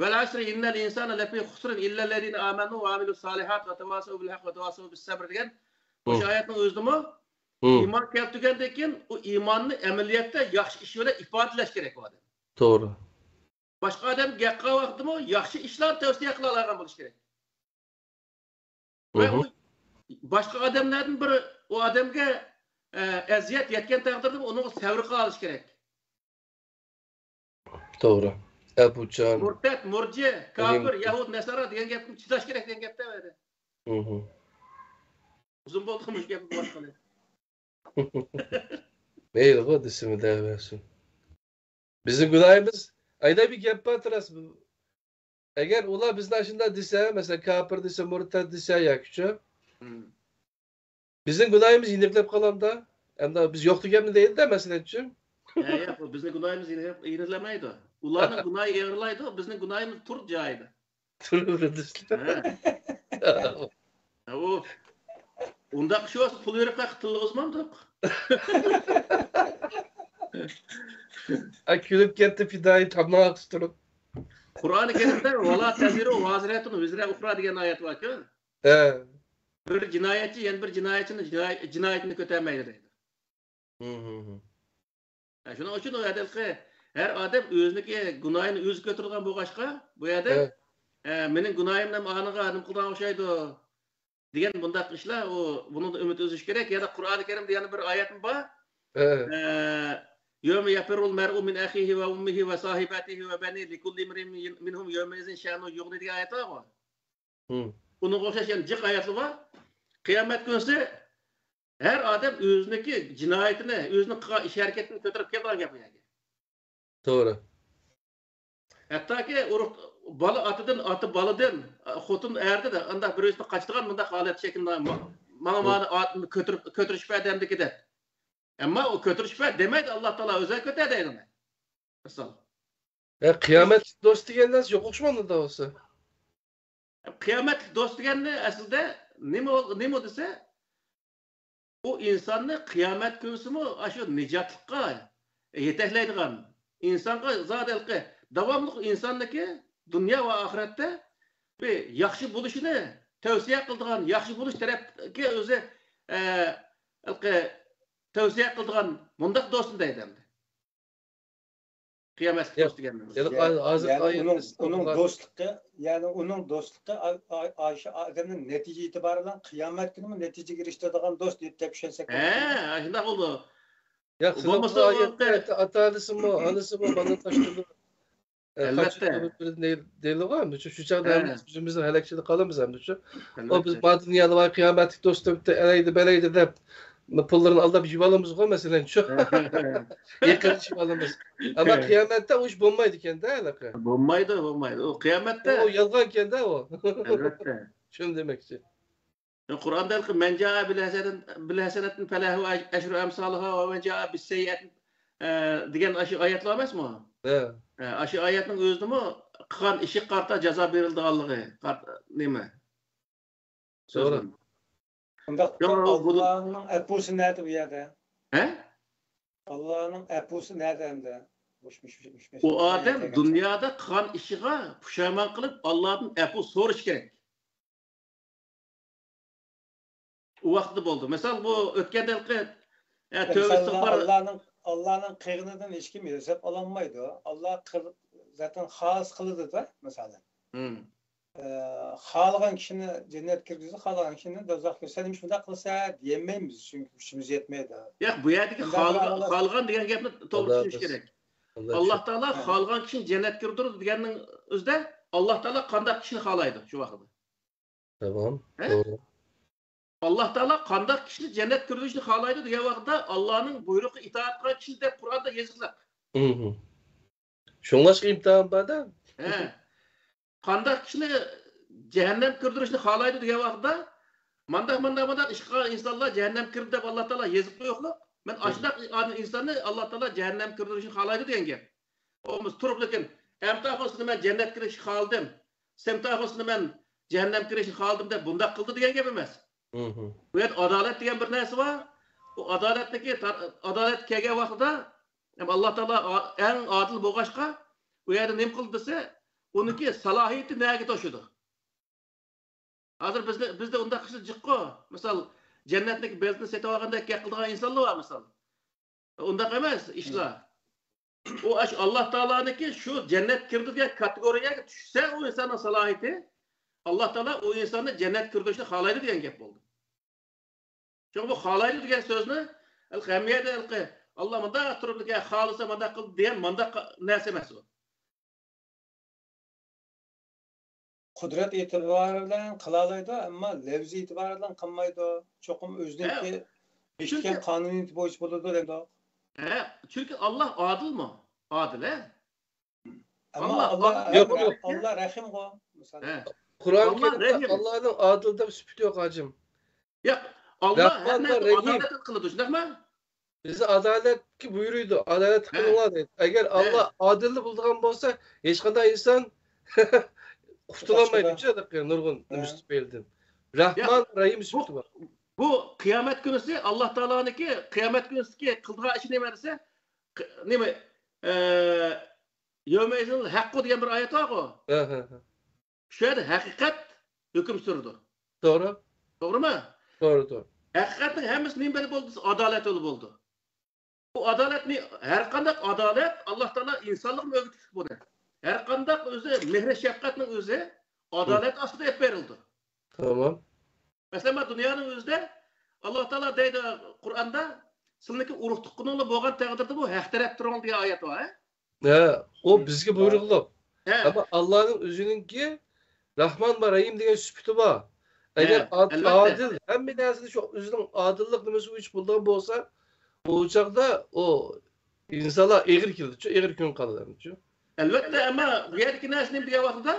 ۋەل ئەسرى ئىننەل ئىنسانە لەفى خۇسرىن ئىللەللەزىنە ئامەنۇ ۋە ئامىلۇس سالىھات ۋە تەۋاسەۋ بىل ھەق ۋە تەۋاسەۋ بىس سەبر دېگەن مۇشۇ ھىم. ئايەتنىڭ ئۆزىدىمۇ ھىم. ئىمان كەلتۈرگەندىن كېيىن ئۇ ئىماننى ئەمەلىيەتتە ياخشى ئىش بىلەن ئىپادىلەش كېرەك ئۇ ئادەم. توغرا. باشقا ئادەم گەپ قىلغان ۋاقتىمۇ ياخشى ئىشلارنى تەۋسىيە قىلالايدىغان بولۇش كېرەك. ۋە مھم. ئۇ باشقا ئادەملەردىن بىر ئۇ ئادەمگە، ئە، ئەزىيەت يەتكەن تەقدىردە ئۇنىڭغا سەۋر قىلالىشى كېرەك. توغرا. ئەپۇچان. مۇرتەت، مۇرجى، كاپىر، رەھىم. يەھۇد، نەسارا دېگەن گەپنى چىداش كېرەك دېگەن گەپتە ئۇ يەردە. مھم. ئۇزۇن بولدىغۇ مۇشۇ گەپنى باشقىلى. مەيلىغۇ، دېسىمۇ دەۋەرسۇن. بىزنىڭ گۇناھىمىز، ئايدا بىر گەپ بار، راست. ئەگەر ئۇلار بىزنى ئاشۇنداق دېسە، مەسىلەن، كاپىر دېسە، مۇرتەت دېسە ياكىچۇ، مم. بىزنىڭ گۇناھىمىز يېنىكلەپ قالامدا؟ ئەمدى بىز يوق دېگەنمۇ دەيدۇ-دە، مەسىلەنچۇ. ھە، ياق، ئۇ بىزنىڭ گۇناھىمىز يېنىكلەپ، يېنىكلەمەيدۇ. ئۇلارنىڭ گۇناھى ئېغىرلايدۇ، بىزنىڭ گۇناھىمىز تۇرۇپ جايىدا. تۇرۇپ ھە. ھە، ئۇ، ئۇنداق ئىش بولسا، پۇل بېرىپ تىللىغۇزمامدۇق. ئا، كۈلۈپ كەتتى پىدائىي تاماق تۇتۇپ. قۇرئانى كەرىمدە «ۋەلا تەزىرۇ ۋازىرەتۇن ۋىزرە ئۇخرا» دېگەن ئايەت باركۇ. ھە. بىر جىنايەتچى يەنە بىر جىنايەتچىنىڭ جىناي-، جىنايىتىنى كۆتەرمەيدۇ دەيدۇ. ھە، شۇنىڭ ئۈچۈن ئۇ ھەدىقى ھەر ئادەم ئۆزىنىڭكى گۇناھىنى ئۆزى كۆتۈرىدىغان بولغاچقا، بۇ يەردە، ھە. ئە، مېنىڭ گۇناھىم نېمە ئانىغا نېمە قىلىدىغان ئوخشايدۇ دېگەن بۇنداق ئىشلار، ئۇ، بۇنىڭدىن ئۈمىد ئۈزۈش كېرەك. يەنە قۇرئانى كەرىمدە يەنە بىر ئايەتمۇ بار. ھە. ئە، يَوْمَ يَفِرُّ الْمَرْءُ مِنْ أَخِيهِ وَأُمِّهِ وَصَاحِبَتِهِ وَبَنِيهِ لِكُلِّ امْرِئٍ مِنْهُمْ يَوْمَئِذٍ شَأْنٌ يُغْنِيهِ دېگەن ئايەت بارغۇ. ھىم. ئۇنىڭغا ئوخشاش يەنە جىق ئايەتلەر بار. قىيامەت كۈنسى ھەر ئادەم ئۆزىنىڭكى جىنايىتىنى، ئۆزىنىڭ قىلغان ئىش ھەرىكىتىنى كۆتۈرۈپ كېلىدىغان گەپ بۇ يەرگە. توغرا. ھەتتاكى ئۇرۇق بالا ئاتىدىن، ئاتا بالىدىن، خوتۇن ئەردىن ئانداق بىرسىدىن قاچىدىغان مۇنداق ھالەت شەكلىدە ما-، ماڭا، ھىم. مانا ئاتنى كۆتۈرۈپ، كۆتۈرۈشۈپ بەر دەمدىكى دەپ. ئەمما ئۇ كۆتۈرۈشۈپ بەر دېمەيدۇ، ئاللا تائالا ئۆزى كۆتەر دەيدۇ. مىسال. ھە، قىيامەتلىك دوست دېگەن نەرسە يوق ئوخشىمامدۇ دەۋاتسا؟ قىيامەتلىك دوست دېگەننى ئەسلىدە نېمە، نېمە دېسە، ئۇ ئىنساننى قىيامەت كۈنسىمۇ ئاشۇ نىجاتلىققا يېتەكلەيدىغان، ئىنسانغا زادى ھېلىقى داۋاملىق ئىنساننىڭكى دۇنيا ۋە ئاخىرەتتە بىر ياخشى بولۇشىنى تەۋسىيە قىلىدىغان، ياخشى بولۇش تەرەپكە ئۆزى، ئە، ھېلىقى تەۋسىيە قىلىدىغان مۇنداق دوستنى دەيدۇ ئەمدى. قىيامەتلىك ياق، دوست دېگەننىڭ ئۆزى. يەنى يەنى، ھازىر يەنى ئايەت ئۇنىڭ، ئۇنىڭ دوستلۇقى، يەنى ئۇنىڭ دوستلۇقى ئا-، ئا-، ئاشۇ ئادەمنىڭ نەتىجە ئېتىبارى بىلەن قىيامەت كۈنىمۇ نەتىجىگە ئېرىشىدىغان دوست دەپ چۈشەنسەك ھە، بولىدۇ. شۇنداق بولىدۇ. ياق، سىلەر بولمىسا ئۇ ئايەتتە ئايەتتە ئاتا-ئانىسىمۇ، ئانىسىمۇ مانا تاشلىدى. ئە، ئەلۋەتتە. قاچىدۇ بىر دەي-، دەيدىغۇ ئەمدى شۇ، شۇ چاغدا ھە. ھەممىمىز ئۆزىمىزنىڭ ھەلەكچىلىك قىلىمىز ئەمدى شۇ. ئۇ بىز ئەلۋەتتە. بار دۇنيادا بار قىيامەتلىك دوست دەپ ئەلەيدى، بەلەيدى دەپ، پۇللىرىنى ئالداپ يېيىۋالىمىزغۇ، مەسىلەن، شۇ. يېقىنلىشىۋالىمىز. ئەمما قىيامەتتە ئۇ ئىش بولمايدىكەن-دە، ھېلىقى. بولمايدۇ، بولمايدۇ. ئۇ قىيامەتتە ئۇ يالغانكەن-دە ئۇ. ئەلۋەتتە. شۇنى دېمەكچى. قۇرئاندا ھېلىقى «مەن جائە بىل ھەسەنەتىن، بىل ھەسەنەتىن فەلەھۇ ئەشرۇ ئەمسالىھا ۋە مەن جائە بىسسەييئەتىن»، ئە، دېگەن ئاشۇ ئايەتلەر ئەمەسمۇ؟ ھە. ئە، ئاشۇ ئايەتنىڭ ئۆزىدىمۇ قىلغان ئىشىغا قارىتا جازا بېرىلىدىغانلىقى، قارىتا، نېمە؟ توغرا. سۆزلىرى. ئۇنداقتا ياق، بۇ ئاللانىڭ ئەپۇسى نەدە بۇ يەردە؟ ھە؟ ئاللانىڭ ئەپۇسى نەدە ئەمدى؟ مۇش، مۇش، مۇش، مۇش، مۇش، ئۇ ئادەم دۇنيادا قىلغان ئىشىغا پۇشايمان قىلىپ، ئاللادىن ئەپۇ سورىشى كېرەك. ئۇ ۋاقىتتا بولدى. مىسال، بۇ ئۆتكەندە ھېلىقى، ئە، تۆۋە مىسال، ئىستىغپار. ئاللانىڭ، ئاللانىڭ قىلغىنىدىن ھېچكىم ھېساب ئالالمايدۇ. ئاللا قىل-، زاتەن خالىس قىلىدۇ-دە، مىسالەن. ھىم. ئە، خالىغان كىشىنى جەننەتكە كىرگۈزىدۇ، خالىغان كىشىنى دوزاخقا كىرگۈزىدۇ. سەن نېمە شۇنداق قىلىسەن دېيەلمەيمىز، چۈنكى كۈچىمىز يەتمەيدۇ. ياق، بۇ يەردىكى خالىغان، خالىغان دېگەن گەپنى توغرا چۈشىنىش كېرەك. ئاللا تائالا خالىغان كىشىنى جەننەتكە كىردۈرىدۇ دېگەننىڭ ئۆزىدە، ئاللا تائالا قانداق كىشىنى خالايدۇ شۇ ۋاقىتتا؟ تامام، ھە؟ توغرا. ئاللا تائالا قانداق كىشىنى جەننەتكە كىردۈرۈشنى خالايدۇ دېگەن ۋاقىتتا، ئاللانىڭ بۇيرۇقىغا ئىتائەت قىلغان كىشىنى دەپ قۇرئاندا يېزىقلىق. ھىم. شۇڭلاشقا ئىمتىھان بار-دە. ھە. قانداق كىشىنى جەھەننەمگە كىردۈرۈشنى خالايدۇ دېگەن ۋاقىتتا، مانداق، مانداق، مانداق ئىش قىلغان ئىنسانلار جەھەننەمگە كىردى دەپ ئاللا تائالا يېزىپ قويۇقلۇق. مەن ئاشۇنداق ئىنساننى ئاللا تائالا جەھەننەمگە كىردۈرۈشنى خالايدۇ دېگەن گەپ. ئۇ بولمىسا تۇرۇپ، لېكىن ئەمتاخۇسنى مەن جەننەتكە كىرىشنى خالىدىم، سەمتاخۇسنى مەن جەھەننەمگە كىرىشنى خالىدىم دەپ بۇنداق قىلدى دېگەن گەپ ئەمەس. ھىم. بۇ يەردە ئادالەت دېگەن بىر نەرسە بار. ئۇ ئادالەتنىكى، ئادالەت كەلگەن ۋاقتىدا، ھەم ئاللا تائالا ئا-، ئەڭ ئادىل بولغاچقا، ئۇ يەردە نېمە قىلدى دېسە، ئۇنىڭكى سالاھىيىتى نەگە توشىدۇ؟ ھازىر بىزدە، بىزدە ئۇنداق ئىشلار جىققۇ. مىسال، جەننەتنىڭ بېلىتىنى سېتىۋالغاندەك گەپ قىلىدىغان ئىنسانلار بار، مىسال. ئۇنداق ئەمەس ئىشلار. ئۇ ئاش ئاللا تائالانىڭكى شۇ جەننەت كىرىدۇ دېگەن كاتېگورىيەگە چۈشسە، ئۇ ئىنساننىڭ سالاھىيىتى، ئاللا تائالا ئۇ ئىنساننى جەننەت كىردۈرۈشنى خالايدۇ دېگەن گەپ بولدى. چۈنكى بۇ خالايدۇ دېگەن سۆزنى ھېلىقى ھەممە يەردە ھېلىقى ئاللا مۇنداق تۇرۇپتىكەن، خالىسا مۇنداق قىلدى دېگەن مۇنداق نەرسە ئەمەس ئۇ. قۇدرەت ئېتىبارى بىلەن قىلالايدۇ، ئەمما لەۋز ئېتىبارى بىلەن قىلمايدۇ. چوقۇم ئۆزىنىڭكى بېكىتكەن قانۇنىيىتى بويىچە بولىدۇ دەيدۇ. ھە، چۈنكى ئاللا ئادىلمۇ؟ ئادىل، ھە؟ ئەمما ئاللا، ياق، ياق. ئاللا رەھىمغۇ، مىسال. ھە. قۇرئان كەرىمدە ئاللانىڭ ئادىل دەپ سۈپىتى يوق، ھاجىم. ياق، ئاللا ھەر نەرسىنى ئادالەت قىلىدۇ، شۇنداقمۇ؟ بىزنى ئادالەتكە بۇيرۇيدۇ، ئادالەت قىلىڭلار دەيدۇ. ئەگەر ئاللا ئادىل بولىدىغان بولسا، ھېچقانداق ئىنسان قۇتۇلالمايدۇ، نۇرغۇن نېمە تۈپەيلىدىن. رەھمان، رەھىم سۈپىتى بار. بۇ قىيامەت كۈنىسى ئاللا تائالانىڭكى قىيامەت كۈنىسىدىكى قىلىدىغان ئىشى نېمە دېسە، نېمە، يەۋمەئىزىنىل ھەققۇ دېگەن بىر ئايەت بارغۇ. شۇ يەردە ھەقىقەت ھۆكۈم سۈرىدۇ. توغرا. توغرىمۇ؟ توغرا، توغرا. ھەقىقەتنىڭ ھەممىسى نېمە بىلەن بولىدۇ؟ ئادالەت بىلەن بولىدۇ. بۇ ئادالەتنى، ھەر قانداق ئادالەت، ئاللا تائالا ئىنسانلىقمۇ ئۆگىتىپ بۇنى. ھەر قانداق ئۆزى مېھرى شەپقەتنىڭ ئۆزى ئادالەت ئاستىدا ئېلىپ بېرىلىدۇ. تامام. مەسىلەن، مانا دۇنيانىڭ ئۆزىدە ئاللا تائالا دەيدۇ قۇرئاندا، سىلىنىڭكى ئۇرۇق تۇغقىنىڭلار بولغان تەقدىردە بۇ ھەق تەرەپ تۇرۇڭ دېگەن ئايەت بار، ھە؟ ھە، ئۇ بىزگە بۇيرۇقلۇق. ھە. ئەمما ئاللانىڭ ئۆزىنىڭكى رەھمان ۋە رەھىم دېگەن سۈپىتى بار. ئەگەر ئادىل، ھەممە نەرسىدە شۇ ئۆزىنىڭ ئادىللىق نېمىسى بويىچە بولىدىغان بولسا، ئۇ چاغدا ئۇ ئىنسانلار ئېغىر كېلىدىچۇ، ئېغىر كۆڭۈل قالىدىچۇ. ئەلۋەتتە، ئەمما بۇ يەردىكى نەرسە نېمە دېگەن ۋاقتىدا،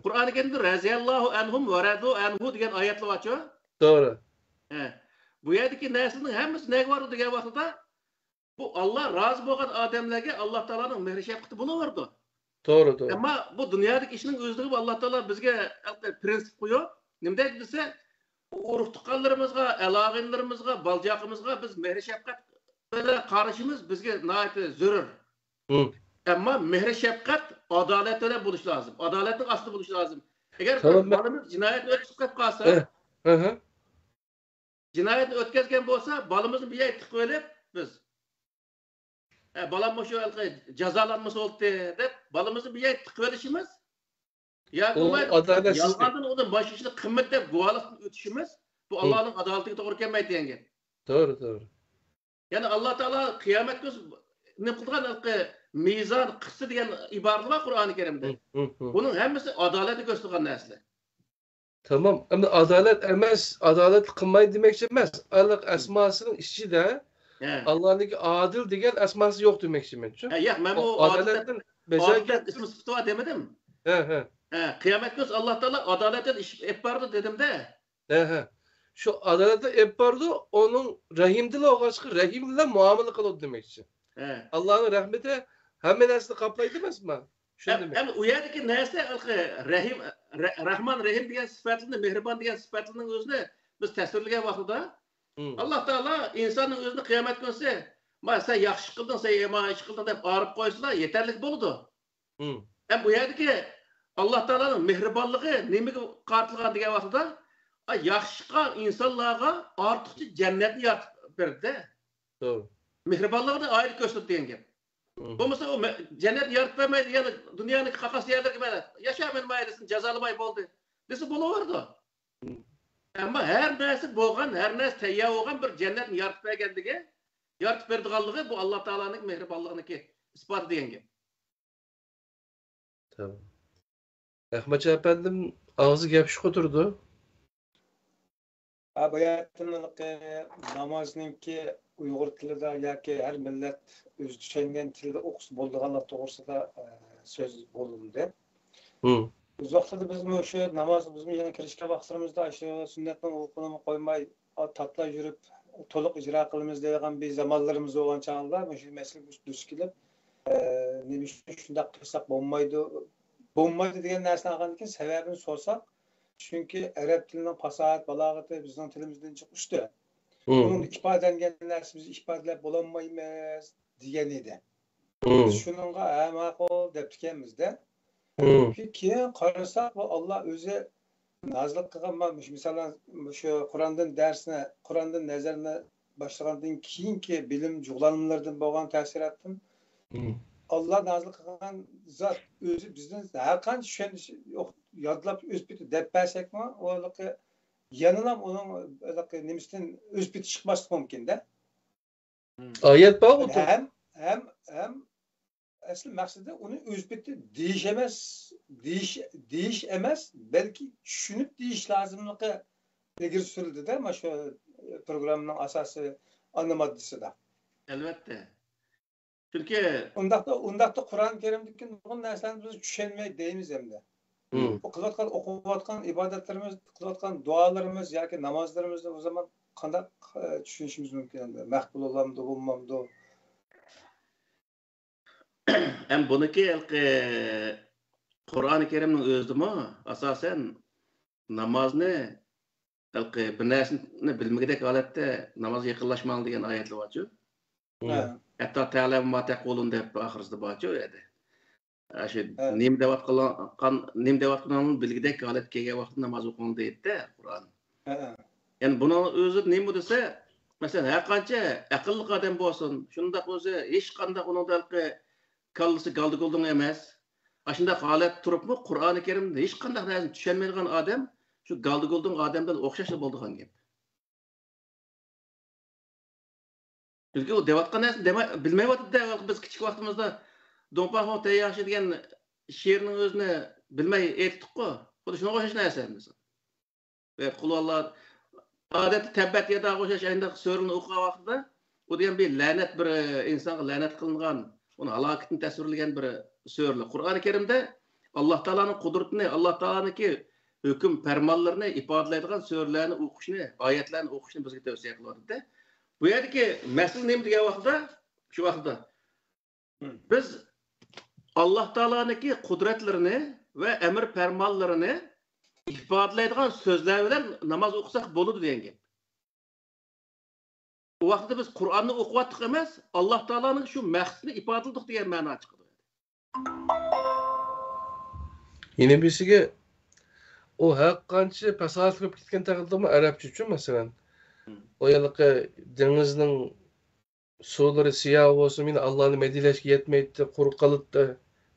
قۇرئانى كەرىمدە رەزىيەللاھۇ ئەنھۇم ۋە رەزۇ ئەنھۇ دېگەن ئايەتلەر بارچۇ. توغرا. ھە. بۇ يەردىكى نەرسىنىڭ ھەممىسى نەگە بارىدۇ دېگەن ۋاقتىدا، بۇ ئاللا رازى بولغان ئادەملەرگە ئاللا تائالانىڭ مېھرى شەپقىتى بولۇۋېرىدۇ. توغرا، توغرا. ئەمما بۇ دۇنيادىكى ئىشنىڭ ئۆزىدىمۇ ئاللا تائالا بىزگە پرىنسىپ قويۇپ، نېمە دەيدۇ دېسە، ئۇرۇق تۇغقانلىرىمىزغا، ئەل ئاغىنىلىرىمىزغا، بالا چاقىمىزغا بىز مېھرى شەپقەت بىلەن قارىشىمىز بىزگە ناھايىتى زۆرۈر. ئەمما مېھرى شەپقەت ئادالەت بىلەن بولۇشى لازىم. ئادالەتنىڭ ئاستىدا بولۇشى لازىم. ئەگەر بىر بالىمىز جىنايەت ئۆتۈپ قېلىپ قالسا، جىنايەتنى ئۆتكەزگەن بولسا، بالىمىزنى بۇ يەرگە تىقىۋېلىپ بىز، ئە، بالام مۇشۇ ھېلىقى جازالانمىسا بولدى دەپ بالىمىزنى بۇ يەرگە تىقىۋېلىشىمىز ياكى بولمايدۇ، يالغاندىن ئۇنى ماشۇ ئىشنى قىلمىدى دەپ گۇۋاھلىقتىن ئۆتۈشىمىز بۇ ئاللانىڭ ئادالىتىگە توغرا كەلمەيدۇ دېگەن گەپ. توغرا، توغرا. يەنى ئاللا تائالا قىيامەت كۈنى نېمە قىلىدىغان ھېلىقى مىزان قىسسا دېگەن ئىبارىلەر بار قۇرئانى كەرىمدە. بۇنىڭ ھەممىسى ئادالەتنى كۆرسىتىدىغان نەرسىلەر. تامام. ئەمدى ئادالەت ئەمەس، ئادالەت قىلمايدۇ دېمەكچى ئەمەس. ئەللىق ئەسماسىنىڭ ئىچىدە ئاللانىڭكى ئادىل دېگەن ئەسماسى يوق دېمەكچىمەنچۇ. ھە، ياق، مەن بۇ ئادالەتتىن بىزار ئادىل دەپ ئىسمى سۈپىتى بار دېمىدىم. ھە، ھە. ھە، قىيامەت كۈنى ئاللا تائالا ئادالەتتىن ئىش ئېلىپ بارىدۇ دېدىمدە. ھە، ھە. شۇ ئادالەتنى ئېلىپ بارىدۇ، ئۇنىڭ رەھىمدىلا بولغاچقا، رەھىم بىلەن مۇئامىلە قىلىدۇ دېمەكچى. ھە. ئاللانىڭ رەھمىتى ھەممە نەرسىنى قاپلايدۇ ئەمەسمۇ؟ شۇندىمۇ؟ ئەمما ئۇ يەردىكى نەرسە ھېلىقى رەھىم، رە-، رەھمان، رەھىم دېگەن سۈپەتلىرىنى، مېھرىبان دېگەن سۈپەتلىرىنىڭ ئۆزىنى بىز تەسۋىرلىگەن ۋاقتىدا، ئاللا تائالا ئىنساننىڭ ئۆزىنى قىيامەت كۈنىسى، ما، سەن ياخشى ئىش قىلدىڭ، سەن يامان ئىش قىلدىڭ دەپ ئايرىپ قويسىلا يېتەرلىك بولىدۇ. ھەم بۇ يەردىكى ئاللا تائالانىڭ مېھرىبانلىقى نېمىگە قارىتىلغان دېگەن ۋاقتىدا، ئا، ياخشى ئىش قىلغان ئىنسانلارغا ئارتۇقچە جەننەتنى يارىتىپ بەردى. توغرا. مېھرىبانلىقىنى ئايرى كۆرسىتىدۇ دېگەن گەپ. بولمىسا ئۇ جەننەت يارىتىپ بەرمەيدۇ، يەنە دۇنيانىڭ قاقاس يەرلىرىگە مەن ياشا، مېنى مەيلىسىنى جازالىماي بولدى دېسە بولۇۋېرىدۇ. ئەمما ھەر نەرسە بولغان، ھەر نەرسە تەييار بولغان بىر جەننەتنى يارىتىپ بەرگەنلىكى، يارىتىپ بېرىدىغانلىقى بۇ ئاللا تائالانىڭ مېھرىبانلىقىنىڭكى ئىسپاتى دېگەن گەپ. تامام. ئەخمەتجان ئەپەندىم ئاغزى گەپ شۇقا تۇرىدۇ. ھە، باياتىن نامازنىڭكى ئۇيغۇر تىلىدا ياكى ھەر مىللەت ئۆزى چۈشەنگەن تىلدا ئوقۇسا بولىدىغانلىق توغرىسىدا، ئە، سۆز بولۇندى. ئۆز ۋاقتىدا بىزمۇ شۇ ناماز، بىزمۇ يېڭى كىرىشكەن ۋاقىتلىرىمىزدا شۇ سۈننەتنىڭ ھوقۇقىنىمۇ قويماي، تاتلا يۈرۈپ، تولۇق ئىجرا قىلىمىز دەيدىغان بىر زامانلىرىمىز بولغان چاغلار مۇشۇ مەسىلىگە دۇچ كېلىپ، ئە، نېمە ئۈچۈن شۇنداق قىلساق بولمايدۇ؟ بولمايدۇ دېگەن نەرسىنى ئالغاندىن كېيىن سەۋەبىنى سورىساق، چۈنكى ئەرەب تىلىنىڭ پاساھەت، بالاغىتى بىزنىڭ تىلىمىزدىن جىق ئۈستۈن. ئۇنىڭدا ئىپادىلەنگەن نەرسە بىز ئىپادىلەپ بولالمايمىز دېگەن ئىدى. بىز شۇنىڭغا، ھە، ماقۇل دەپتىكەنمىز-دە. مم. كېيىن قارىساق، بۇ ئاللا ئۆزى نازىل قىلغان، مانا مۇشۇ مىساللار، مۇشۇ قۇراندىن دەرسنى، قۇراندىن نەزەرنى باشلىغاندىن كېيىنكى بىلىم جۇغلانمىلىرىدىن بولغان تەسىراتتىن، مم. ئاللا نازىل قىلغان زات ئۆزى بىزدىن ھەر قانچە چۈشەنچە يادلاپ ئۆز پېتى دەپ بەرسەكمۇ، ئۇ يەنىلا ئۇنىڭ نېمىسىدىن ئۆز پېتى چىقماسلىقى مۇمكىن-دە. ئايەت بارغۇ. ھەم، ھەم، ھەم ئەسلى مەقسىتى ئۇنى ئۆز پېتى دېيىش ئەمەس، دېيىش، دېيىش ئەمەس، بەلكى چۈشىنىپ دېيىش لازىملىقى ئىلگىرى سۈرۈلدى-دە، مانا شۇ پروگراممىنىڭ ئاساسىي ئانا ماددىسىدا. ئەلۋەتتە. چۈنكى ئۇنداقتا، ئۇنداقتا قۇرئان كەرىمدىكى نۇرغۇن نەرسىلەرنى بىز چۈشەنمەي دەيمىز ئەمدى. مم. بۇ قىلىۋاتقان، ئوقۇۋاتقان ئىبادەتلىرىمىز، قىلىۋاتقان دۇئالىرىمىز ياكى نامازلىرىمىزنى ئۇ زامان قانداق، ئە، چۈشىنىشىمىز مۇمكىن ئەمدى؟ مەقبۇل بولامدۇ، بولمامدۇ؟ ھەم بۇنىكى ھېلىقى قۇرئانى كەرىمنىڭ ئۆزىدىمۇ ئاساسەن نامازنى ھېلىقى بىر نەرسىنى بىلمىگۈدەك ھالەتتە نامازغا يېقىنلاشماڭ دېگەن ئايەتلەر بارچۇ. ھە. ھەتتا تەلەم ما تەقۇلۇن دەپ ئاخىرسىدا بارچۇ ئۇ يەردە. ئاشۇ ھە. نېمە دەۋاتقان، نېمە دەۋاتقىنىڭنى بىلگۈدەك ھالەتكە كەلگەن ۋاقىتتا ناماز ئوقۇڭ دەيدىدە قۇرئان. ھە. يەنى بۇنىڭ ئۆزى نېمە دېسە، مەسىلەن، ھەر قانچە ئەقىللىق ئادەم بولسۇن، شۇنداق ئۆزى ھېچقانداق ئۇنىڭدا ھېلىقى كاللىسى گالدىگۇلدۇڭ ئەمەس. ئاشۇنداق ھالەتتە تۇرۇپمۇ قۇرئانى كەرىمدىن ھېچقانداق نەرسىنى چۈشەنمەيدىغان ئادەم شۇ گالدىگۇلدۇڭ ئادەمدىن ئوخشاشلا بولىدىغان گەپ. چۈنكى ئۇ دەۋاتقان نەرسىنى دېمە-، بىلمەيۋاتىدۇ-دە، بىز كىچىك ۋاقتىمىزدا دۇڭپاخۇ تەيياشى دېگەن شېئىرنىڭ ئۆزىنى بىلمەي ئېيتتۇققۇ. خۇددى شۇنىڭغا ئوخشاش نەرسە ھەممىسى. ۋە قۇلھۇۋاللا، ئادەتتە تەببەت ياداغا ئوخشاش ئاينداق سۈرىلەرنى ئوقۇغان ۋاقتىدا، ئۇ دېگەن بىر لەنەت، بىر ئىنسانغا لەنەت قىلىنغان، ئۇنىڭ ھالاكىتىنى تەسۋىرلىگەن بىر سۈرىلەر. قۇرئانى كەرىمدە ئاللا تائالانىڭ قۇدرىتىنى، ئاللا تائالانىڭكى ھۆكۈم پەرمانلىرىنى ئىپادىلەيدىغان سۈرىلەرنى ئوقۇشنى، ئايەتلەرنى ئوقۇشنى بىزگە تەۋسىيە قىلىۋاتىدۇ. بۇ يەردىكى مەسىلە نېمە دېگەن ۋاقىتتا، شۇ ۋاقىتتا بىز ئاللا تائالانىڭكى قۇدرەتلىرىنى ۋە ئەمر پەرمانلىرىنى ئىپادىلەيدىغان سۆزلەر بىلەن ناماز ئوقۇساق بولىدۇ دېگەن گەپ. ئۇ ۋاقىتتا بىز قۇرئاننى ئوقۇۋاتتۇق ئەمەس، ئاللا تائالانىڭ شۇ مەقسىتىنى ئىپادىلىدۇق دېگەن مەنا چىقىدۇ. يەنە بىرسىگە، ئۇ ھەر قانچە پەساھەتلىك بولۇپ كەتكەن تەقدىردىمۇ ئەرەبچىچۇ، مەسىلەن، مم. ئۇ ھېلىقى دېڭىزنىڭ سۇلىرى سىياھ بولسا، مېنى ئاللانى مەدھىيەلەشكە يەتمەيتتى، قۇرۇق قالىدۇ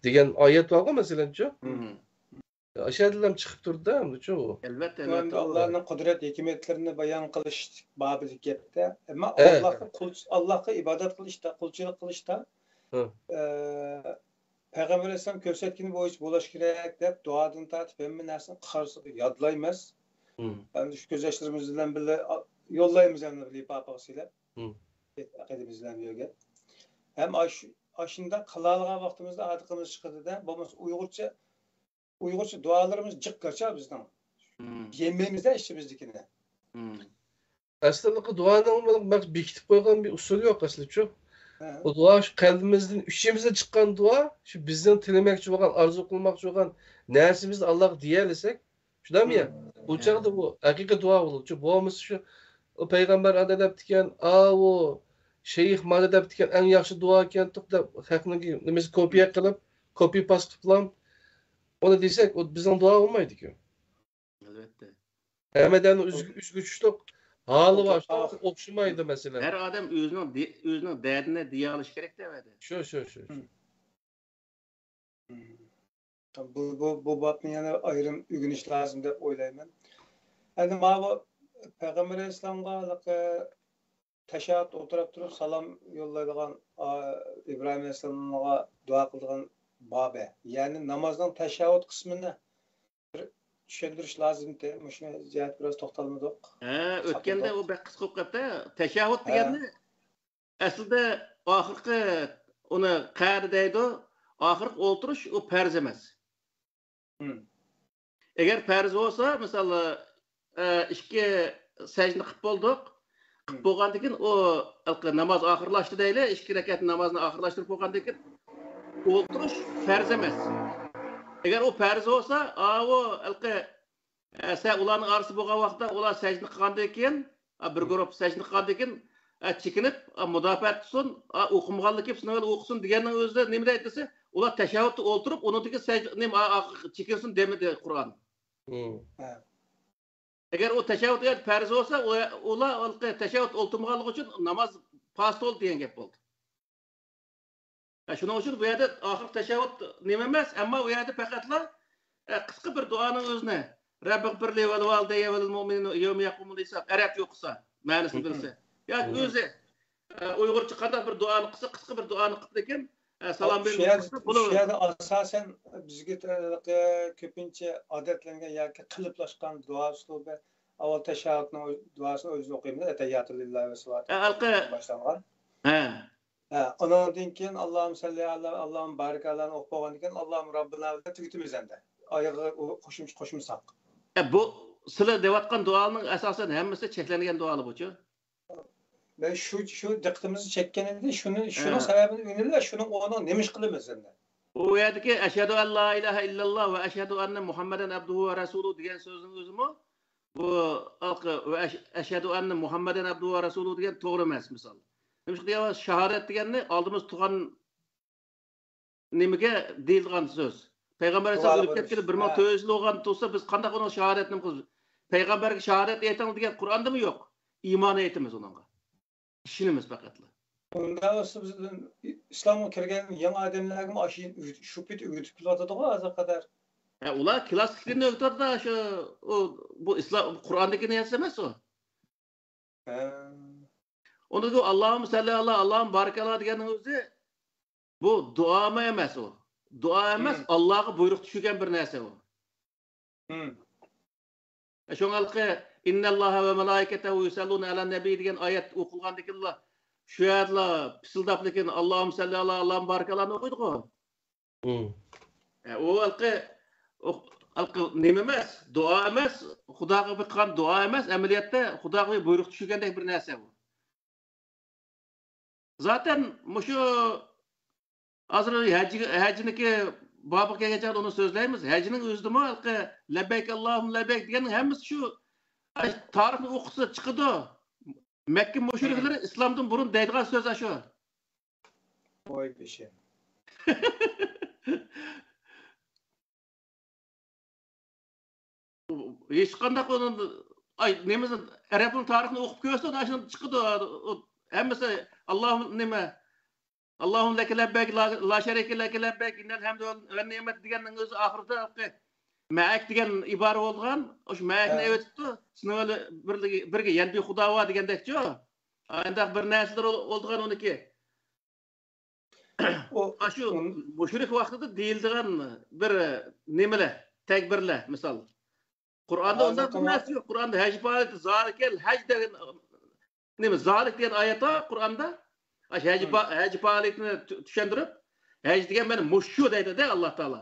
دېگەن ئايەت بارغۇ، مەسىلەنچۇ. مم. ئاشۇ يەردىن چىقىپ تۇرىدۇ-دە، ئەمدىچۇ ئۇ. ئەلۋەتتە، ئەلۋەتتە. ئاللانىڭ قۇدرەت ھېكمەتلىرىنى بايان قىلىش بابىدىكى گەپتە. ئەمما ھە. ئاللاغا قۇل-، ئاللاغا ئىبادەت قىلىشتا، قۇلچىلىق قىلىشتا، ھە. ئە، پەيغەمبەر ئەلەيھىسسالام كۆرسەتكىنى بويىچە بولۇش كېرەك دەپ، دۇئادىن تارتىپ ھەممە نەرسىنى قارىسىغا يادلايمىز. ھىم. ئەمدى شۇ كۆز ياشلىرىمىز بىلەن بىللە، ئا-، يوللايمىز ئەمدى لىپاپىغا سېلىپ. ھىم. ئەقىدىمىز بىلەن بىرگە. ھەم ئاش-، ئاشۇنداق قىلالىغان ۋاقتىمىزدا ھاردۇقىمىز چىقىدۇ-دە، بولمىسا ئۇيغۇرچە ئۇيغۇرچە دۇئالىرىمىز جىق گاچا بىزنىڭ. مم. يەيمەيمىز-دە ئىچىمىزدىكىنى. مم. ئەسلىدىكى دۇئانىڭ بىر بېكىتىپ قويغان بىر ئۇسۇلى يوق ئەسلىچۇ. ھە. ئۇ دۇئا شۇ قەلبىمىزدىن ئىچىمىزدىن چىققان دۇئا، شۇ بىزنىڭ تىلىمەكچى بولغان، ئارزۇ قىلماقچى بولغان نەرسىمىزنى ئاللاغا دېيەلىسەك، شۇنداقمۇ يا؟ مم. ئۇ چاغدا بۇ ھەقىقىي دۇئا بولىدۇ. بولمىسا شۇ، ئۇ پەيغەمبەر ئانداق دەپتىكەن، ئاۋۇ شەيخ مانا دەپتىكەن، ئەڭ ياخشى دۇئا ئىكەنتۇق دەپ، خەقنىڭكى نېمىسى كوپىيە قىلىپ، كوپى پاست قىلىپلا ئۇنى دېسەك، ئۇ بىزنىڭ دۇئا بولمايدىكەن. ئەلۋەتتە. ھەممە ئادەمنى ئۆزگە، ئۆزگە چۈشلۈك ھالى بار، ئوخشىمايدۇ مەسىلەن. ھەر ئادەم ئۆزىنىڭ دې-، ئۆزىنىڭ دەردىنى دېيەلىشى كېرەك دەۋەدى. شۇ، شۇ، شۇ، شۇ. بۇ، بۇ، بۇ بابنى يەنە ئايرىم ئۆگىنىش لازىم دەپ ئويلايمەن. ئەمدى ماۋۇ پەيغەمبەر ئەلەيھىسسالامغا ھېلىقى تەشەھھۇد ئولتۇراپ تۇرۇپ سالام يوللايدىغان، ئا، ئىبراھىم ئەلەيھىسسالامغا دۇئا قىلىدىغان بابى. يەنى نامازنىڭ تەشەھھۇد قىسمىنى بىر چۈشەندۈرۈش لازىمتى. مۇشۇ جەھەتتە بىراز توختالمىدۇق. ھە، ئۆتكەندە ئۇ بەك قىسقا بولۇپ قاپتۇ. تەشەھھۇد دېگەننى ئەسلىدە ئاخىرقى ئۇنى قەئىدە دەيدۇ. ئاخىرقى ئولتۇرۇش ئۇ پەرز ئەمەس. مم. ئەگەر پەرز بولسا، مىسال، ئە، ئىككى سەجدە قىلىپ بولدۇق. قىلىپ مم. بولغاندىن كېيىن ئۇ ھېلىقى ناماز ئاخىرلاشتى دەيلى، ئىككى رەكەت نامازنى ئاخىرلاشتۇرۇپ بولغاندىن كېيىن ئولتۇرۇش پەرز ئەمەس. ئەگەر ئۇ پەرز بولسا، ئاۋۇ ھېلىقى ئە، سەن ئۇلارنىڭ ئارىسى بولغان ۋاقىتتا ئۇلار سەجدە قىلغاندىن كېيىن، ئا، بىر گۇرۇپ سەجدە قىلغاندىن كېيىن، ئە، چېكىنىپ، ئا، مۇداپىئە تۇتسۇن، ئا، ئوقۇمىغانلىقى سېنىڭ ئوقۇسۇن دېگەننىڭ ئۆزىدە نېمە دەيدۇ دېسە، ئۇلار تەشەھھۇدتا ئولتۇرۇپ، ئۇنىڭدىكى سەج-، نېمە، ئا-، ئا-، چېكىنسۇن دېمىدى قۇرئان. مم. ھە. ئەگەر ئۇ تەشەھھۇد پەرز بولسا، ئۇ، ئۇلار ھېلىقى تەشەھھۇد ئولتۇرمىغانلىقى ئۈچۈن ناماز پاسىل دېگەن گەپ بولدى. ھە، شۇنىڭ ئۈچۈن بۇ يەردە ئاخىرقى تەشەھھۇد نېمە ئەمەس، ئەمما ئۇ يەردە پەقەتلا، ئە، قىسقا بىر دۇئانىڭ ئۆزىنى، رەببىغفىرلى ۋەلىۋالىدەييە ۋەلىلمۇئمىنىنە يەۋمە يەقۇمۇل ھىساب، ئەرەبچە ئوقۇسا، مەنىسىنى بىلسە. ياكى ئۆزى، ئە، ئۇيغۇرچە قانداق بىر دۇئانى قىلسا، قىسقا بىر دۇئانى قىلىپ لېكىن، ئە، سالام شۇ بېرىپ يەردە، قىلسا شۇ بولىدۇ. يەردە ئاساسەن بىزگە، ئە، كۆپىنچە ئادەتلەنگەن ياكى قېلىپلاشقان دۇئا ئۇسلۇبى، ئاۋۋال تەشەھھۇدنىڭ دۇئاسىنى ئۆزى ئوقۇيمىز، ئەتەھىياتۇ لىللاھى ۋە سالاتۇ ئە، ھەلقە باشلانغان. ھە. ھە، ئۇنىڭدىن كېيىن، ئاللاھۇممە سەللى ئەلا، ئاللاھۇممە بارىك ئەلانى ئوقۇپ بولغاندىن كېيىن، ئاللاھۇممە رەببىنا بىلەن تۈگىتىمىز ئەمدى. ئايىغىغا ئۇ قوشۇمچە قوشمىساق. ئە، بۇ سىلەر دەۋاتقان دۇئالارنىڭ ئاساسەن ھەممىسى چەكلەنگەن دۇئالار بۇچۇ. مەن شۇ، شۇ دىققىتىمىزنى چەككەن ئىدى. شۇنى، شۇنىڭ ھە. سەۋەبىنى ئۆگىنىدۇ، شۇنىڭ ئورنىغا نېمە ئىش قىلىمىز ئەمدى؟ ئۇ يەردىكى ئەشھەدۇ ئەن لا ئىلاھە ئىللاللا ۋە ئەشھەدۇ ئەننە مۇھەممەدەن ئەبدۇھۇ ۋە رەسۇلۇ دېگەن سۆزنىڭ ئۆزىمۇ بۇ ۋە ئەش-، ئەشھەدۇ ئەننە مۇھەممەدەن ئەبدۇھۇ ۋە رەسۇلۇ دېگەن توغرا ئەمەس، مىسال. نېمىشقا دېگەن شاھادەت دېگەننى ئالدىمىز تۇغان نېمىگە دېيىلىدىغان سۆز. پەيغەمبەر ئەلەيھىسسالام ئۆلۈپ كەتكىلى بىر مىڭ تۆت يۈز يىل بولغان تۇرسا، بىز قانداق ئۇنىڭ شاھادەتنى قىلىمىز؟ پەيغەمبەرگە شاھادەت ئېيتىڭ دېگەن قۇرئاندىمۇ يوق. ئىمان ئېيتىمىز ئۇنىڭغا. ئىشىنىمىز پەقەتلا. ئۇنداق بولسا بىز ئىسلامغا كىرگەن يېڭى ئادەملەرگىمۇ ئاشۇ شۇ پېتى ئۆگىتىپ كېلىۋاتىدىغۇ ھازىرغا قەدەر. ھە، ئۇلار كىلاسسىكلىرىنى ئۆگىتىۋاتىدۇ، شۇ، ئۇ، بۇ ئىسلام، قۇرئاندىكى نەرسە ئەمەس ئۇ. ھە. ئۇنىڭدىكى ئاللاھۇممە سەللى ئالا، ئاللاھۇممە بارىك ئالا دېگەننىڭ ئۆزى بۇ دۇئامۇ ئەمەس ئۇ. دۇئا ئەمەس، ئاللاغا بۇيرۇق چۈشۈرگەن بىر نەرسە ئۇ. شۇڭا ھېلىقى ئىننەللاھە ۋە مەلائىكەتەھۇ يۇسەللۇنە ئەلەن نەبىي دېگەن ئايەت ئوقۇلغاندىكىنلا شۇ يەردىلا پىسىلداپ، لېكىن ئاللاھۇممە سەللى ئالا، ئاللاھۇممە بارىك ئالانى ئوقۇيدىغۇ. ئە، ئۇ ھېلىقى، ئۇ ھېلىقى نېمە ئەمەس، دۇئا ئەمەس، خۇداغا بىر قىلغان دۇئا ئەمەس، ئەمەلىيەتتە خۇداغا بىر بۇيرۇق چۈشۈرگەندەك بىر نەرسە بۇ. زاتەن مۇشۇ ھازىر ھەج، ھەجنىكى بابىغا كەلگەن چاغدا ئۇنى سۆزلەيمىز. ھەجنىڭ ئۆزىدىمۇ ھېلىقى لەببەيك ئاللاھۇممە لەببەيك دېگەننىڭ ھەممىسى شۇ، ئاي، تارىخنى ئوقۇسا چىقىدۇ. مەككە مۇشرىكلىرى ئىسلامدىن بۇرۇن دەيدىغان سۆز ئاشۇ. ۋاي بېشىم. ھېچقانداق ئۇنىڭ، ئاي، نېمىسى، ئەرەبنىڭ تارىخىنى ئوقۇپ كۆرسۇن، ئاشۇ چىقىدۇ. ئۇ ھەممىسى ئاللاھۇم نېمە، ئاللاھۇم لەكە لەببەيك، لا، لا شەرىكە لەكە لەببەيك، ئىننەل ھەمدە ۋەن نېمەت دېگەننىڭ ئۆزى ئاخىرىدا مەئەك دېگەن ئىبارە بولغان، ئاشۇ مەئەكنى ئەۋېتىپتۇ. سېنىڭ بىرگە، بىرگە يەنە بىر خۇدا بار دېگەندەكچۇ. ئانداق بىر نەرسىلەر بولىدىغان ئۇنىڭكى. ئۇ، ئاشۇ ئۇن- مۇشرىك ۋاقتىدا دېيىلىدىغان بىر نېمىلەر، تەكبىرلەر، مىسال. قۇرئاندا ئۇنداق بىر نەرسە يوق. قۇرئاندا ھەج پائالىيىتى زالىكەل ھەج دېگەن، نېمە، زالىك دېگەن ئايەت بار قۇرئاندا. ئاشۇ ھەج پا-، ھەج پائالىيىتىنى چۈ-، چۈشەندۈرۈپ، ھەج دېگەن مانا مۇشۇ دەيدۇ-دە ئاللا تائالا.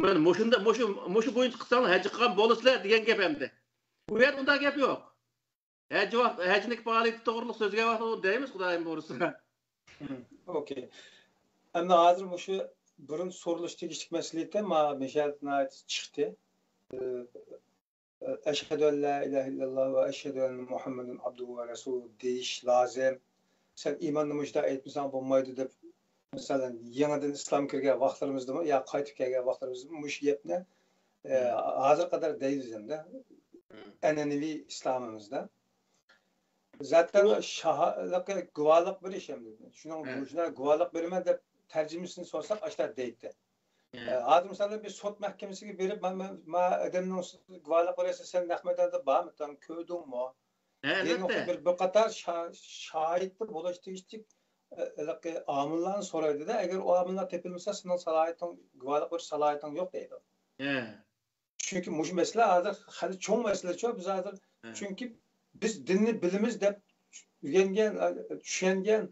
مانا مۇشۇنداق، مۇشۇ، مۇشۇ بويىچە قىلساڭلار ھەج قىلغان بولىسىلەر دېگەن گەپ ئەمدى. بۇ يەردە ئۇنداق گەپ يوق. ھەج ۋاقىت، ھەجنىڭ پائالىيىتى توغرۇلۇق سۆزگە ۋاقىت دەيمىز، خۇدايىم بۇيرۇسا. ئوكەي. ئەمدى ھازىر مۇشۇ بۇرۇن سورىلىشى تېگىشلىك مەسىلە ئىكەن، مانا مەشەدە ناھايىتى چىقتى. ئەشھەدۇ ئەن لا ئىلاھە ئىللەللاھ ۋە ئەشھەدۇ ئەننە مۇھەممەدەن ئابدۇھۇ ۋە رەسۇلۇھ دېيىش لازىم. سەن ئىماننى مۇشۇنداق ئېيتمىساڭ بولمايدۇ دەپ، مەسىلەن، يېڭىدىن ئىسلام كىرگەن ۋاقىتلىرىمىزدىمۇ يا قايتىپ كەلگەن ۋاقىتلىرىمىزدىمۇ مۇشۇ گەپنى، ئە، ھازىرغا قەدەر دەيمىز ئەمدى. ئەنئەنىۋى ئىسلامىمىزدا. زاتەن شاھلىقى گۇۋاھلىق بېرىش ئەمدى. شۇنىڭ مۇشۇنداق گۇۋاھلىق بېرىمەن دەپ تەرجىمىسىنى سورىساق، ئاشۇنداق دەيتتى. ئە، ھازىر مىسالەن بىر سوت مەھكىمىسىگە بېرىپ، ما، ما، ما ئادەمنىڭ ئۈستىدە گۇۋاھلىق بېرەرسەن، سەن نەق مەيداندا بارمىدىڭ، كۆردۈڭمۇ؟ دېگەن نۇقتا بىر، بىر قاتار شا-، شاھىتتا بولۇش تېگىشلىك، ئە، ھېلىقى ئامىللارنى سورايدۇ-دە، ئەگەر ئۇ ئامىللار تېپىلمىسا، سېنىڭ سالاھىيىتىڭ، گۇۋاھلىق بېرىش سالاھىيىتىڭ يوق دەيدۇ. چۈنكى مۇشۇ مەسىلە ھازىر خېلى چوڭ مەسىلىچۇ. بىز ھازىر، چۈنكى بىز دىننى بىلىمىز دەپ ئۆگەنگەن، چۈشەنگەن،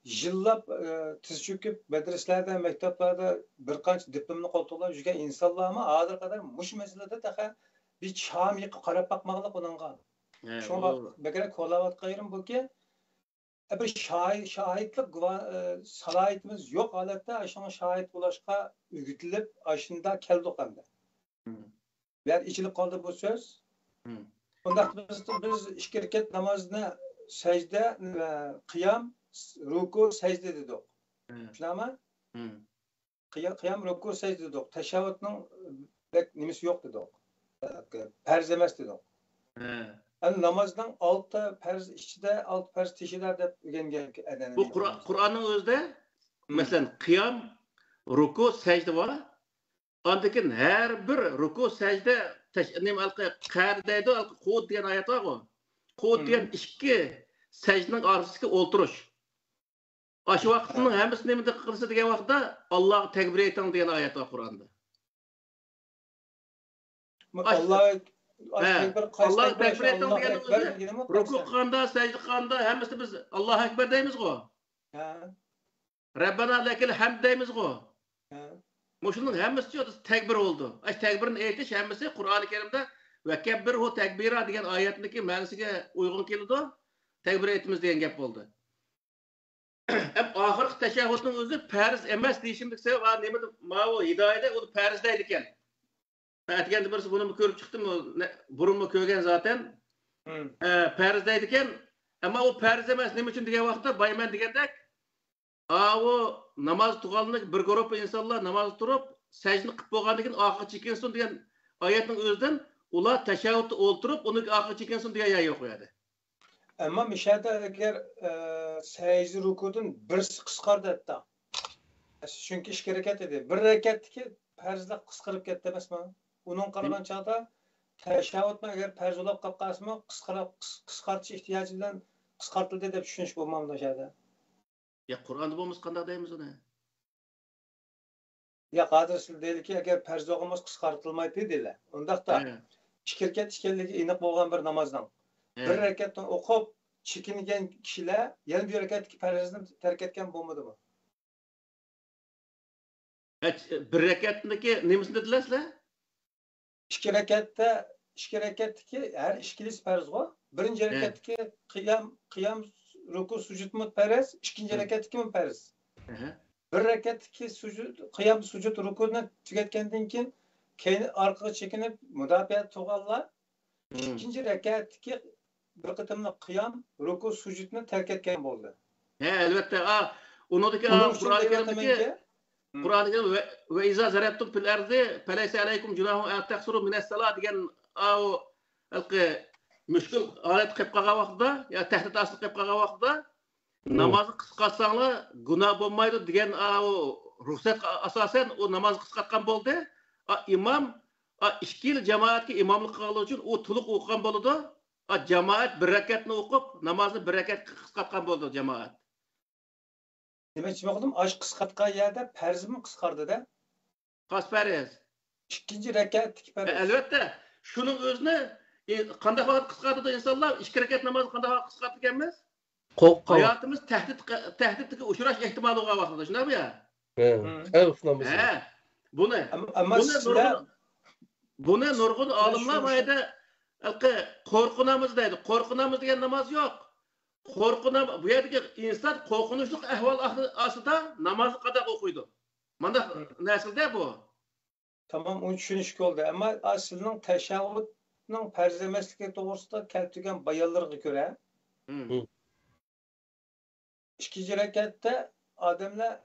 يىللاپ، ئە، تىز چۆكۈپ مەدرىسىلەردە، مەكتەپلەردە بىر قانچە دىپلومنى قولتۇقلاپ يۈرگەن ئىنسانلارمۇ ھازىرغا قەدەر مۇشۇ مەسىلىدە تېخى بىر چام يېقىپ قاراپ باقماقلىق ئۇنىڭغا. شۇڭا بەكرەك كولاۋاتقان يېرىم بۇكى، بىر شاھىت، شاھىتلىق گۇۋا-، ئە، سالاھىيىتىمىز يوق ھالەتتە ئاشۇنىڭ شاھىت بولۇشقا ئۆگىتىلىپ، ئاشۇنداق كەلدۇق ئەمدى. بۇ يەر ئېچىلىپ قالدى بۇ سۆز. ئۇنداقتا بىز، بىز ئىككى رەكەت نامازنى سەجدە، ئە، قىيام، رۇكۇ، سەجدە دېدۇق. شۇنداقمۇ؟ قىيام، رۇكۇ، سەجدە دېدۇق. تەشەھھۇدنىڭ بەك نېمىسى يوق دېدۇق. پەرز ئەمەس دېدۇق. ئەمدى نامازنىڭ ئالتە پەرز ئىچىدە، ئالتە پەرز تېشىدا دەپ ئۆگەنگەن ئەنئەنە. بۇ قۇرئاننىڭ ئۆزىدە، مەسىلەن، قىيام، رۇكۇ، سەجدە بار. ئاندىن كېيىن ھەر بىر رۇكۇ، سەجدە، تەش-، نېمە، ھېلىقى قەئەدە دەيدۇ، ھېلىقى قۇئۇد دېگەن ئايەت بارغۇ. قۇئۇد دېگەن ئىككى سەجدىنىڭ ئارىسىدىكى ئولتۇرۇش. ئاشۇ ۋاقىتنىڭ ھەممىسى نېمە قىلسا دېگەن ۋاقىتتا، ئاللاغا تەكبىر ئېيتىڭ دېگەن ئايەت بار قۇرئاندا. ئاللا، ھە، ئاللاغا تەكبىر ئېيتىڭ دېگەننىڭ ئۆزى رۇكۇ قىلغاندا، سەجدە قىلغاندا ھەممىسىدە بىز ئاللاھۇ ئەكبەر دەيمىزغۇ؟ ھە. رەببەنا لەكەل ھەمد دەيمىزغۇ؟ ھە. مۇشۇنىڭ ھەممىسى تەكبىر بولىدۇ. ئاشۇ تەكبىرنى ئېيتىش ھەممىسى قۇرئانى كەرىمدە ۋەكەببىرھۇ تەكبىرا دېگەن ئايەتنىڭكى مەنىسىگە ئۇيغۇن كېلىدۇ. تەكبىر ئېيتىمىز دېگەن گەپ بولدى. ھەم ئاخىرقى تەشەھھۇدنىڭ ئۆزى پەرز ئەمەس دېيىشىمدىكى سەۋەب، ھا، نېمىدە، ماۋۇ ھىدايىدە ئۇنى پەرز دەيدىكەن. ئەتىگەندە بىرسى بۇنىمۇ كۆرۈپ چىقتىم، ئۇ نە-، بۇرۇنمۇ كۆرگەن زاتەن. ئە، پەرز دەيدىكەن. ئەمما ئۇ پەرز ئەمەس، نېمە ئۈچۈن دېگەن ۋاقىتتا، بايا مەن دېگەندەك، ئاۋۇ ناماز تۇغانلىق بىر گۇرۇپپا ئىنسانلار ناماز تۇرۇپ، سەجدىنى قىلىپ بولغاندىن كېيىن ئارقىغا چېكىنسۇن دېگەن ئايەتنىڭ ئۆزىدىن ئۇلار تەشەھھۇدتا ئولتۇرۇپ، ئۇنىڭ ئارقىغا چېكىنسۇن دېگەن يەر يوق ئۇ يەردە. ئەمما مىشەدە ئەگەر، ئە، سەجدە رۇكۇدىن بىرسى قىسقاردى ھەتتا. چۈنكى ئىككى رەكەت ئىدى. بىر رەكەتتىكى پەرزلەر قىسقىرىپ كەتتى ئەمەسمۇ؟ ئۇنىڭغا قارىغان چاغدا تەشەھھۇدمۇ ئەگەر پەرز بولۇپ قاپ قالسىمۇ، قىسقىراپ، قىس-، قىسقارتىش ئېھتىياجى بىلەن قىسقارتىلدى دەپ چۈشىنىش بولمامدۇ شۇ يەردە؟ يا، قۇرئاندا بولمىسا قانداق دەيمىز ئۇنى؟ ياق، ھازىر سىز دەيلىكى، ئەگەر پەرز بولغان بولسا قىسقارتىلمايتتى دەيلى. ئۇنداقتا، ئىككى رەكەت ئىكەنلىكى ئېنىق بولغان بىر نامازنىڭ بىر رەكەتنى ئوقۇپ چېكىنگەن كىشىلەر يەنە بىر رەكەتتىكى پەرزنى تەرك ئەتكەن بولمىدىمۇ؟ بىر رەكەتنىڭكى نېمىسىنى دېدىلە سىلەر؟ ئىككى رەكەتتە، ئىككى رەكەتتىكى ھەر ئىككىلىسى پەرزغۇ. بىرىنچى رەكەتتىكى قىيام، قىيام، رۇكۇ، سۈجۈدمۇ پەرز، ئىككىنچى رەكەتتىكىمۇ پەرز. بىر رەكەتتىكى سۈجۈد، قىيام، سۈجۈد، رۇكۇنى تۈگەتكەندىن كېيىن، كەينى ئارقىغا چېكىنىپ مۇداپىئە تۇرغانلار ئىككىنچى رەكەتتىكى بىر قېتىملىق قىيام، رۇكۇ، سۈجۈدنى تەرك ئەتكەن بولدى. ھە، ئەلۋەتتە. ئا، ئۇنىڭدىكى، ئا، ئۇنىڭ ئۈچۈن قۇرئانى كەرىمدىكى، قۇرئانى كەرىم، ۋە، ۋە ئىزا زەرەبتۇم فىل ئەرزى فەلەيسە ئەلەيكۇم جۇناھۇن ئەن تەقسۇرۇ مىنەس سالا دېگەن، ئا، ئۇ ھېلىقى مۈشكۈل ھالەتكە قېلىپ قالغان ۋاقتىدا، يا تەھدىت ئاستىدا قېلىپ قالغان ۋاقتىدا، نامازنى قىسقارتساڭلار گۇناھ بولمايدۇ دېگەن، ئا، ئۇ رۇخسەتكە ئاساسەن ئۇ نامازنى قىسقارتقان بولدى. ئا، ئىمام، ئا، ئىككى يىل جامائەتكە ئىماملىق قىلغانلىقى ئۈچۈن ئۇ تولۇق ئوقۇغان بولىدۇ. ئا، جامائەت بىر رەكەتنى ئوقۇپ، نامازنى بىر رەكەتكە قىسقارتقان بولىدۇ جامائەت. دېمەكچى بولدۇم، ئاشۇ قىسقارتقان يەردە پەرزمۇ قىسقاردى-دە. قايسى پەرز؟ ئىككىنچى رەكەتتىكى پەرز. ئەلۋەتتە، شۇنىڭ ئۆزىنى، ئى، قانداق ۋاقىت قىسقارتىدۇ ئىنسانلار؟ ئىككى رەكەت نامازنى قانداق ۋاقىت قىسقارتىدىكەنمىز؟ قورققان ۋاقىت. ھاياتىمىز تەھدىت، تەھدىتكە ئۇچراش ئېھتىمالى بولغان ۋاقتىدا، شۇنداقمۇ يا؟ ھە، خەۋپ نامىزى. ھە. بۇنى، ئەم-، ئەمما بۇنى سىلەر نۇرغۇن، بۇنى نۇرغۇن ئالىملار بۇ يەردە ھېلىقى قورقۇ نامىزى دەيدۇ. قورقۇ نامىزى دېگەن ناماز يوق. قورقۇ نام-، بۇ يەردىكى ئىنسان قورقۇنچلۇق ئەھۋال ئاستىدا نامازنى قانداق ئوقۇيدۇ؟ مانداق نەرسىلەر بۇ. تامام، ئۇنى چۈشىنىشكە بولدى. ئەمما، ئا، سىلىنىڭ تەشەھھۇدنىڭ پەرز ئەمەسلىكى توغرىسىدا كەلتۈرگەن بايانلىرىغا كۆرە، ئىككىنچى رەكەتتە ئادەملەر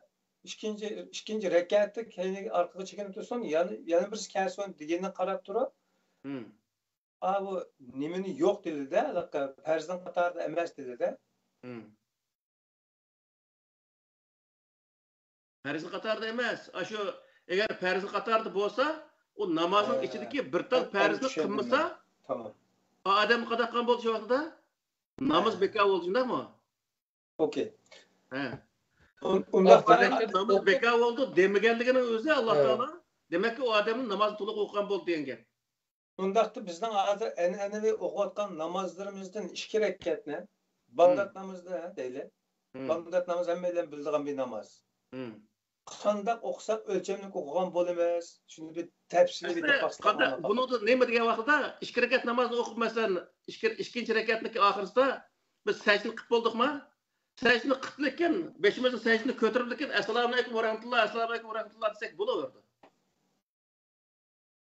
ئىككىنچى، ئىككىنچى رەكەتتە كەينىگە، ئارقىغا چېكىنىپ تۇرسۇن، يەنە، يەنە بىرسى كەلسۇن دېگىنىگە قاراپ تۇرۇپ، ئا، بۇ نېمىنى يوق دېدى-دە، پەرزنىڭ قاتارىدا ئەمەس دېدى-دە. پەرزنىڭ قاتارىدا ئەمەس. ئاشۇ ئەگەر پەرزنىڭ قاتارىدا بولسا، ئۇ نامازنىڭ ئىچىدىكى بىر تال پەرزنى قىلمىسا، ئۇ ئادەم قانداق قىلغان بولدى شۇ ۋاقتىدا؟ ناماز بىكار بولدى، شۇنداقمۇ؟ ئوكەي. ھە. ئۇنداقتا ناماز بىكار بولدى دېمىگەنلىكىنىڭ ئۆزى ئاللا تائالا، دېمەككى، ئۇ ئادەمنىڭ نامازى تولۇق ئوقۇغان بولدى دېگەن گەپ. ئۇنداقتا بىزنىڭ ھازىر ئەنئەنىۋى ئوقۇۋاتقان نامازلىرىمىزدىن ئىككى رەكەتنى، بامدات نامىزى دەيلى. بامدات نامىزى ھەممەيلەن بىلىدىغان بىر ناماز. قانداق ئوقۇساق ئۆلچەملىك ئوقۇغان بولىمىز؟ شۇنى بىر تەپسىلىي بىر تەپەسسىل قىلىڭلار. بۇنىڭدا نېمە دېگەن ۋاقتىدا ئىككى رەكەت نامازنى ئوقۇپ، مەسىلەن، ئىككى، ئىككىنچى رەكەتنىڭكى ئاخىرىسىدا بىز سەجدىنى قىلىپ بولدۇقما؟ سەجدىنى قىلىپ لېكىن، بېشىمىزنى سەجدىنى كۆتۈرۈپ لېكىن، ئەسسالامۇئەلەيكۇم ۋەرەھمەتۇللا، ئەسسالامۇئەلەيكۇم ۋەرەھمەتۇللا دېسەك بولۇۋېرىدۇ.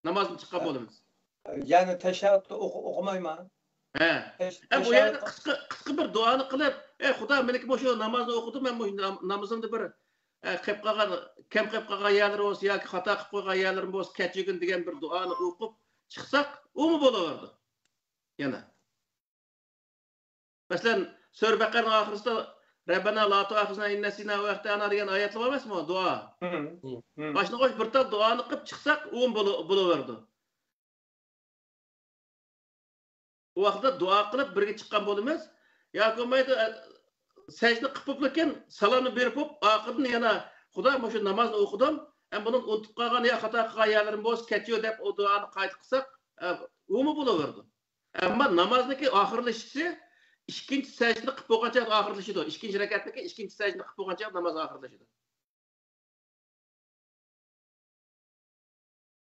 نامازدىن چىققان بولىمىز. يەنى تەشەھھۇدنى ئوقۇ-، ئوقۇمايمەن. ھە. تەش-، ئە، بۇ يەردە قىسقا، قىسقا بىر دۇئانى قىلىپ، ئەي خۇدا، مېنىڭكى مۇشۇ نامازنى ئوقۇدۇم، مەن مۇشۇ نام-، نامىزىمدا بىر ئە، قېلىپ قالغان، كەم قېلىپ قالغان يەرلىرى بولسا ياكى خاتا قىلىپ قويغان يەرلىرىمىز بولسا، كەچۈرگىن دېگەن بىر دۇئانى ئوقۇپ چىقساق، ئۇمۇ بولۇۋېرىدۇ. يەنە. مەسىلەن، سۈرە بەقەرىنىڭ ئاخىرىسىدا «رەببەنا لا تۇئاخىزنا ئىن نەسىنا ئەۋ ئەختەنا» دېگەن ئايەتلەر بار ئەمەسمۇ؟ دۇئا. مم. مم. ئاشۇنىڭغا ئوخشاش بىر تال دۇئانى قىلىپ چىقساق، ئۇمۇ بولۇ-، بولۇۋېرىدۇ. ئۇ ۋاقىتتا دۇئا قىلىپ بىرگە چىققان بولىمىز. ياكى بولمايدۇ، ئە، سەجدە قىلىپ بوپلىكىن، سالامنى بېرىپ بوپ، ئارقىدىن يەنە «خۇدا، مۇشۇ نامازنى ئوقۇدۇم، ئەمما بۇنىڭ ئۇنتۇپ قالغان يا خاتا قىلغان يەرلىرىم بولسا كەچۈر» دەپ ئۇ دۇئانى قايتا قىلساق، ئە، ئۇمۇ بولۇۋېرىدۇ. ئەمما نامازنىڭكى ئاخىرلىشىشى ئىككىنچى سەجدىنى قىلىپ بولغان چاغدا ئاخىرلىشىدۇ. ئىككىنچى رەكەتتىكى ئىككىنچى سەجدىنى قىلىپ بولغان چاغدا ناماز ئاخىرلىشىدۇ.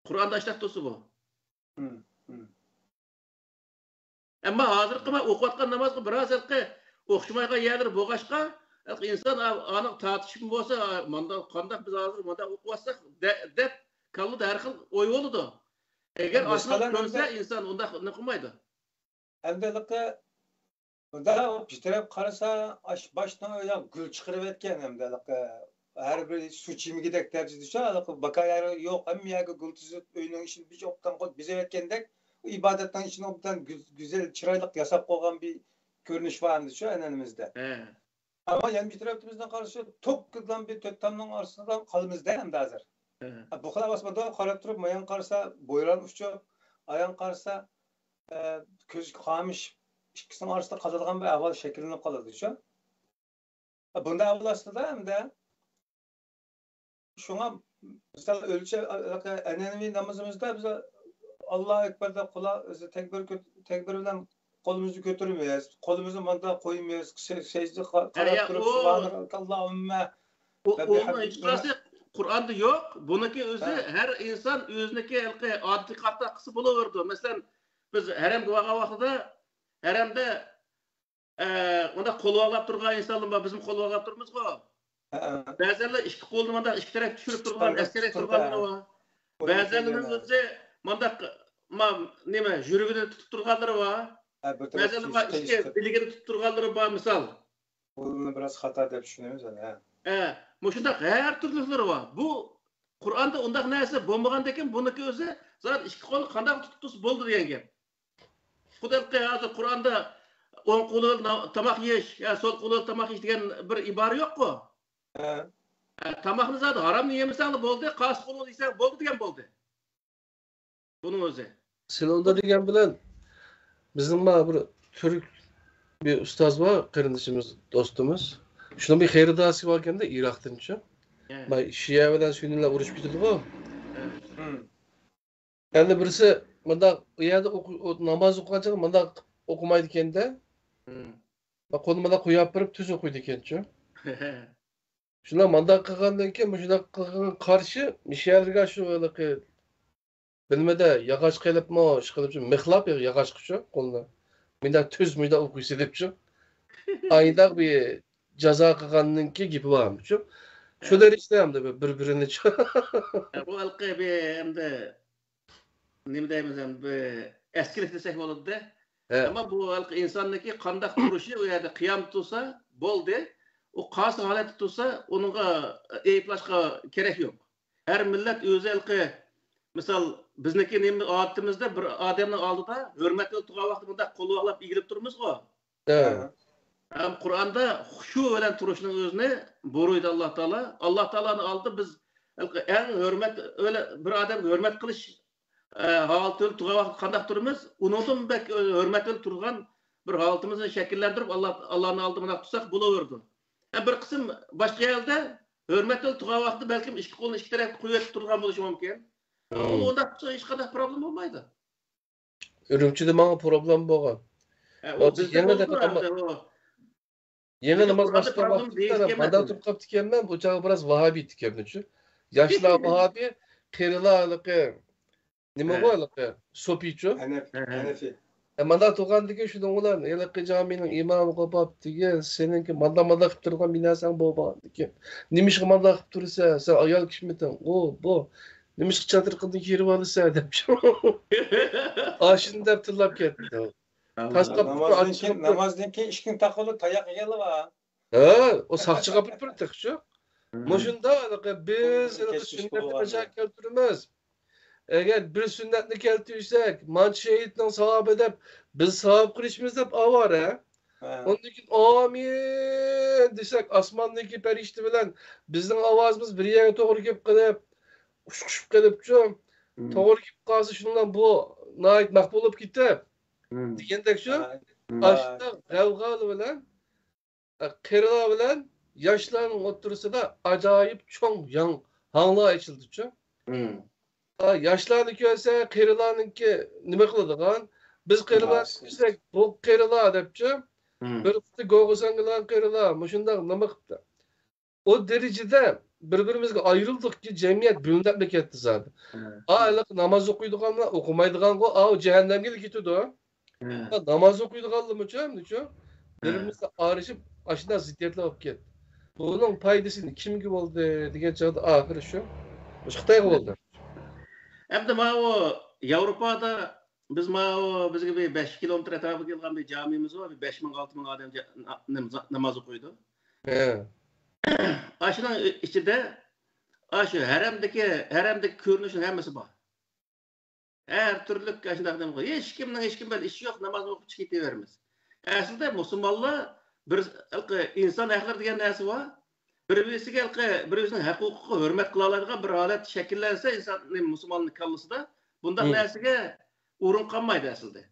قۇرئاندا ئاشۇنداق تۇرسا بۇ. مم، مم. ئەمما ھازىرقى مەن ئوقۇۋاتقان نامازغا بىراز ھېلىقى ئوخشىمايدىغان يەرلىرى بولغاچقا، ھېلىقى ئىنسان ئا-، ئانىڭ تارتىشىپمۇ بولسا، ئا، مانداق، قانداق بىز ھازىر مانداق ئوقۇۋاتساق دە-، دەپ كاللىدا ھەر خىل ئوي بولىدۇ. ئەگەر ئاشۇنداق مەسىلەن، كۆرسە ئەمدى ئىنسان ئۇنداق نېمە قىلمايدۇ. ئەمدى ھېلىقى بۇنداق بىر تەرەپ قارىسا، ئاش-، باشنىڭ ئۆيىدە گۈل چىقىرىۋەتكەن ئەمدى ھېلىقى ھەر بىر سۇ چىمىگۈدەك دەرىجىدە شۇ ھېلىقى باكا يەر يوق، ھەممە يەرگە گۈل تىزىپ، ئۆينىڭ ئىچىنى بىر ئوبدان قىلىپ بېزەۋەتكەندەك، ئۇ ئىبادەتنىڭ ئىچىنى ئوبدان گۈ-، گۈزەل، چىرايلىق ياساپ قويغان بىر كۆرۈنۈش بار ئەمدى شۇ ئەنئەنىمىزدە. ھە. ئەمما يەنە بىر تەرەپتىن بىزنىڭ قارىسا، توك قىلغان بىر تۆت تامنىڭ ئارىسىدا قالىمىزدە ئەمدى ھازىر. ھە. بۇ خىل ئەۋەتمىدۇ، قاراپ تۇرۇپ، مايان قارىسا، بويران ئۇچۇپ، ئايان قارىسا، ئە، كۆزگە قامىشىپ، ئىككىسىنىڭ ئارىسىدا قالىدىغان بىر ئەھۋال شەكىللىنىپ قالىدۇ شۇ. بۇنداق ئەھۋال ئاستىدا ئەمدى شۇڭا مىسال ئۆلچە-، ئەنئەنىۋى نامىزىمىزدا بىز ئاللاھۇ ئەكبەر دەپ قۇلا-، تەكبىر كۆت-، تەكبىر بىلەن قولىمىزنى كۆتۈرمەيمىز. قولىمىزنى مۇنداق قويمايمىز. سە-، سەجدە قا-، قاراپ تۇرۇپ، سۇبھانەكاللاھۇممە ئۇ، ئۇنىڭ ئىجراسى قۇرئاندا يوق. بۇنىڭكى ئۆزى ھە. ھەر ئىنسان ئۆزىنىڭكى ھېلىقى ئادىتىگە قارىتا قىلسا بولۇۋېرىدۇ. مەسىلەن، بىز ھەرەمگە بارغان ۋاقتىدا، ھەرەمدە، ئە، مۇنداق قول باغلاپ تۇرغان ئىنسانلار بار، بىزمۇ قول باغلاپ تۇرىمىزغۇ. ھە. بەزەنلەر ئىككى قولىنى مۇنداق ئىككى تەرەپكە چۈشۈرۈپ تۇرغان، ئەسكەرەك تۇرغانلىرى بار. بەزەنلىرىنىڭ ئۆزى مۇنداق، ما-، نېمە، يۈرىكىنى تۇتۇپ تۇرغانلىرى بار. ھە، بىر تەرەپ بەزەنلىرى بار، ئىككى بىلىكىنى تۇتۇپ تۇرغانلىرى بار، مىسال. بۇنى بىراز خاتا دەپ چۈشىنىمىز ھە. ھە، مۇشۇنداق ھەر تۈرلۈكلىرى بار. بۇ قۇرئاندا ئۇنداق نەرسە بولمىغاندىكىن، بۇنىڭكى ئۆزى زادى ئىككى قولنى قانداق تۇتۇپ تۇرسا بولىدۇ دېگەن گەپ. خۇددى ھازىر قۇرئاندا ئوڭ قولى بىلەن تاماق يېيىش يا سول قولى بىلەن تاماق يېيىش دېگەن بىر ئىبارە يوققۇ؟ ھە. ھە، تاماقنى زادى ھارامنى يېمىسەڭلا بولدى، قايسى قولۇڭ يېسەڭ بولدى دېگەن بولدى. بۇنىڭ ئۆزى. سىلۇندا دېگەن بىلەن بىزنىڭ مانا بىر تۈرك بىر ئۇستاز بار، قېرىندىشىمىز، دوستىمىز. شۇنىڭ بىر خېرىدارى باركەندە، ئىراقتىنچۇ. ھە. مانا شىئە بىلەن سۈننىلەر ئۇرۇشۇپ كېتىدىغۇ. ھە. ھىم. ئەمدى بىرسى مۇنداق، ئۇ يەردە ئوقۇ-، ئو-، ناماز ئوقۇغان چاغدا مۇنداق ئوقۇمايدىكەندە. ھىم. مانا قولىنى مۇنداق قويۇپ بېرىپ تۈز ئوقۇيدىكەنچۇ. شۇنداق مۇنداق قىلغاندىن كېيىن، مۇشۇنداق قىلغانغا قارشى مۇشۇ يەرگە شۇ ھېلىقى بىلمىدە ياغاچ قىلىپمۇ، ئىش قىلىپچۇ، مىخلاپ ياغاچقىچۇ قولىنى. مۇنداق تۈز، مۇنداق ئوقۇيسى دەپچۇ. ئاينداق بىر جازا قىلغاندىن كېيىن گېپى بارمىچۇ. شۇ دەرىجىدە ئەمدى بىر، بىر-بىرىنى چۇ. بۇ ھېلىقى بىر ئەمدى نېمە دەيمىز ئەمدى، بىر ئەسكىلىك دېسەك بولىدۇ-دە. ھە. ئەمما بۇ ھېلىقى ئىنساننىڭكى قانداق تۇرۇشى، ئۇ يەردە قىيام تۇرسا بولدى. ئۇ قايسى ھالەتتە تۇرسا، ئۇنىڭغا ئەيىبلاشقا كېرەك يوق. ھەر مىللەت ئۆزى ھېلىقى، مىسال، بىزنىڭكى نېمە ئادىتىمىزدە بىر ئادەمنىڭ ئالدىدا ھۆرمەت بىلەن تۇرغان ۋاقتى مۇنداق قول باغلاپ ئېگىلىپ تۇرىمىزغۇ؟ ھە. ھەم قۇرئاندا خۇشۇ بىلەن تۇرۇشنىڭ ئۆزىنى بۇيرۇيدۇ ئاللا تائالا. ئاللا تائالانىڭ ئالدىدا بىز ھېلىقى ئەڭ ھۆرمەت، ئۆلە بىر ئادەمگە ھۆرمەت قىلىش، ئە، ھالىتى بىلەن تۇرغان ۋاقىتتا قانداق تۇرىمىز؟ ئۇنىڭدىن بەك ھۆرمەت بىلەن تۇرغان بىر ھالىتىمىزنى شەكىللەندۈرۈپ، ئاللا، ئاللانىڭ ئالدىدا مۇنداق تۇرساق بولۇۋېرىدۇ. ھەم بىر قىسىم باشقا يەردە ھۆرمەت بىلەن تۇرغان ۋاقتىدا بەلكىم ئىككى قولىنى ئىككى تەرەپكە قويۇۋېتىپ تۇرغان بولۇشى مۇمكىن. مم. ئۇنداق تۇرسا ھېچقانداق پروبلېما بولمايدۇ. ئۈرۈمچىدە ماڭا پروبلېما بولغان. ھە، ئۇ بىزدە يېڭى بولىدۇ دەقىقە ئەمدى ئۇ. يېڭى نېمىز باشلىغان ۋاقتىدا مانداق تۇرۇپ قاپتىكەنمەن، بۇ چاغ بىراز ۋاھابىي ئىكەنمەنچۇ. ياشلار ۋاھابىي، قېرىلار ھېلىقى نېمە بۇ ھېلىقى سوپىيچۇ. ھەنەفىي. ھەنەفىي. ئە، مانداق تۇرغاندىكىن شۇنىڭ بىلەن ھېلىقى جامىنىڭ ئىمامى قوپاپ دېگەن، سېنىڭكى مانداق مانداق قىلىپ تۇرغان بىر نەرسەڭ بولمىغاندىكىن. نېمىشقا مانداق قىلىپ تۇرىسەن؟ سەن ئايال كىشىمىتىڭ؟ ئۇ، بۇ. نېمىشقا چاتىرىقىڭنى كىيدۈرۈۋالىسەن؟ دەپچۇ. ئاشۇنى دەپ تىللاپ كەتتى. تاس قاپتۇ. نامازدىن كېيىن، نامازدىن كېيىن ئىشىكنى تاقىۋالىپ تاياق يېگەنلەر بار. ھە، ئۇ ساقچىغا بىر تېخىچۇ. مۇشۇنداق ھېلىقى بىز ھېلىقى سۈننەتنى باشا كەلتۈرىمىز. ئەگەر بىر سۈننەتنى كەلتۈرسەك، مانچە شېھىتنىڭ ساۋابى دەپ، بىز ساۋاب قىلىشىمىز دەپ ئاۋارە. ئاندىن كېيىن ئامىن دېسەك، ئاسماندىكى پەرىشتە بىلەن بىزنىڭ ئاۋازىمىز بىر يەرگە توغرا كېلىپ قېلىپ، ئۇچۇشۇپ قېلىپچۇ، توغرا كېلىپ قالسا، شۇنىڭ بىلەن بۇ ناھايىتى مەقبۇل بولۇپ كېتىپ، دېگەندەكچۇ، ئاشۇنداق غەۋغالار بىلەن، قېرىلار بىلەن ياشلارنىڭ ئوتتۇرىسىدا ئاجايىپ چوڭ ياڭ-، ھاڭلار ئېچىلدىچۇ. ياشلارنى كۆرسە، قېرىلارنىڭكى نېمە قىلىدىغان؟ بىز قېرىلارنى كۆرسەك، بۇ قېرىلار دەپچۇ. بىر قىسمى گوگىسان قىلغان قېرىلار، مۇشۇنداق نېمە قىپتۇ. ئۇ دەرىجىدە بىر-بىرىمىزگە ئايرىلدۇقكى، جەمئىيەت بۆلۈنۈپلا كەتتى زادى. ھېلىقى ناماز ئوقۇيدىغانلار ئوقۇمايدىغانغۇ، ئاۋۇ جەھەننەمگىلا كېتىدۇ. ناماز ئوقۇيدىغانلىرىمۇچۇ ئەمدىچۇ؟ بىر-بىرىمىزگە ئارىشىپ، ئاشۇنداق زىددىيەتلەر بولۇپ كەتتى. بۇنىڭ پايدىسى كىمگە بولدى دېگەن چاغدا ئاخىرى شۇ، مۇشۇ خىتايغا بولدى. ئەمدى ماۋۇ ياۋروپادا بىز ماۋۇ بىزگە بىر بەش كىلومېتىر ئەتراپىغا كەلگەن بىر جامىمىز بار، بىر بەش مىڭ، ئالتە مىڭ ئادەم جا-، نا-، ناماز، ناماز ئوقۇيدۇ. ئاشۇنىڭ ئىچىدە، ئاشۇ ھەرەمدىكى، ھەرەمدىكى كۆرۈنۈشنىڭ ھەممىسى بار. ھەر تۈرلۈك ئاشۇنداق نېمە، ھېچكىمنىڭ ھېچكىم بىلەن ئىشى يوق، ناماز ئوقۇپ چىقىپ كېتىۋېرىمىز. ئەسلىدە مۇسۇلمانلار بىر، ھېلىقى ئىنسان ھەقلىرى دېگەن نەرسە بار. بىر-بىرسىگە ھېلىقى، بىر-بىرسىنىڭ ھەق-ھوقۇقىغا ھۆرمەت قىلالايدىغان بىر ھالەت شەكىللەنسە ئىنسان، مۇسۇلماننىڭ كاللىسىدا، بۇنداق نەرسىگە ئورۇن قالمايدۇ ئەسلىدە.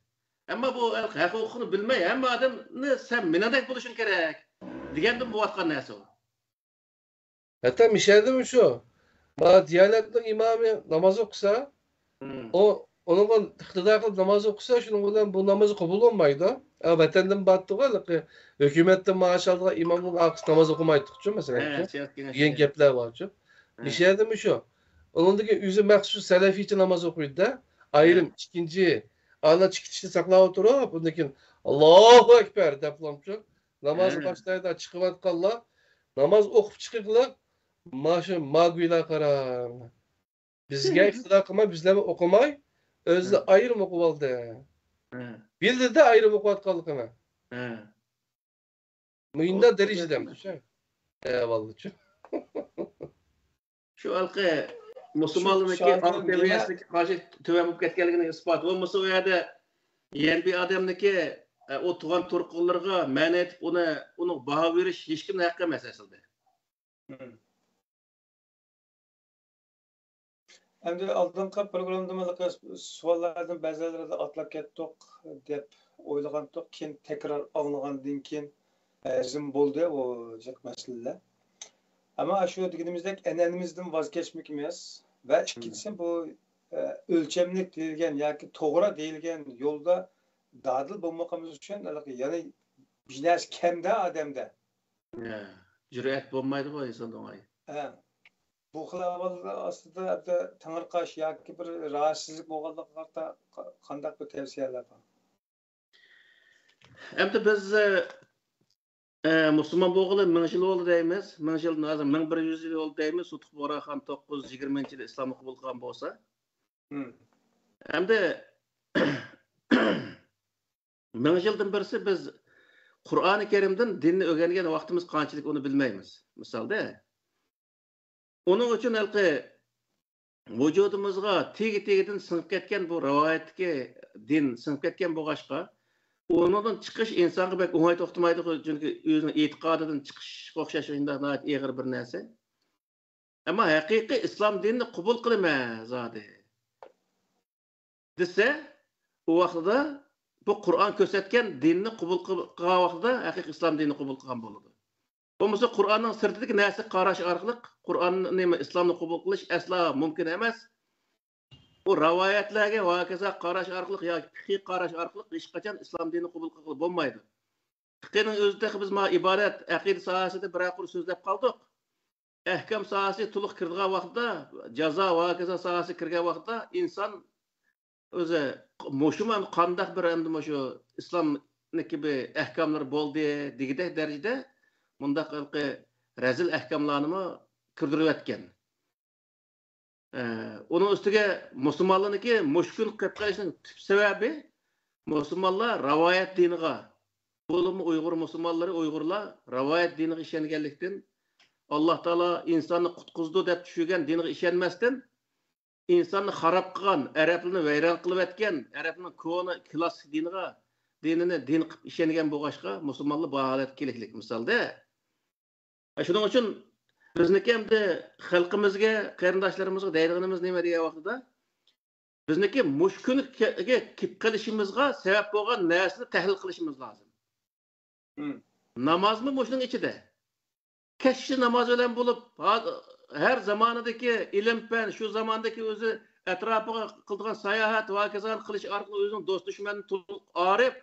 ئەمما بۇ ھەق-ھوقۇقنى بىلمەي، ھەممە ئادەمنى سەن مېنىڭدەك بولۇشۇڭ كېرەك دېگەندىن بولۇۋاتقان نەرسە ئۇ. ھەتتا مىشەدىمۇ شۇ. ما دىيانەتنىڭ ئىمامى ناماز ئوقۇسا، ئۇ، ئۇنىڭغا ئىقتىدا قىلىپ ناماز ئوقۇسا، شۇنىڭ بىلەن بۇ نامىزى قوبۇل بولمايدۇ. ھە، ۋەتەندىن بارتتۇق، ھېلىقى ھۆكۈمەتتىن مائاش ئالىدىغان ئىمامنىڭ ئارقىسىدا ناماز ئوقۇمايتتۇقچۇ، مەسىلەن. دېگەن گەپلەر بارچۇ. مىشەدىمۇ شۇ. ئۇنىڭدىن كېيىن ئۆزى مەخسۇس سەلەفىيچە ناماز ئوقۇيدۇ-دە. ئايرىم ئىككىنچى، ئانا چىقىشنى ساقلاۋ تۇرۇپ، ئۇندىن كېيىن «ئاللاھۇ ئەكبەر» دەپ بولامچۇ. نامازنى باشلايدۇ، چىقىۋاتقانلار ناماز ئوقۇپ چىقىقلىق، ماشۇ ماگۇيلار قاراڭ. بىزگە ئىقتىدا قىلماي، بىزلەرمۇ ئوقۇماي، ئۆزى ئايرىم ئوقۇۋالدى. بىلدى-دە ئايرىم ئوقۇۋاتقانلىقىنى. مۇشۇنداق دەرىجىدە. ئەھۋالدىچۇ. شۇ ھېلىقى مۇسۇلمانلارنىڭكى ئاڭ سەۋىيەسىدىكى قارىشى تۆۋەن بولۇپ كەتكەنلىكىنىڭ ئىسپاتى. بولمىسا ئۇ يەردە يەنە بىر ئادەمنىڭكى، ئە، ئۇ تۇغان تۇغقانلىرىغا مەنە ئېيتىپ، ئۇنى، ئۇنىڭ باھا بېرىش ھېچكىمنىڭ ھەققى ئەمەس ئەسلىدە. ئەمدى ئالدىنقى پروگراممىدا ھېلىقى سوئاللاردىن بەزىلىرىنى ئاتلاپ كەتتۇق دەپ ئويلىغانتۇق. كېيىن تەكرار ئاڭلىغاندىن كېيىن ھەزىم بولدى ئۇ جىق مەسىلىلەر. ئەمما شۇ دېگىنىمىزدەك ئەنئەنىمىزدىن ۋاز كەچمەك ئەمەس. ۋە ئىككىنچىسى، بۇ، ئە، ئۆلچەملىك دېيىلگەن ياكى توغرا دېيىلگەن يولدا دادىل بولمىغىنىمىز ئۈچۈن ھېلىقى يەنە بىر نەرسە كەمدە ئادەمدە. ھە، جۈرئەت بولمايدىغۇ ئىنساندا ئوڭاي. ھە. بۇ خىل ئەھۋاللار ئاستىدا ھەتتا تېڭىرقاش ياكى بىر راھەتسىزلىك بولغانلىقىغا قارىتا قا-، قانداق بىر تەۋسىيەلەر بار؟ ئەمدى بىز، ئە، ئە، مۇسۇلمان بولغىلى مىڭ يىل بولدى دەيمىز. مىڭ يىلدىن ھازىر مىڭ بىر يۈز يىل بولدى دەيمىز. سۇتۇق بۇغراخان توققۇز يۈز يىگىرمىنچى يىلى ئىسلامنى قوبۇل قىلغان بولسا. ھىم. ئەمدى مىڭ يىلدىن بىرسى بىز قۇرئانى كەرىمدىن دىننى ئۆگەنگەن ۋاقتىمىز قانچىلىك، ئۇنى بىلمەيمىز. مىسالدا، ئۇنىڭ ئۈچۈن ھېلىقى ۋۇجۇدىمىزغا تېگى-تېگىدىن سىڭىپ كەتكەن بۇ رىۋايەتتىكى دىن سىڭىپ كەتكەن بولغاچقا، ئۇنىڭدىن چىقىش ئىنسانغا بەك ئوڭاي توختىمايدۇ، چۈنكى ئۆزىنىڭ ئېتىقادىدىن چىقىشقا ئوخشاش شۇنداق ناھايىتى ئېغىر بىر نەرسە. ئەمما ھەقىقىي ئىسلام دىنىنى قوبۇل قىلىمەن زادى دېسە، ئۇ ۋاقتىدا بۇ قۇرئان كۆرسەتكەن دىننى قوبۇل قىل-، قىلغان ۋاقتىدا ھەقىقىي ئىسلام دىنىنى قوبۇل قىلغان بولىدۇ. بولمىسا قۇرئاننىڭ سىرتىدىكى نەرسىگە قاراش ئارقىلىق قۇرئاننى، ئىسلامنى قوبۇل قىلىش ئەسلا مۇمكىن ئەمەس. بۇ رىۋايەتلەرگە ۋە ھاكازا قاراش ئارقىلىق ياكى پىقھىي قاراش ئارقىلىق ھېچقاچان ئىسلام دىنىنى قوبۇل قىلغىلى بولمايدۇ. پىقھىنىڭ ئۆزى تېخى بىز مانا ئىبادەت، ئەقىدە ساھەسىدە بىرەر قۇر سۆزلەپ قالدۇق. ئەھكام ساھەسى تولۇق كىرىدىغان ۋاقىتتا، جازا ۋە ھاكازا ساھەسىگە كىرگەن ۋاقىتتا ئىنسان ئۆزى مۇشۇمۇ قانداق بىر ئەمدى مۇشۇ ئىسلامنىڭكى بىر ئەھكاملىرى بولدى دېگۈدەك دەرىجىدە مۇنداق ھېلىقى رەزىل ئەھكاملارنىمۇ كىردۈرۈۋەتكەن. ئە، ئۇنىڭ ئۈستىگە مۇسۇلمانلارنىڭكى مۇشۇ كۈن قېلىپ قېلىشىنىڭ تۈپ سەۋەبى مۇسۇلمانلار رىۋايەت دىنىغا، بولۇپمۇ ئۇيغۇر مۇسۇلمانلىرى، ئۇيغۇرلار رىۋايەت دىنىغا ئىشەنگەنلىكتىن، ئاللا تائالا ئىنساننى قۇتقۇزىدۇ دەپ چۈشۈرگەن دىنغا ئىشەنمەستىن، ئىنساننى خاراب قىلغان، ئەرەبلىرىنى ۋەيران قىلىۋەتكەن، ئەرەبنىڭ كونا كلاسسىك دىنىغا، دىنىنى دىن قىلىپ ئىشەنگەن بولغاچقا، مۇسۇلمانلار بۇ ھالەتكە كېلىكلىك مىسالدا. شۇنىڭ ئۈچۈن بىزنىڭكى ئەمدى خەلقىمىزگە، قېرىنداشلىرىمىزغا دەيدىغىنىمىز نېمە دېگەن ۋاقتىدا، بىزنىڭكى مۇشۇ كۈنگە كېلىپ قېلىشىمىزغا سەۋەب بولغان نەرسىنى تەھلىل قىلىشىمىز لازىم. نامازمۇ مۇشۇنىڭ ئىچىدە. كەچكىچە ناماز بىلەن بولۇپ، ھا-، ھەر زامانىدىكى ئىلىم-پەن، شۇ زاماندىكى ئۆزى ئەتراپىغا قىلىدىغان ساياھەت ۋە ھاكازانى قىلىش ئارقىلىق ئۆزىنىڭ دوست-دۈشمەننى تولۇق ئايرىپ،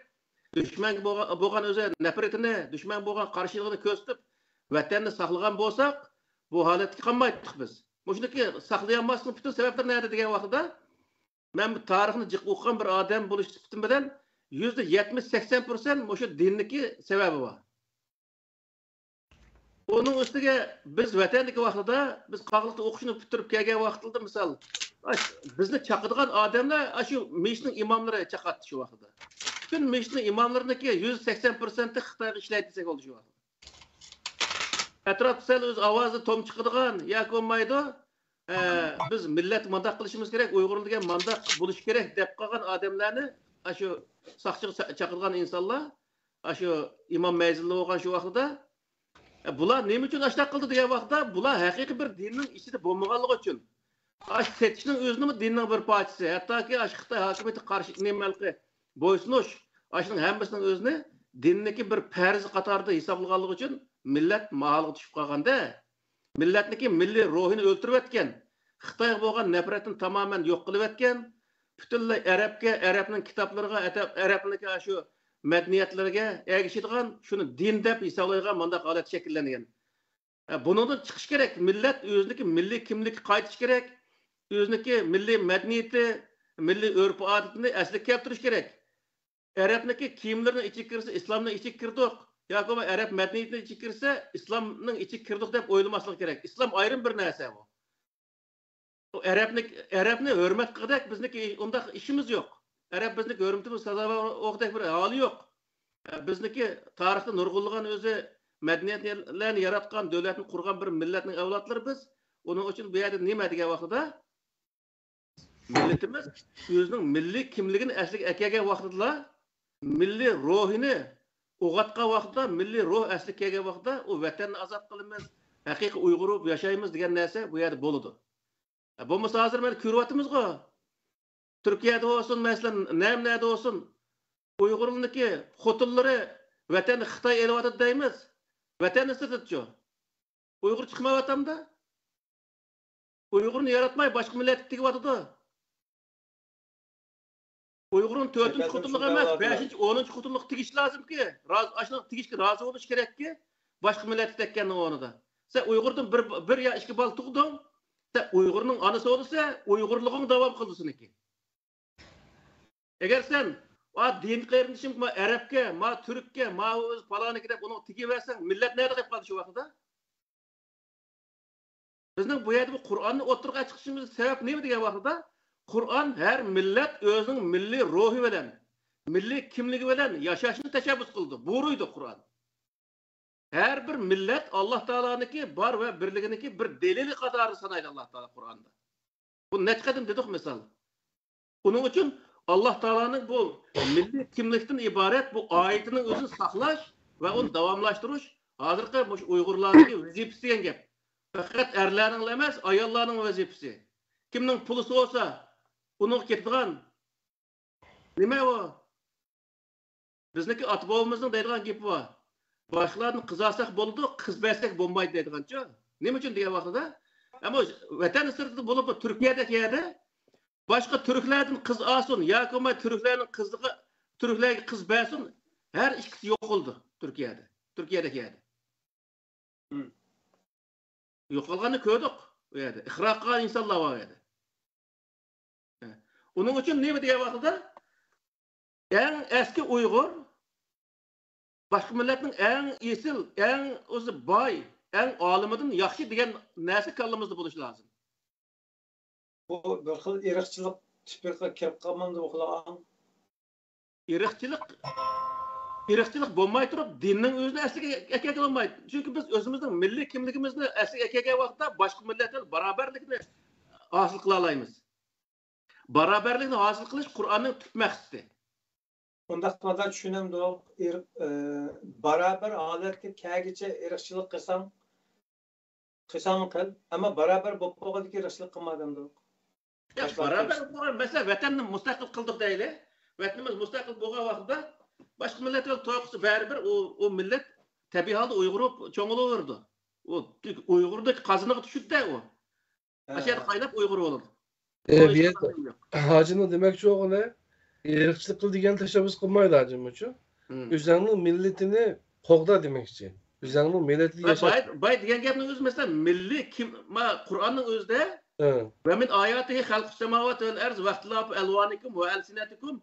دۈشمەنگە بولغان، بولغان ئۆزى نەپرىتىنى، دۈشمەنگە بولغان قارشىلىقىنى كۆرسىتىپ، ۋەتەننى ساقلىغان بولساق، بۇ ھالەتكە قالمايتتۇق بىز. مۇشۇنىڭكى ساقلىيالماسلىقنىڭ پۈتۈن سەۋەبلىرى نەدە دېگەن ۋاقتىدا، مەن بۇ تارىخنى جىق ئوقۇغان بىر ئادەم بولۇش سۈپىتىم بىلەن، يۈزدە يەتمىش سەكسەن پىرسەنت مۇشۇ دىندىكى سەۋەبى بار. ئۇنىڭ ئۈستىگە بىز ۋەتەندىكى ۋاقتىدا، بىز قاغىلىقتا ئوقۇشنى پۈتتۈرۈپ كەلگەن ۋاقتىدا، مىسال، ئاش-، بىزنى چاقىدىغان ئادەملەر ئاشۇ مىشنىڭ ئىماملىرى چاقاتتى شۇ ۋاقتىدا. پۈتۈن مىشنىڭ ئىماملىرىنىڭكى يۈز سەكسەن پىرسەنتى خىتايغا ئىشلەيدۇ دېسەك بولىدۇ شۇ ۋاقتىدا. ئەتراپتا سەل ئۆز ئاۋازى توم چىقىدىغان ياكى بولمايدۇ، ئە، بىز مىللەت مۇنداق قىلىشىمىز كېرەك، ئۇيغۇر دېگەن مانداق بولۇشى كېرەك دەپ قالغان ئادەملەرنى، ئاشۇ ساقچىغا چا-، چاقىدىغان ئىنسانلار، ئاشۇ ئىمام مەنزىلى بولغان شۇ ۋاقتىدا، ئە، بۇلار نېمە ئۈچۈن ئاشۇنداق قىلدى دېگەن ۋاقىتتا، بۇلار ھەقىقىي بىر دىننىڭ ئىچىدە بولمىغانلىقى ئۈچۈن. ئاشۇ سېتىشنىڭ ئۆزىنىمۇ دىننىڭ بىر پارچىسى. ھەتتاكى ئاشۇ خىتاي ھاكىمىيىتىگە قارشى نېمە ھېلىقى بويسۇنۇش، ئاشۇنىڭ ھەممىسىنىڭ ئۆزىنى دىندىكى بىر پەرز قاتارىدا ھېسابلىغانلىقى ئۈچۈن مىللەت ماھالىغا چۈشۈپ قالغاندا، مىللەتنىڭكى مىللىي روھىنى ئۆلتۈرۈۋەتكەن، خىتايغا بولغان نەپرەتنى تامامەن يوق قىلىۋەتكەن، پۈتۈنلەي ئەرەبكە، ئەرەبنىڭ كىتابلىرىغا، ئەتە-، ئەرەبنىڭكى ئاشۇ مەدەنىيەتلىرىگە ئەگىشىدىغان، شۇنى دىن دەپ ھېسابلايدىغان مۇنداق ھالەت شەكىللەنگەن. ئە، بۇنىڭدىن چىقىش كېرەك. مىللەت ئۆزىنىڭكى مىللىي كىملىككە قايتىش كېرەك. ئۆزىنىڭكى مىللىي مەدەنىيىتى، مىللىي ئۆرپ-ئادىتىنى ئەسلىگە كەلتۈرۈش كېرەك. ئەرەبنىڭكى كىيىملىرىنىڭ ئىچىگە كىرسە، ئىسلامنىڭ ئىچىگە كىردۇق. ياكى بولمىسا ئەرەب مەدەنىيىتىنىڭ ئىچىگە كىرسە، ئىسلامنىڭ ئىچىگە كىردۇق دەپ ئويلىماسلىق كېرەك. ئىسلام ئايرىم بىر نەرسە بۇ. ئەرەبنى، ئەرەبنى ھۆرمەت قىلغۇدەك بىزنىڭكى ئۇنداق ئىشىمىز يوق. ئەرەب بىزنىڭكى ھۆرمىتىمىز سازاۋەر بولغۇدەك بىر ھالى يوق. بىزنىڭكى تارىختا نۇرغۇنلىغان ئۆزى مەدەنىيەتلەرنى ياراتقان، دۆلەتنى قۇرغان بىر مىللەتنىڭ ئەۋلادلىرى بىز. ئۇنىڭ ئۈچۈن بۇ يەردە نېمە دېگەن ۋاقتىدا، مىللىتىمىز ئۆزىنىڭ مىللىي كىملىكىنى ئەسلىگە ئەكەلگەن ۋاقتىدىلا، مىللىي روھىنى ئويغاتقان ۋاقتىدا، مىللىي روھ ئەسلىگە كەلگەن ۋاقتىدا، ئۇ ۋەتەننى ئازاد قىلىمىز، ھەقىقىي ئۇيغۇر بولۇپ ياشايمىز دېگەن نەرسە بۇ يەردە بولىدۇ. بولمىسا ھازىر مانا كۆرۈۋاتىمىزغۇ. تۈركىيەدە بولسۇن، مەسىلەن، نەم نەدە بولسۇن، ئۇيغۇرلارنىڭكى خوتۇنلىرى ۋەتەننى خىتاي ئېلىۋاتىدۇ دەيمىز. ۋەتەننى سېتىدىچۇ؟ ئۇيغۇر چىقمايۋاتامدا؟ ئۇيغۇرنى ياراتماي باشقا مىللەتكە تېگىۋاتىدۇ. ئۇيغۇرنىڭ تۆتىنچى خوتۇنلۇقى ئەمەس، بەشىنچى، ئونىنچى خوتۇنلۇققا تېگىش لازىمكى. راز-، ئاشۇنىڭغا تېگىشكە رازى بولۇش كېرەككى. باشقا مىللەتكە تەگكەننىڭ ئورنىدا. سەن ئۇيغۇردىن بىر، بىر يا ئىككى بالا تۇغدۇڭ. سەن ئۇيغۇرنىڭ ئانىسى بولىسەن، ئۇيغۇرلۇقۇڭ داۋام قىلىدۇ سېنىڭكى. ئەگەر سەن، «ۋا دىن قېرىندىشىم، ما ئەرەبكە، ما تۈرككە، ما ئۆز پالانىكى» دەپ ئۇنىڭغا تېگىۋەرسەڭ، مىللەت نەدە قېلىپ قالدى شۇ ۋاقىتتا؟ بىزنىڭ بۇ يەردە بۇ قۇرئاننى ئوتتۇرىغا چىقىشىمىزنىڭ سەۋەبى نېمە دېگەن ۋاقتىدا، قۇرئان ھەر مىللەت ئۆزىنىڭ مىللىي روھى بىلەن، مىللىي كىملىكى بىلەن ياشاشنى تەشەببۇس قىلىدۇ، بۇيرۇيدۇ قۇرئان. ھەر بىر مىللەت ئاللا تائالانىڭكى بار ۋە بىرلىكىنىڭكى بىر دەلىلى قاتارىدا سانايدۇ ئاللا تائالا قۇرئاندا. بۇنى نەچچە قېتىم دېدۇق مىسال. ئۇنىڭ ئۈچۈن ئاللا تائالانىڭ بۇ مىللىي كىملىكتىن ئىبارەت بۇ ئايىتىنىڭ ئۆزىنى ساقلاش ۋە ئۇنى داۋاملاشتۇرۇش ھازىرقى مۇشۇ ئۇيغۇرلارنىڭكى ۋەزىپىسى دېگەن گەپ. پەقەت ئەرلەرنىڭلا ئەمەس، ئاياللارنىڭ ۋەزىپىسى. كىمنىڭ پۇلىسى بولسا، ئۇنىڭغا كېتىدىغان. نېمە ئۇ؟ بىزنىڭكى ئاتا-بوۋىمىزنىڭ دەيدىغان گېپى بار. «باشقىلاردىن قىز ئالساق بولىدۇ، قىز بەرسەك بولمايدۇ» دەيدىغانچۇ. نېمە ئۈچۈن دېگەن ۋاقتىدا، ئەمما ۋەتەن سىرتىدا بولۇپ، تۈركىيەدەك يەردە باشقا تۈركلەردىن قىز ئالسۇن ياكى بولماي تۈركلەرنىڭ قىزلىقى، تۈركلەرگە قىز بەرسۇن، ھەر ئىككىسى يوقىلىدۇ تۈركىيەدە. تۈركىيەدەك يەردە. يوقالغاننى كۆردۇق ئۇ يەردە. ئىقرار قىلغان ئىنسانلار بار ئۇ يەردە. ئۇنىڭ ئۈچۈن نېمە دېگەن ۋاقتىدا، ئەڭ ئەسكى ئۇيغۇر، باشقا مىللەتنىڭ ئەڭ ئېسىل، ئەڭ ئۆزى باي، ئەڭ ئالىمىدىن ياخشى دېگەن نەرسە كاللىمىزدا بولۇشى لازىم. بۇ بىر خىل ئىرقچىلىق تىپىغا كىرىپ قالمامدۇ بۇ قىلغان؟ ئىرقچىلىق، ئىرقچىلىق بولماي تۇرۇپ، دىننىڭ ئۆزىنى ئەسلىگە ئەكەلگىلى بولمايدۇ. چۈنكى بىز ئۆزىمىزنىڭ مىللىي كىملىكىمىزنى ئەسلىگە ئەكەلگەن ۋاقىتتا باشقا مىللەت بىلەن باراۋەرلىكنى ھاسىل قىلالايمىز. باراۋەرلىكنى ھاسىل قىلىش قۇرئاننىڭ تۈپ مەقسىتى. ئۇنداق قىلغاندا چۈشىنەمدۇق. ئىرق-، ئى، باراۋەر ھالەتكە كەلگىچە ئىرقچىلىق قىلساڭ، قىلساڭمۇ قىل، ئەمما باراۋەر بولۇپ بولغاندىن كېيىن ئىرقچىلىق قىلما دەمدۇق. ياق، باراۋەر بولغان، مەسىلەن، ۋەتەننى مۇستەقىل قىلدۇق دەيلى. ۋەتىنىمىز مۇستەقىل بولغان ۋاقىتتا باشقا مىللەت بىلەن توي قىلسا، بەرىبىر ئۇ، ئۇ مىللەت تەبىئىي ھالدا ئۇيغۇر بولۇپ چوڭ بولۇۋېرىدۇ. ئۇ ئۇيغۇردەك قازىنىغا چۈشىدۇ-دە ئۇ. ئاشۇ يەردە قايناپ ئۇيغۇر بولىدۇ. ئۇ ئىشتا پروبلېما يوق. ھاجىنىڭ دېمەكچى بولغىنى، ئىرقچىلىق قىل دېگەن تەشەببۇس قىلمايدۇ ھاجىمۇچۇ. ئۆزەڭنىڭ مىللىتىنى قوغدا دېمەكچى. ئۆزەڭنىڭ مىللىتىدە ياشاش. باي دېگەن گەپنىڭ ئۆزى، مەسىلەن، مىللىي كىم، ما، قۇرئاننىڭ ئۆزىدە، ۋە مىن ئاياتىھى خەلقۇس سەماۋاتى ۋەل ئەرز ۋەختىلاپۇ ئەلۋانىكۇم ۋە ئەلسىنەتىكۇم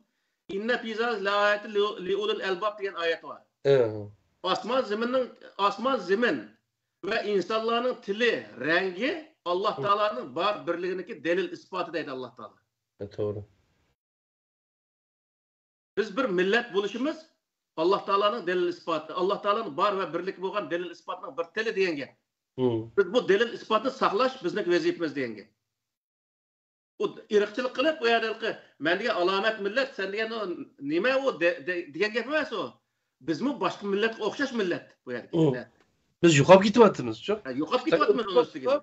ئىننە فى زالىكە لەئايەتىن لىئۇلىل ئەلباب دېگەن ئايەت بار. ئاسمان زېمىننىڭ، ئاسمان زېمىن ۋە ئىنسانلارنىڭ تىلى، رەڭگى ئاللا تائالانىڭ بار بىرلىكىنىڭكى دەلىل ئىسپاتى دەيدۇ ئاللا تائالا. توغرا. بىز بىر مىللەت بولۇشىمىز ئاللا تائالانىڭ دەلىل ئىسپاتى، ئاللا تائالانىڭ بار ۋە بىرلىكى بولغان دەلىل ئىسپاتىنىڭ بىر تىلى دېگەن گەپ. بىز بۇ دەلىل ئىسپاتنى ساقلاش بىزنىڭ ۋەزىپىمىز دېگەن گەپ. ئۇ ئىرقچىلىق قىلىپ، ئۇ يەردە ھېلىقى، مەن دېگەن ئالامەت مىللەت، سەن دېگەن ئۇ نېمە ئۇ دېگەن گەپ ئەمەس ئۇ. بىزمۇ باشقا مىللەتكە ئوخشاش مىللەت بۇ يەردىكى مىللەت. بىز يوقاپ كېتىۋاتىمىز شۇ. يوقاپ كېتىۋاتىمىز ئۇنىڭ ئۈستىگە.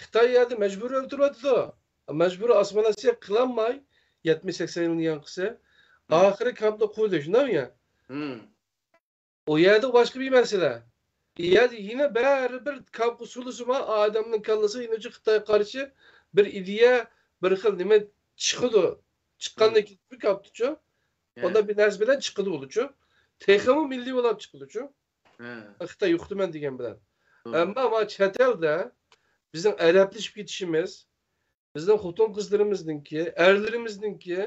خىتاي يەردە مەجبۇرىي ئۆلتۈرۈۋاتىدۇ. مەجبۇرىي ئاسسىمىلياتسىيە قىلالماي، يەتمىش سەكسەن يىلنىڭ ياڭقىسى. ئاخىرى كامپتا قويدى، شۇنداقمۇ يا؟ ئۇ يەردە باشقا بىر مەسىلە. ئۇ يەردە يەنە بەرىبىر كامپقا سولىسىمۇ ئادەمنىڭ كاللىسىغا يەنە خىتايغا قارشى بىر ئىدىيە، بىر خىل نېمە چىقىدۇ. چىققاندىن كېيىن كامپتىچۇ. ئانداق بىر نەرسە بىلەن چىقىدۇ بولىدۇچۇ. تېخىمۇ مىللىي بولاپ چىقىدۇچۇ. خىتاي يوقىتىمەن دېگەن بىلەن. ئەمما ما چەت ئەلدە بىزنىڭ ئەرەبلىشىپ كېتىشىمىز، بىزنىڭ خوتۇن قىزلىرىمىزنىڭكى، ئەرلىرىمىزنىڭكى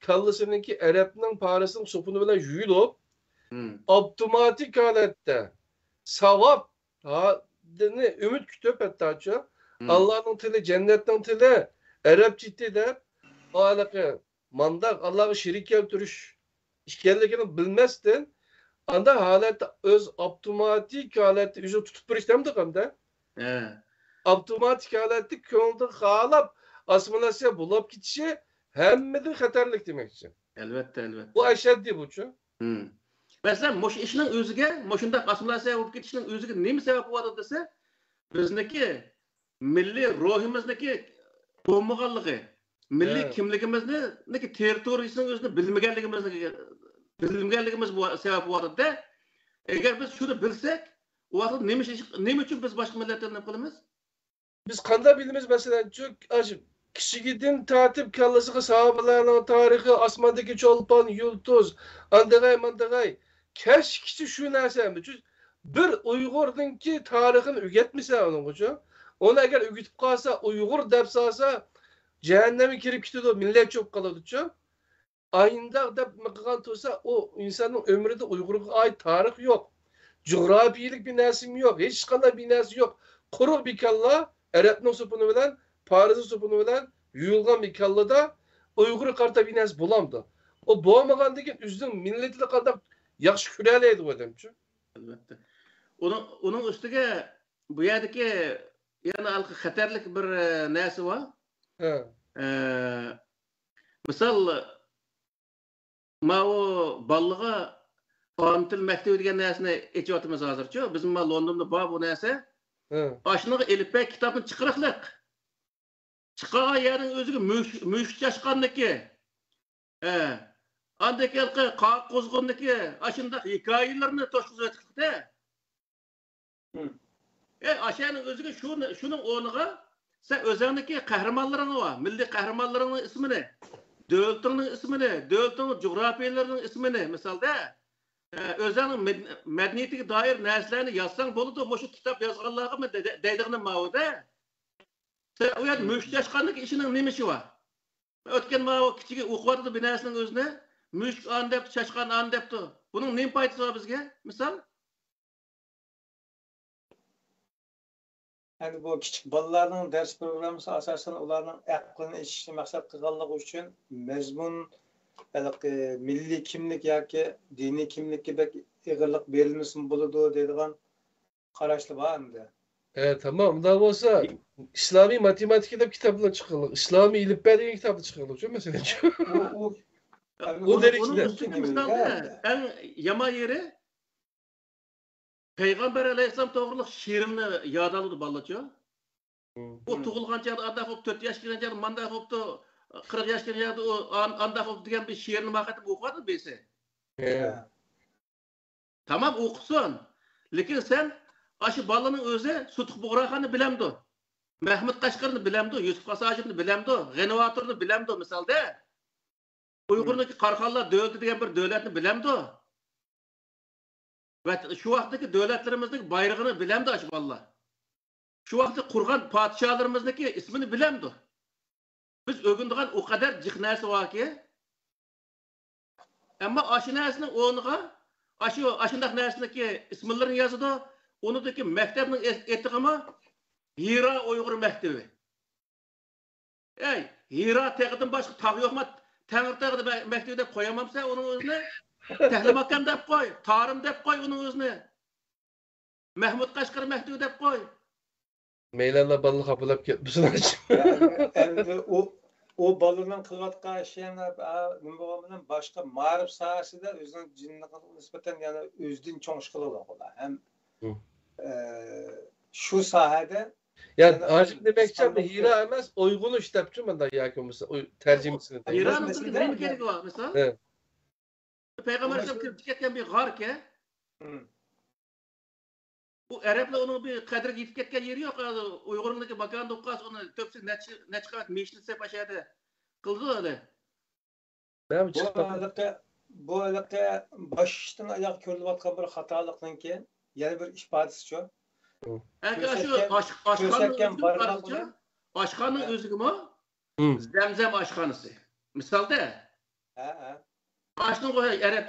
كاللىسىنىڭكى ئەرەبنىڭ، پارسنىڭ سوپۇنى بىلەن يۇيۇلۇپ، ئاپتوماتىك ھالەتتە ساۋابنى ئۈمىد كۈتۈپ، ھەتتاچۇ ئاللانىڭ تىلى، جەننەتنىڭ تىلى ئەرەبچە ئىدى دەپ، ھېلىقى مانداق ئاللاغا شېرىك كەلتۈرۈش ئىكەنلىكىنى بىلمەستىن، ئانداق ھالەتتە ئۆز ئاپتوماتىك ھالەتتە ئۆزىنى تۇتۇپ بېرىش دەمدۇق ئەمدى. ئاپتوماتىك ھالەتتە كۆڭلىدىن خالاپ ئاسسىمىلياتسىيە بولۇپ كېتىشى ھەممىدىن خەتەرلىك دېمەكچى. ئەلۋەتتە، ئەلۋەتتە. بۇ ئەشەددىي بۇچۇ. مەسىلەن، مۇشۇ ئىشنىڭ ئۆزىگە، مۇشۇنداق ئاسسىمىلياتسىيە بولۇپ كېتىشنىڭ ئۆزىگە نېمە سەۋەب بولۇۋاتىدۇ دېسە، بىزنىكى مىللىي روھىمىزنىڭكى بولمىغانلىقى، مىللىي كىملىكىمىزنىڭكى تېررىتورىيىسىنىڭ ئۆزىنى بىلمىگەنلىكىمىزنىڭ، بىلمىگەنلىكىمىز بۇ سەۋەب بولۇۋاتىدۇ. ئەگەر بىز شۇنى بىلسەك، ئۇ ۋاقىتتا نېمە ئىش، نېمە ئۈچۈن بىز باشقا مىللەتلەرنى نېمە قىلىمىز؟ بىز قانداق بىلىمىز، مەسىلەن، چۈ-، ئاشۇ كىچىكىدىن تارتىپ كاللىسىغا ساھابىلەرنىڭ تارىخى، ئاسماندىكى چولپان، يۇلتۇز، ئاندىغاي، ماندىغاي، كەچكىچە شۇ نەرسە. چۈ-، بىر ئۇيغۇرنىڭكى تارىخىنى ئۆگەتمىسە ئۇنىڭغىچۇ، ئۇنى ئەگەر ئۆگىتىپ قالسا، ئۇيغۇر دەپ سالسا، جەھەننەمگە كىرىپ كېتىدۇ، مىللەتچى بولۇپ قالىدۇچۇ. ئاينداق دەپ مىقىغان تۇرسا، ئۇ ئىنساننىڭ ئۆمرىدە ئۇيغۇرغا ئائىت تارىخ يوق. جۇغراپىيىلىك بىر نەرسىمۇ يوق. ھېچقانداق بىر نەرسە يوق. قۇرۇق بىر كاللا، ئەرەبنىڭ سوپۇنى بىلەن، پارسنىڭ سوپۇنى بىلەن يۇيۇلغان بىر كاللىدا ئۇيغۇرغا قارىتا بىر نەرسە بولامدۇ؟ ئۇ بولمىغاندىن كېيىن ئۆزىنىڭ مىللىتىنى قانداق ياخشى كۆرەلەيدۇ ئۇ ئادەمچۇ؟ ئەلۋەتتە. ئۇنىڭ، ئۇنىڭ ئۈستىگە بۇ يەردىكى يەنە ھېلىقى خەتەرلىك بىر، ئە، نەرسە بار. ئە، مىسال، ماۋۇ بالىلارغا ئانا تىل مەكتىۋى دېگەن نەرسىنى ئېچىۋاتىمىز ھازىرچۇ. بىزمۇ ما لوندوندا بار بۇ نەرسە. ئاشۇنىڭغا ئېلىپ بەر كىتابنى چىقىرىقلىق. چىقارغان يەرنىڭ ئۆزىگە مۈش-، مۈشۈك چاشقاندىكى، ھە، ئاندىن كېيىن قا-، قاغا قۇزغۇندىكى ئاشۇنداق ھېكايىلىرىنى توشقۇزۇۋېتىقلىق-دە. ئەي، ئاشۇنىڭ ئۆزىگە شۇ، شۇنىڭ ئورنىغا سەن ئۆزۈڭنىڭكى قەھرىمانلىرىڭ بار، مىللىي قەھرىمانلىرىڭنىڭ ئىسمىنى، دۆلىتىڭنىڭ ئىسمىنى، دۆلىتىڭنىڭ جۇغراپىيەلىرىنىڭ ئىسمىنى، مىسالدا، ئە، ئۆزۈڭنىڭ مەد-، مەدەنىيىتىگە دائىر نەرسىلەرنى يازساڭ بولىدۇ، مۇشۇ كىتاب يازغانلارغىمۇ دە-، دە-، دەيدىغىنىم ماۋۇ-دە. سەن ئۇ يەردە مۈشۈك چاشقاندىكى ئىشىنىڭ نېمە ئىشى بار؟ ئۆتكەن ماۋۇ كىچىكى ئوقۇۋاتىدۇ بىر نەرسىنىڭ ئۆزىنى. مۈشۈك ئانى دەپتۇ، چاشقان ئانى دەپتۇ. بۇنىڭ نېمە پايدىسى بار بىزگە؟ مىسال. ئەمدى بۇ كىچىك بالىلارنىڭ دەرس پروگراممىسى ئاساسەن ئۇلارنىڭ ئەقلىنى ئېچىشنى مەقسەت قىلغانلىقى ئۈچۈن مەزمۇن ھېلىقى مىللىي كىملىك ياكى دىنىي كىملىككە بەك ئېغىرلىق بېرىلمىسىمۇ بولىدۇ دەيدىغان قاراشلار بار ئەمدى. ھە، تامام. ئۇنداق بولسا، ئىسلامىي ماتېماتىكا دەپ كىتابلار چىققانلىق، ئىسلامىي ئېلىپبە دېگەن كىتابلار چىققانلىقچۇ، مەسىلەن. ئۇ، ئۇ، ئۇنىڭ ئۈستىگە مىسالدا ئەڭ يامان يېرى، پەيغەمبەر ئەلەيھىسسالام توغرىلىق شېئىرنى ياد ئالىدۇ بالىلارچۇ. ئۇ تۇغۇلغان چاغدا ئانداق بوپتۇ، تۆت ياش كىرگەن چاغدا مانداق بوپتۇ، قىرىق ياش كىرگەن چاغدا ئۇ ئان- ئانداق بوپتۇ دېگەن بىر شېئىرنى ماقەتتە ئوقۇۋاتىدۇ بىرسى. تامام ئوقۇسۇن. لېكىن سەن ئاشۇ بالىنىڭ ئۆزى سۇتۇق بۇغراخاننى بىلەمدۇ؟ مەھمۇد قەشقىرىنى بىلەمدۇ؟ يۈسۈپ خاس ھاجىپنى بىلەمدۇ؟ غېنى باتۇرنى بىلەمدۇ؟ مىسالدا، ئۇيغۇرنىڭكى قاراخانلار دۆلىتى دېگەن بىر دۆلەتنى بىلەمدۇ؟ ۋە شۇ ۋاقىتتىكى دۆلەتلىرىمىزنىڭ بايرىقىنى بىلەمدۇ ئاشۇ بالىلار؟ شۇ ۋاقىتتا قۇرغان پادىشاھلىرىمىزنىڭكى ئىسمىنى بىلەمدۇ؟ بىز ئۆگىنىدىغان ئۇ قەدەر جىق نەرسە باركى. ئەمما ئاشۇ نەرسىنىڭ ئورنىغا ئاشۇ ئاشۇنداق نەرسىنىڭكى ئىسىملىرىنى يازىدۇ. ئۇنىڭدىكى مەكتەپنىڭ ئېتىغىمۇ ھىرا ئۇيغۇر مەكتىۋى. ئەي، ھىرا تېغىدىن باشقا تاغ يوقما؟ تەڭرى تېغى مەكتىۋى دەپ قويالمامسەن ئۇنىڭ ئۆزىنى؟ تەھلىماكان دەپ قوي، تارىم دەپ قوي ئۇنىڭ ئۆزىنى. مەھمۇد قەشقەر مەكتىۋى دەپ قوي. مەيلى ئاللا بالىلار خاپىلاپ كەتمىسۇن. ئەمدى ئۇ ئۇ بالىنىڭ قىلىۋاتقان ئىشى نېمە بولغان بىلەن باشقا مائارىپ ساھەسىدە ئۆزىنىڭ جىنلىقىغا نىسبەتەن يەنە ئۆزىدىن چوڭ ئىش قىلىۋالغان ھەم شۇ ساھەدە يا ھاجىم دېمەكچى ھىرا ئەمەس ئويغىنىش دەپچۇ مۇنداق ياكى بولمىسا تەرجىمىسىنى. ھىرانىڭ نېمە كېرىكى بار مىسال؟ پەيغەمبەر ئەلەيھىسسالام كىرىپ كەتكەن بىر غاركەن. بۇ ئەرەبلەر ئۇنىڭ بىر قەدرىگە يېتىپ كەتكەن يېرى يوق. ھازىر ئۇيغۇرلارنىڭكى ماكانىدا ئوقۇغاچ ئۇنى تۆپىسى نەچچە نەچچە قەۋەت مېشىت سېلىپ ئاشۇ يەردە قىلىدۇ ھەدە. بۇ ھېلىقى بۇ ھېلىقى باشتىن ئاياغ كۆرۈلۈۋاتقان بىر خاتالىقنىڭكى يەنە بىر ئىپادىسىچۇ. ئەنكى ئاشۇ ئاشخانىنىڭ ئۆزىمۇ بارچە، ئاشخانىنىڭ ئۆزىگىمۇ زەمزەم ئاشخانىسى. مىسالدا. ھە ھە. ئاشۇنىڭغا ئەرەب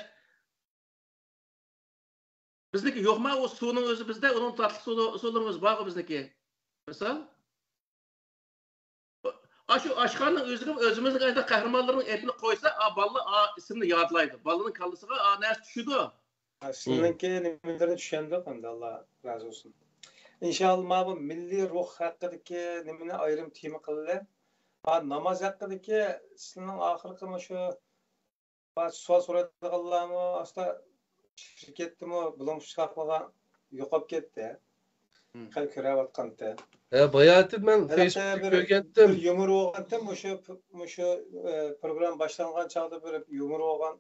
بىزنىڭكى يوقما ئۇ سۇنىڭ ئۆزى بىزدە، ئۇنىڭ تاتلىق سۇلىرىمىز بارغۇ بىزنىڭكى. مىسال، ئاشۇ ئاشخانىنىڭ ئۆزىگە ئۆزىمىزنىڭ ئايدا قەھرىمانلىرىنىڭ ئېتىنى قويسا، ئا بالىلار ئا ئىسىمنى يادلايدۇ. بالىنىڭ كاللىسىغا ئا نەرسە چۈشىدۇ. سىلىنىڭكى نېمىلىرىنى چۈشەندۇق ئەمدى، ئاللا رازى بولسۇن. ئىنشاللا مانا بۇ مىللىي روھ ھەققىدىكى نېمىنى ئايرىم تېما قىلدى. ھا ناماز ھەققىدىكى سىلىنىڭ ئاخىرقى مۇشۇ سوئال سورايدىغانلارمۇ ئاستا شىركەتتىمۇ بۇلۇڭ شۇنداقلىغان يوقاپ كەتتى. خېلى كۆرەۋاتقانتى. ھە، باياتىن مەن فېيسبۇكتا كۆرگەنتىم. بىر يۇمۇر بولغانتىم مۇشۇ مۇشۇ پروگرامما باشلانغان چاغدا بىر يۇمۇر بولغان.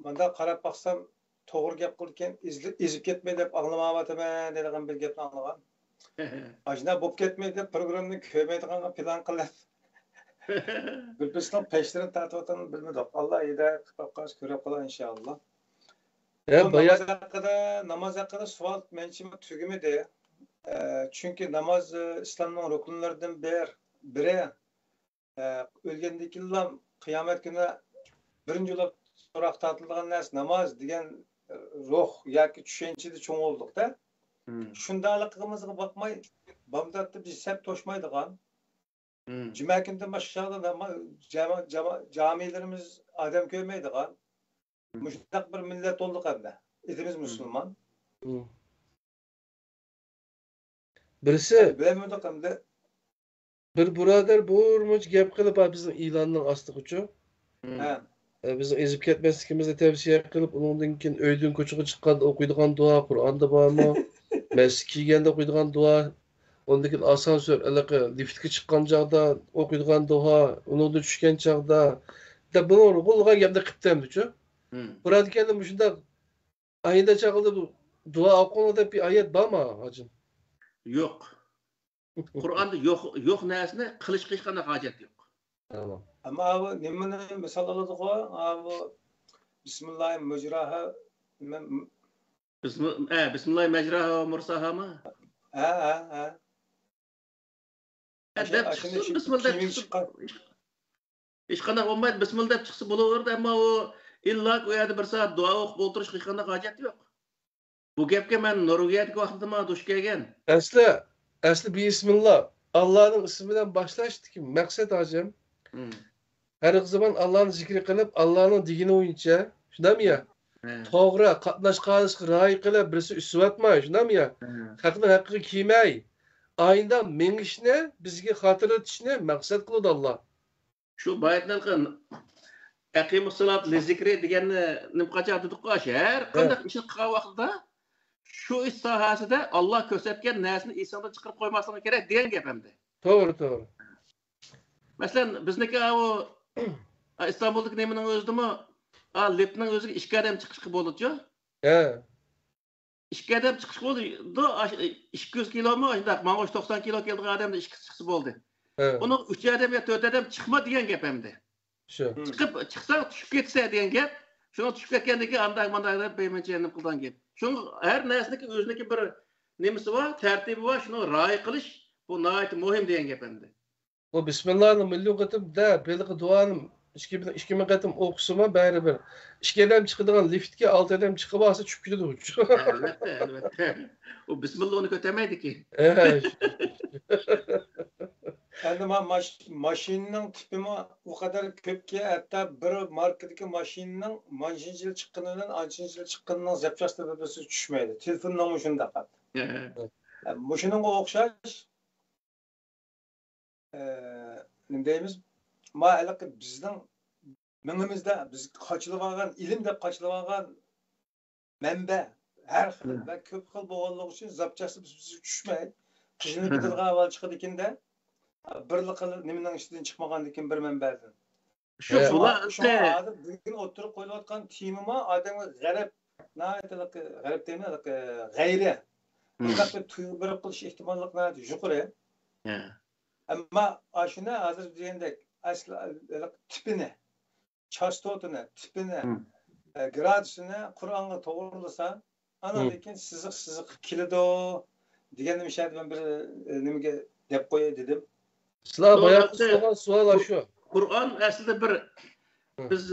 مۇنداق قاراپ باقسام توغرا گەپ قىلىدىكەن، ئېزىپ كەتمەي دەپ ئاڭلىمايۋاتىمەن دەيدىغان بىر گەپنى ئاڭلىغان. ئاشۇنداق بولۇپ كەتمەي دەپ پروگراممىنى كۆرمەيدىغانغا پىلان قىلىپ گۈلپىستىنىڭ پەشلىرىنى تارتىۋاتقىنىنى بىلمىدۇق. ئاللا ھىدايەت قىلىپ قالسا كۆرۈپ قالار ئىنشاللا. بۇ ناماز ھەققىدە ناماز ھەققىدە سوئال مەنچە تۈگىمىدى. ئە، چۈنكى ناماز ئە، ئىسلامنىڭ رۇكۇنلىرىدىن بىر بىرى. ئە، ئۆلگەندىن كېيىنلا قىيامەت كۈنى بىرىنچى بولۇپ سوراق تارتىلىدىغان نەرسە ناماز دېگەن ئە، روھ ياكى چۈشەنچىدە چوڭ بولدۇقتا. شۇنداقلىقىمىزغا باقماي بامداتتا بىز سەپ توشمايدىغان، جۈمە كۈنىدىن باشقا چاغدا ناما- جامە- جامە- جامىلىرىمىز ئادەم كۆرمەيدىغان مۇشۇنداق بىر مىللەت بولدۇق ئەمدى. ئېتىمىز مۇسۇلمان. بىرسى بىلەلمىدۇق ئەمدى. بىر بۇرادەر بىر مۇنچە گەپ قىلىپ، ھە، بىزنىڭ ئېلاننىڭ ئاستىغىچۇ. ھە. ئە، بىزنىڭ ئېزىپ كەتمەسلىكىمىزنى تەۋسىيە قىلىپ، ئۇنىڭدىن كېيىن ئۆيدىن كوچىغا چىققاندا ئوقۇيدىغان دۇئا، قۇرئاندا بارمۇ؟ مەسچىتكە كىرگەندە ئوقۇيدىغان دۇئا، ئۇندىن كېيىن ئاسانسور، ھېلىقى لىفتكە چىققان چاغدا ئوقۇيدىغان دۇئا، ئۇنىڭدىن چۈشكەن چاغدا. دەپ بۇنىڭ نۇرغۇنلىغان گەپنى قىپتىمدىچۇ. بۇرادىكەنلەر مۇشۇنداق ئاينىدا چاغلىدا دۇئا ئوقۇڭلار دەپ بىر ئايەت بارمۇ، ھاجىم؟ يوق. قۇرئاندا يوق، يوق نەرسىنى قىلىشقا ھېچقانداق ھاجەت يوق. تامام. ئەمما ئاۋۇ نېمىنى مىسال ئالىدىغۇ؟ ئاۋۇ بىسمىللاھى مۇجراھا نېمە؟ بىسمىل-، ئە، بىسمىللاھى مەجراھا ۋە مۇرساھامۇ؟ ھە، ھە، ھە. ئە، دەپ چىقسۇن، بىسمىللا دەپ چىقسۇن. ھېچقانداق بولمايدۇ، بىسمىللا دەپ چىقسا بولۇۋېرىدۇ، ئەمما ئۇ ئىللا ئۇ يەردە بىر سائەت دۇئا ئوقۇپ ئولتۇرۇشقا ھېچقانداق ھاجەت يوق. بۇ گەپكە مەن نورۋېگىيەدىكى ۋاقتىدىمۇ دۇچ كەلگەن. ئەسلى، ئەسلى بىسمىللا، ئاللانىڭ ئىسمى بىلەن باشلاشتىكى مەقسەت، ھاجىم، ھەر زامان ئاللانى زىكرى قىلىپ، ئاللانىڭ دېگىنى بويىچە، شۇنداقمۇ يا؟ ھە. توغرا، قاتناش قارىلىشقا رىئايە قىلىپ، بىرسى ئۈسۈۋەتمەي، شۇنداقمۇ يا؟ ھە. خەقنىڭ ھەققىگە كىيمەي. ئاينىدا مېڭىشنى، بىزگە خاتىرىلىتىشنى مەقسەت قىلىدۇ ئاللا. شۇ باياتىن ھېلىقى «ئەقىمۇسسالات لىزىكرى» دېگەننى نېمە قاچان دېدۇققۇ، ئاشۇ ھەر قانداق ھە. ئىشنى قىلغان ۋاقتىدا شۇ ئىش ساھەسىدە ئاللا كۆرسەتكەن نەرسىنى ئېسىڭدىن چىقىرىپ قويماسلىقىڭ كېرەك دېگەن گەپ ئەمدى. توغرا، توغرا. مەسىلەن، بىزنىڭكى ئاۋۇ ئىستانبۇلدىكى نېمىنىڭ ئۆزىدىمۇ، ئا، لىفتنىڭ ئۆزىگە ئىككى ئادەم چىقىشقا بولىدۇ. ھە. ئىككى ئادەم چىقىشقا بولىدۇ، ئاش-، ئىككى يۈز كىلومۇ شۇنداق، ماڭا توقسان كىلو كېلىدىغان ئادەمدىن ئىككىسى چىقسا بولدى. ھە. ئۇنىڭ ئۈچ ئادەم يا تۆت ئادەم چىقما دېگەن گەپ ئەمدى. شۇ. چىقىپ، چىقساڭ چۈشۈپ كېتىسەن دېگەن گەپ. شۇنىڭ چۈشۈپ كەتكەندىن كېيىن ئانداق مانداق دەپ بەيمەنچە نېمە قىلىدىغان گەپ. شۇڭا ھەر نەرسىنىڭكى ئۆزىنىڭكى بىر نېمىسى بار، تەرتىپى بار، شۇنىڭغا رىئايە قىلىش، بۇ ناھايىتى مۇھىم دېگەن گەپ ئەمدى. بۇ بىسمىللانى مىليون قېتىم دەپ، ھېلىقى دۇئانى ئىككى مىڭ، ئىككى مىڭ قېتىم ئوقۇسىمۇ بەرىبىر. ئىككى ئادەم چىقىدىغان لىفتكە ئالتە ئادەم چىقىۋالسا چۈشۈپ كېتىدۇ. ئەلۋەتتە، ئەلۋەتتە. ئۇ بىسمىللا ئۇنى كۆتەرمەيدىكى. ھە. ئەمدى ما-، ماش-، ماشىنىنىڭ تىپىمۇ ئۇ قەدەر كۆپكى، ھەتتا بىر ماركىدىكى ماشىنىنىڭ مانچىنچە يىل چىققىنى بىلەن ئانچىنچە يىل چىققىنىنىڭ زاپچاستى بىر-بىرسىگە چۈشمەيدۇ. تېلېفوننىڭمۇ شۇنداق. ھە. ھە، مۇشۇنىڭغا ئوخشاش، ئە، نېمە دەيمىز؟ ما ھېلىقى بىزنىڭ مېڭىمىزدە بىز قاچىلىۋالغان، ئىلىم دەپ قاچىلىۋالغان مەنبە ھەر خىل ھە. ۋە كۆپ خىل بولغانلىقى ئۈچۈن زاپچاسى بىز، بىزگە چۈشمەي، قىژىنىپ ھە. كېتىدىغان ئەھۋال چىقىدىكىن-دە، بىرلا خىل نېمىنىڭ ئىچىدىن چىقمىغاندىكىن بىر مەنبەدىن. شۇ شۇڭا، بۇلار شۇڭا ھازىر بۈگۈن ئوتتۇرىغا قويۇلۇۋاتقان تېمىمۇ ئادەمگە غەرەب، ناھايىتى ھېلىقى، غەرەب دەيمەن، ھېلىقى غەيرىي. مم. بۇنداق بىر تۇيغۇ بېرىپ قېلىش ئېھتىماللىقى ناھايىتى يۇقىرى. ھە. ئەمما ئاشۇنى ھازىر دېگەندەك، ئەسلى، ھېلىقى تىپىنى، چاستوتىنى، تىپىنى، مم. ئە، گرادۇسىنى قۇرئانغا توغرىلىسا، ئانىڭدىن كېيىن سىزىق، سىزىق كېلىدۇ دېگەننى مۇشۇ يەردە مەن بىر، ئە، نېمىگە دەپ قوياي دېدىم. سىلەر باياققى سورىغان سوئال ئاشۇ. قۇرئان ئەسلىدە بىر، بىز،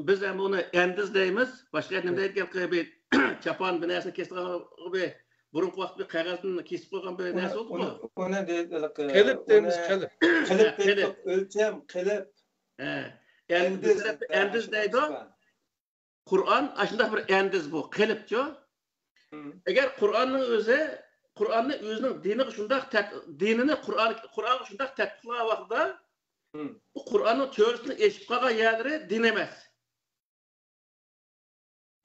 بىز ھەم ئۇنى ئەندىز دەيمىز. باشقا نېمە دەيدىكەن، بىر چاپان، بىر نەرسىنى كېسىدىغان، بىر بۇرۇنقى ۋاقىت بىر قەغەزدىن كېسىپ قويغان بىر نەرسە بولدىغۇ. ئۇنى، ئۇنى دەيدۇ، قېلىپ دەيمىز، قېلىپ. قېلىپ ھە، دەيدۇ، قېلىپ. ئۆلچەم، قېلىپ. ھە. ئەندىز، بىز تەرەپتە ئەندىز دەيدۇ. قۇرئان ئاشۇنداق بىر ئەندىز بۇ، قېلىپچۇ؟ مم. ئەگەر قۇرئاننىڭ ئۆزى، قۇرئاننى ئۆزىنىڭ دىنىغا شۇنداق تەت-، دىنىنى قۇرئان، قۇرئانغا شۇنداق تەتبىقلىغان ۋاقتىدا، مم. بۇ قۇرئاننىڭ چۆرىسىدىن ئېشىپ قالغان يەرلىرى دىن ئەمەس.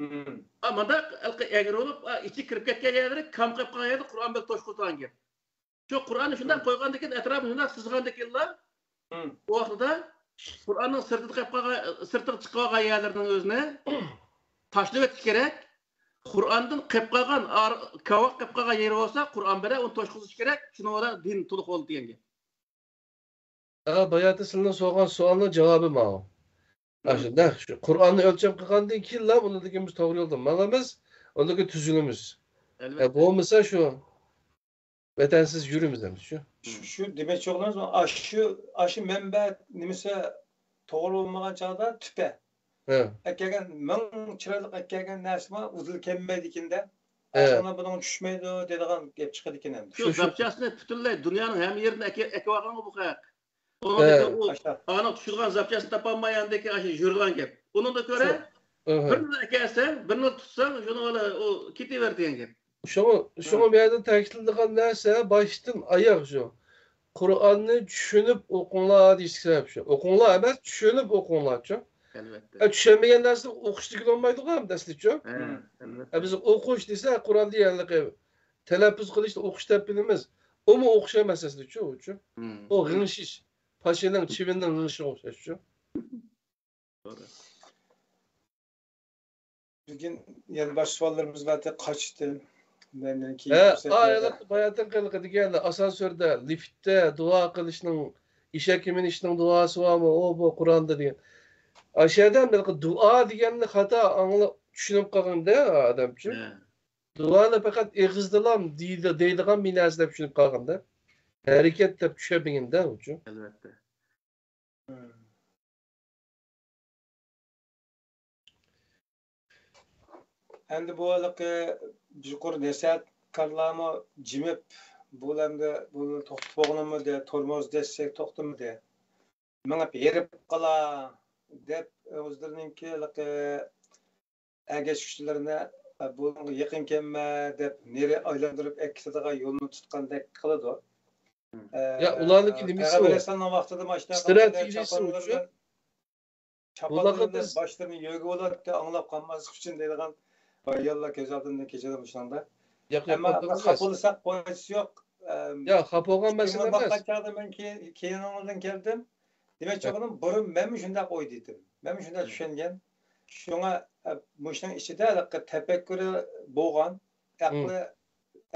مم. ئا، مانداق ھېلىقى ئەگرى بولۇپ، ئا، ئىچى كىرىپ كەتكەن يەرلىرى، كام قېلىپ قالغان يەردە قۇرئان بىلەن توشقۇزغان گەپ. شۇ قۇرئاننى شۇنداق قويغاندىكىن، ئەتراپىنى شۇنداق سىزغاندىكىنلا، مم. ئۇ ۋاقتىدا قۇرئاننىڭ سىرتىدا قېلىپ قالغان، سىرتىغا چىقىپ قالغان يەرلىرىنىڭ ئۆزىنى تاشلىۋېتىش كېرەك. قۇرئاندىن قېلىپ قالغان، ئار-، كاۋاك قېلىپ قالغان يېرى بولسا، قۇرئان بىلەن ئۇنى توشقۇزۇش كېرەك. شۇنىڭ بىلەن دىن تولۇق بولدى دېگەن گەپ. ھە، باياتى سىلىنىڭ سورىغان سوئالنىڭ جاۋابى ماۋۇ. مم. ئاشۇ نەق شۇ. قۇرئاننى ئۆلچەم قىلغاندىن كېيىنلا ئۇنىڭدىن كېيىن بىز توغرا يولدا ماڭىمىز، ئۇنىڭدىن كېيىن تۈزۈلىمىز. ئەلۋەتتە. ھە، بولمىسا شۇ ۋەتەنسىز يۈرىمىز ئەمدى شۇ. شۇ، شۇ دېمەكچى بولغىنىمىز، ئاشۇ، ئاشۇ مەنبە نېمىسى توغرا بولمىغان چاغدا تۈپە. ھە. ئەكەلگەن، مىڭ چىرايلىق ئەكەلگەن نەرسىمۇ ئۇدۇل كەلمەيدىكىن-دە. ھە. ئاشۇنىڭ بۇنىڭ چۈشمەيدۇ دەيدىغان گەپ چىقىدىكەن ئەمدى. شۇ، شۇ، شۇ. زاپچاسنى پۈتۈنلەي دۇنيانىڭ ھەممە يېرىدىن ئەكە-، ئەكىۋالغانغۇ بۇ خەق. ئۇنىڭدىكى ھە. ئۇ، ئاشۇ. ئانىڭ چۈشىدىغان زاپچاسنى تاپالماي ئاندىكى ئاشۇ يۈرىدىغان گەپ. ئۇنىڭدا كۆرە، شۇ. ئاھا. بىرنى ئەكەلسەڭ، بىرنى تۇتساڭ، شۇنى ئۇ كېتىۋەر دېگەن گەپ. شۇڭا، شۇڭا ھە. بۇ يەردە تەكىتلىنىدىغان نەرسە باشتىن ئاياغ شۇ. قۇرئاننى چۈشىنىپ ئوقۇڭلار دېيىشتىكى سەۋەب شۇ. ئوقۇڭلار ئەمەس، چۈشىنىپ ئوقۇڭلارچۇ. ئەلۋەتتە. ئە، چۈشەنمىگەن نەرسىنى ئوقۇشتىكى بولمايدىغۇ ئەمدى ئەسلىچۇ. ھە، ئەلۋەتتە. ئە، بىز ئوقۇش دېسە، قۇرئان دېگەنلىكى تەلەپپۇز قىلىشتا ئوقۇش دەپ بىلىمىز. ئۇمۇ ئوقۇش ئەمەس ئەسلىچۇ، ئۇچۇ. مم. ئۇ غىڭشىش. پاشىنىڭ، چىۋىننىڭ غىڭشىشىغا ئوخشاشچۇ. توغرا. بۈگۈن يەنە باشقا سوئاللىرىمىز بار، قاچتى. مەندىن كېيىن ھە، پۇرسەت بەردى. باياتىن قىلغا دېگەندە، ئاسانسۆردە لىفتتا دۇئا قىلىشنىڭ، ئېشەككە مىنىشنىڭ دۇئاسى بارمۇ؟ ئۇ، بۇ قۇرئاندا دېگەن. ئاشۇ يەردە ھېلىقى دۇئا دېگەننى خاتا ئاڭلاپ، چۈشىنىپ قالغاندا ئادەمچۇ. ھە. دۇئانى پەقەت ئېغىزدىلا دېيدۇ، دەيدىغان بىر نەرسە دەپ چۈشىنىپ قالغاندا، ھەرىكەت دەپ چۈشەنمىگەندە ئۇچۇ. ئەلۋەتتە. ئەمدى بۇ ھېلىقى يۇقىرى نەسىھەتكارلارمۇ جىمىپ، بۇ ئەمدى بۇ توختىتىپ بولغىنىمىدى، تورمۇز دەسسەك توختىمىدى. مېڭىپ ھېرىپ قالا دەپ، ئۆزلىرىنىڭكى ھېلىقى ئەگەشكۈچىلىرىنى، بۇنىڭغا يېقىن كەلمە دەپ، نېرى ئايلاندۇرۇپ ئەكېتىدىغان يولنى تۇتقاندەك قىلىدۇ. يا، ئۇلارنىڭكى نېمىسى پەيغەمبەر ئەلەيھىسسالامنىڭ ۋاقتىدا ماشۇنداق قىلغان، ستراتېگىيىسى چاپانلىرى ئۇچۇن بىلەن، چاپانلىرى بىلەن باشلىرىنى يۆگىۋالاتتى، ئاڭلاپ قالماسلىق ئۈچۈن دەيدىغان بايانلار كۆز ئالدىمدىن كېچىدۇ مۇشۇنىڭدا. ياق، ياق، ئەمما ئۇنداق خاپا ئەمەس. بولساق پايدىسى يوق. ئەم، ياق، خاپا بولغان مەسىلە ئىككىڭلار ئەمەس. باققان چاغدا مەن كېيىن، كېيىنىڭلاردىن كەلدىم. دېمەكچى بولغىنىم، بۇرۇن مەنمۇ شۇنداق ئويدا ئىدىم. مەنمۇ شۇنداق چۈشەنگەن. شۇڭا، ئە، مۇشۇنىڭ ئىچىدە ھېلىقى تەپەككۇرى بولغان، ئەقلى،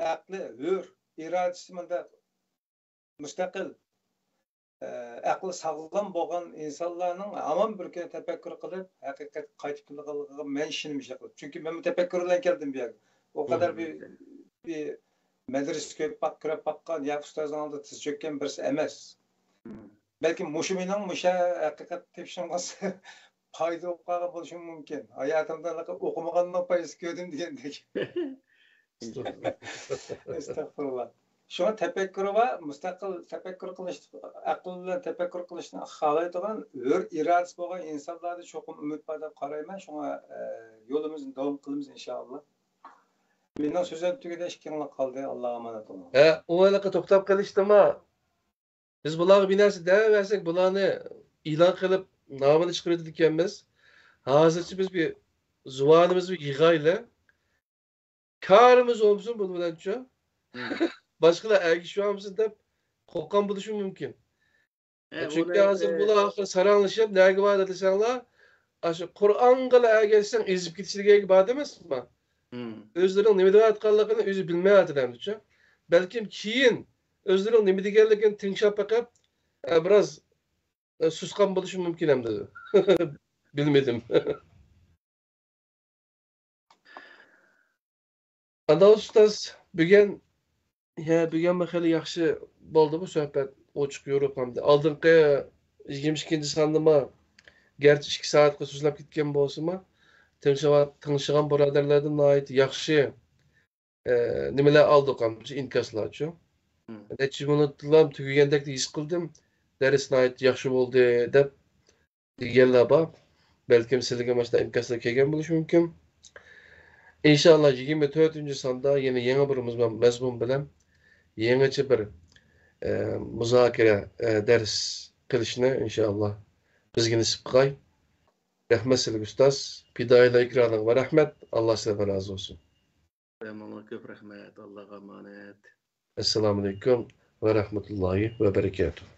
ئەقلى ھۆر، ئىرادىسى مۇنداق مۇستەقىل، ئە، ئەقلى ساغلام بولغان ئىنسانلارنىڭ ھامان بىر كۈنى تەپەككۇر قىلىپ، ھەقىقەتكە قايتىپ كېلىدىغانلىقىغا مەن ئىشىنىمەن شەخسەن. چۈنكى مەنمۇ تەپەككۇر بىلەن كەلدىم بۇ يەرگە. ئۇ قەدەر بىر، بىر مەدرىسە كۆرۈپ باق-، كۆرۈپ باققان يا ئۇستازنىڭ ئالدىدا تىز چۆككەن بىرسى ئەمەس. بەلكىم مۇشۇ مېنىڭ مۇشۇ ھەقىقەت تېپىشىمغا پايدا بولۇپ قالغان بولۇشىمۇ مۇمكىن. ھاياتىمدا ھېلىقى ئوقۇمىغاننىڭ پايدىسى كۆردۈم دېگەندەك. ئەستەغپۇرۇللا. شۇڭا تەپەككۇرى بار، مۇستەقىل تەپەككۇر قىلىش، ئەقىل بىلەن تەپەككۇر قىلىشنى خالايدىغان، ھۆر ئىرادىسى بولغان ئىنسانلاردا چوقۇم ئۈمىد بار دەپ قارايمەن. شۇڭا، ئە، يولىمىزنى داۋام قىلىمىز، ئىنشائاللا. مېنىڭ سۆزۈم تۈگىدى، ئىككىڭلار قالدى. ئاللاغا ئامانەت بولۇڭ. ھە، ئۇ ھېلىقى توختاپ قېلىشتىما، بىز بۇلارغا بىر نەرسە دەۋەرسەك، بۇلارنى ئېلان قىلىپ، نامىنى چىقىرىۋېتىدىكەنمىز. ھازىرچە بىز بىر زۇۋانىمىزنى بىر يىغايلى. كارىمىز بولمىسۇن بۇنىڭ بىلەنچۇ. باشقىلار ئەگىشىۋالمىسۇن دەپ قورققان بولۇشى مۇمكىن. ئە، چۈنكى بۇنى، ھازىر ئە، بۇلار ئاخىر ساراڭلىشىپ، نەگە باردى دېسەڭلار، ئاشۇ قۇرئانغىلا ئەگەشسەڭ ئېزىپ كېتىشلىكىگە باردى ئەمەسمۇ؟ ئۆزلىرىنىڭ نېمە دەۋاتقانلىقىنى ئۆزى بىلمەيۋاتىدۇ ئەمدىچۇ. بەلكىم كېيىن ئۆزلىرىنىڭ نېمە دېگەنلىكىنى تىڭشاپ بېقىپ، ئە، بىراز، ئە، سۇسقان بولۇشى مۇمكىن ئەمدى. بىلمىدىم. ئانا ئۇستاز، بۈگۈن، ھە، بۈگۈنمۇ خېلى ياخشى بولدى بۇ سۆھبەت، ئوچۇق يورۇق ھەمدە. ئالدىنقى يىگىرمە ئىككىنچى ساندىمۇ، گەرچە ئىككى سائەتكە سوزۇلۇپ كەتكەن بولسىمۇ، تىڭشىغان، تىڭشىغان بۇرادەرلەردىن ناھايىتى ياخشى، ئە، نېمىلەر ئالدۇق ھەمدە، ئىنكاسلارچۇ. نەچچە مىنۇتلا تۈگىگەندەك ھېس قىلدىم. دەرس ناھايىتى ياخشى بولدى دەپ دېگەنلەر بار. بەلكىم سىلىگە مۇشۇنداق ئىنكاسلار كەلگەن بولۇشى مۇمكىن. ئىنشائاللا، يىگىرمە تۆتىنچى ساندا يەنە يېڭى بىر مۇزمەن-، مەزمۇن بىلەن يېڭىچە بىر، ئە، مۇزاكىرە، ئە، دەرس قىلىشنى ئىنشائاللا بىزگە نېسىپ قىلغاي. رەھمەت سىلىگە، ئۇستاز. پىدائىيلار ئېكرانىڭغا رەھمەت. ئاللا سىلەردىن رازى بولسۇن. ماڭا كۆپ رەھمەت. ئاللاغا ئامانەت. ئەسسالامۇئەلەيكۇم ۋە رەھمەتۇللاھى ۋە بەرىكاتۇھ.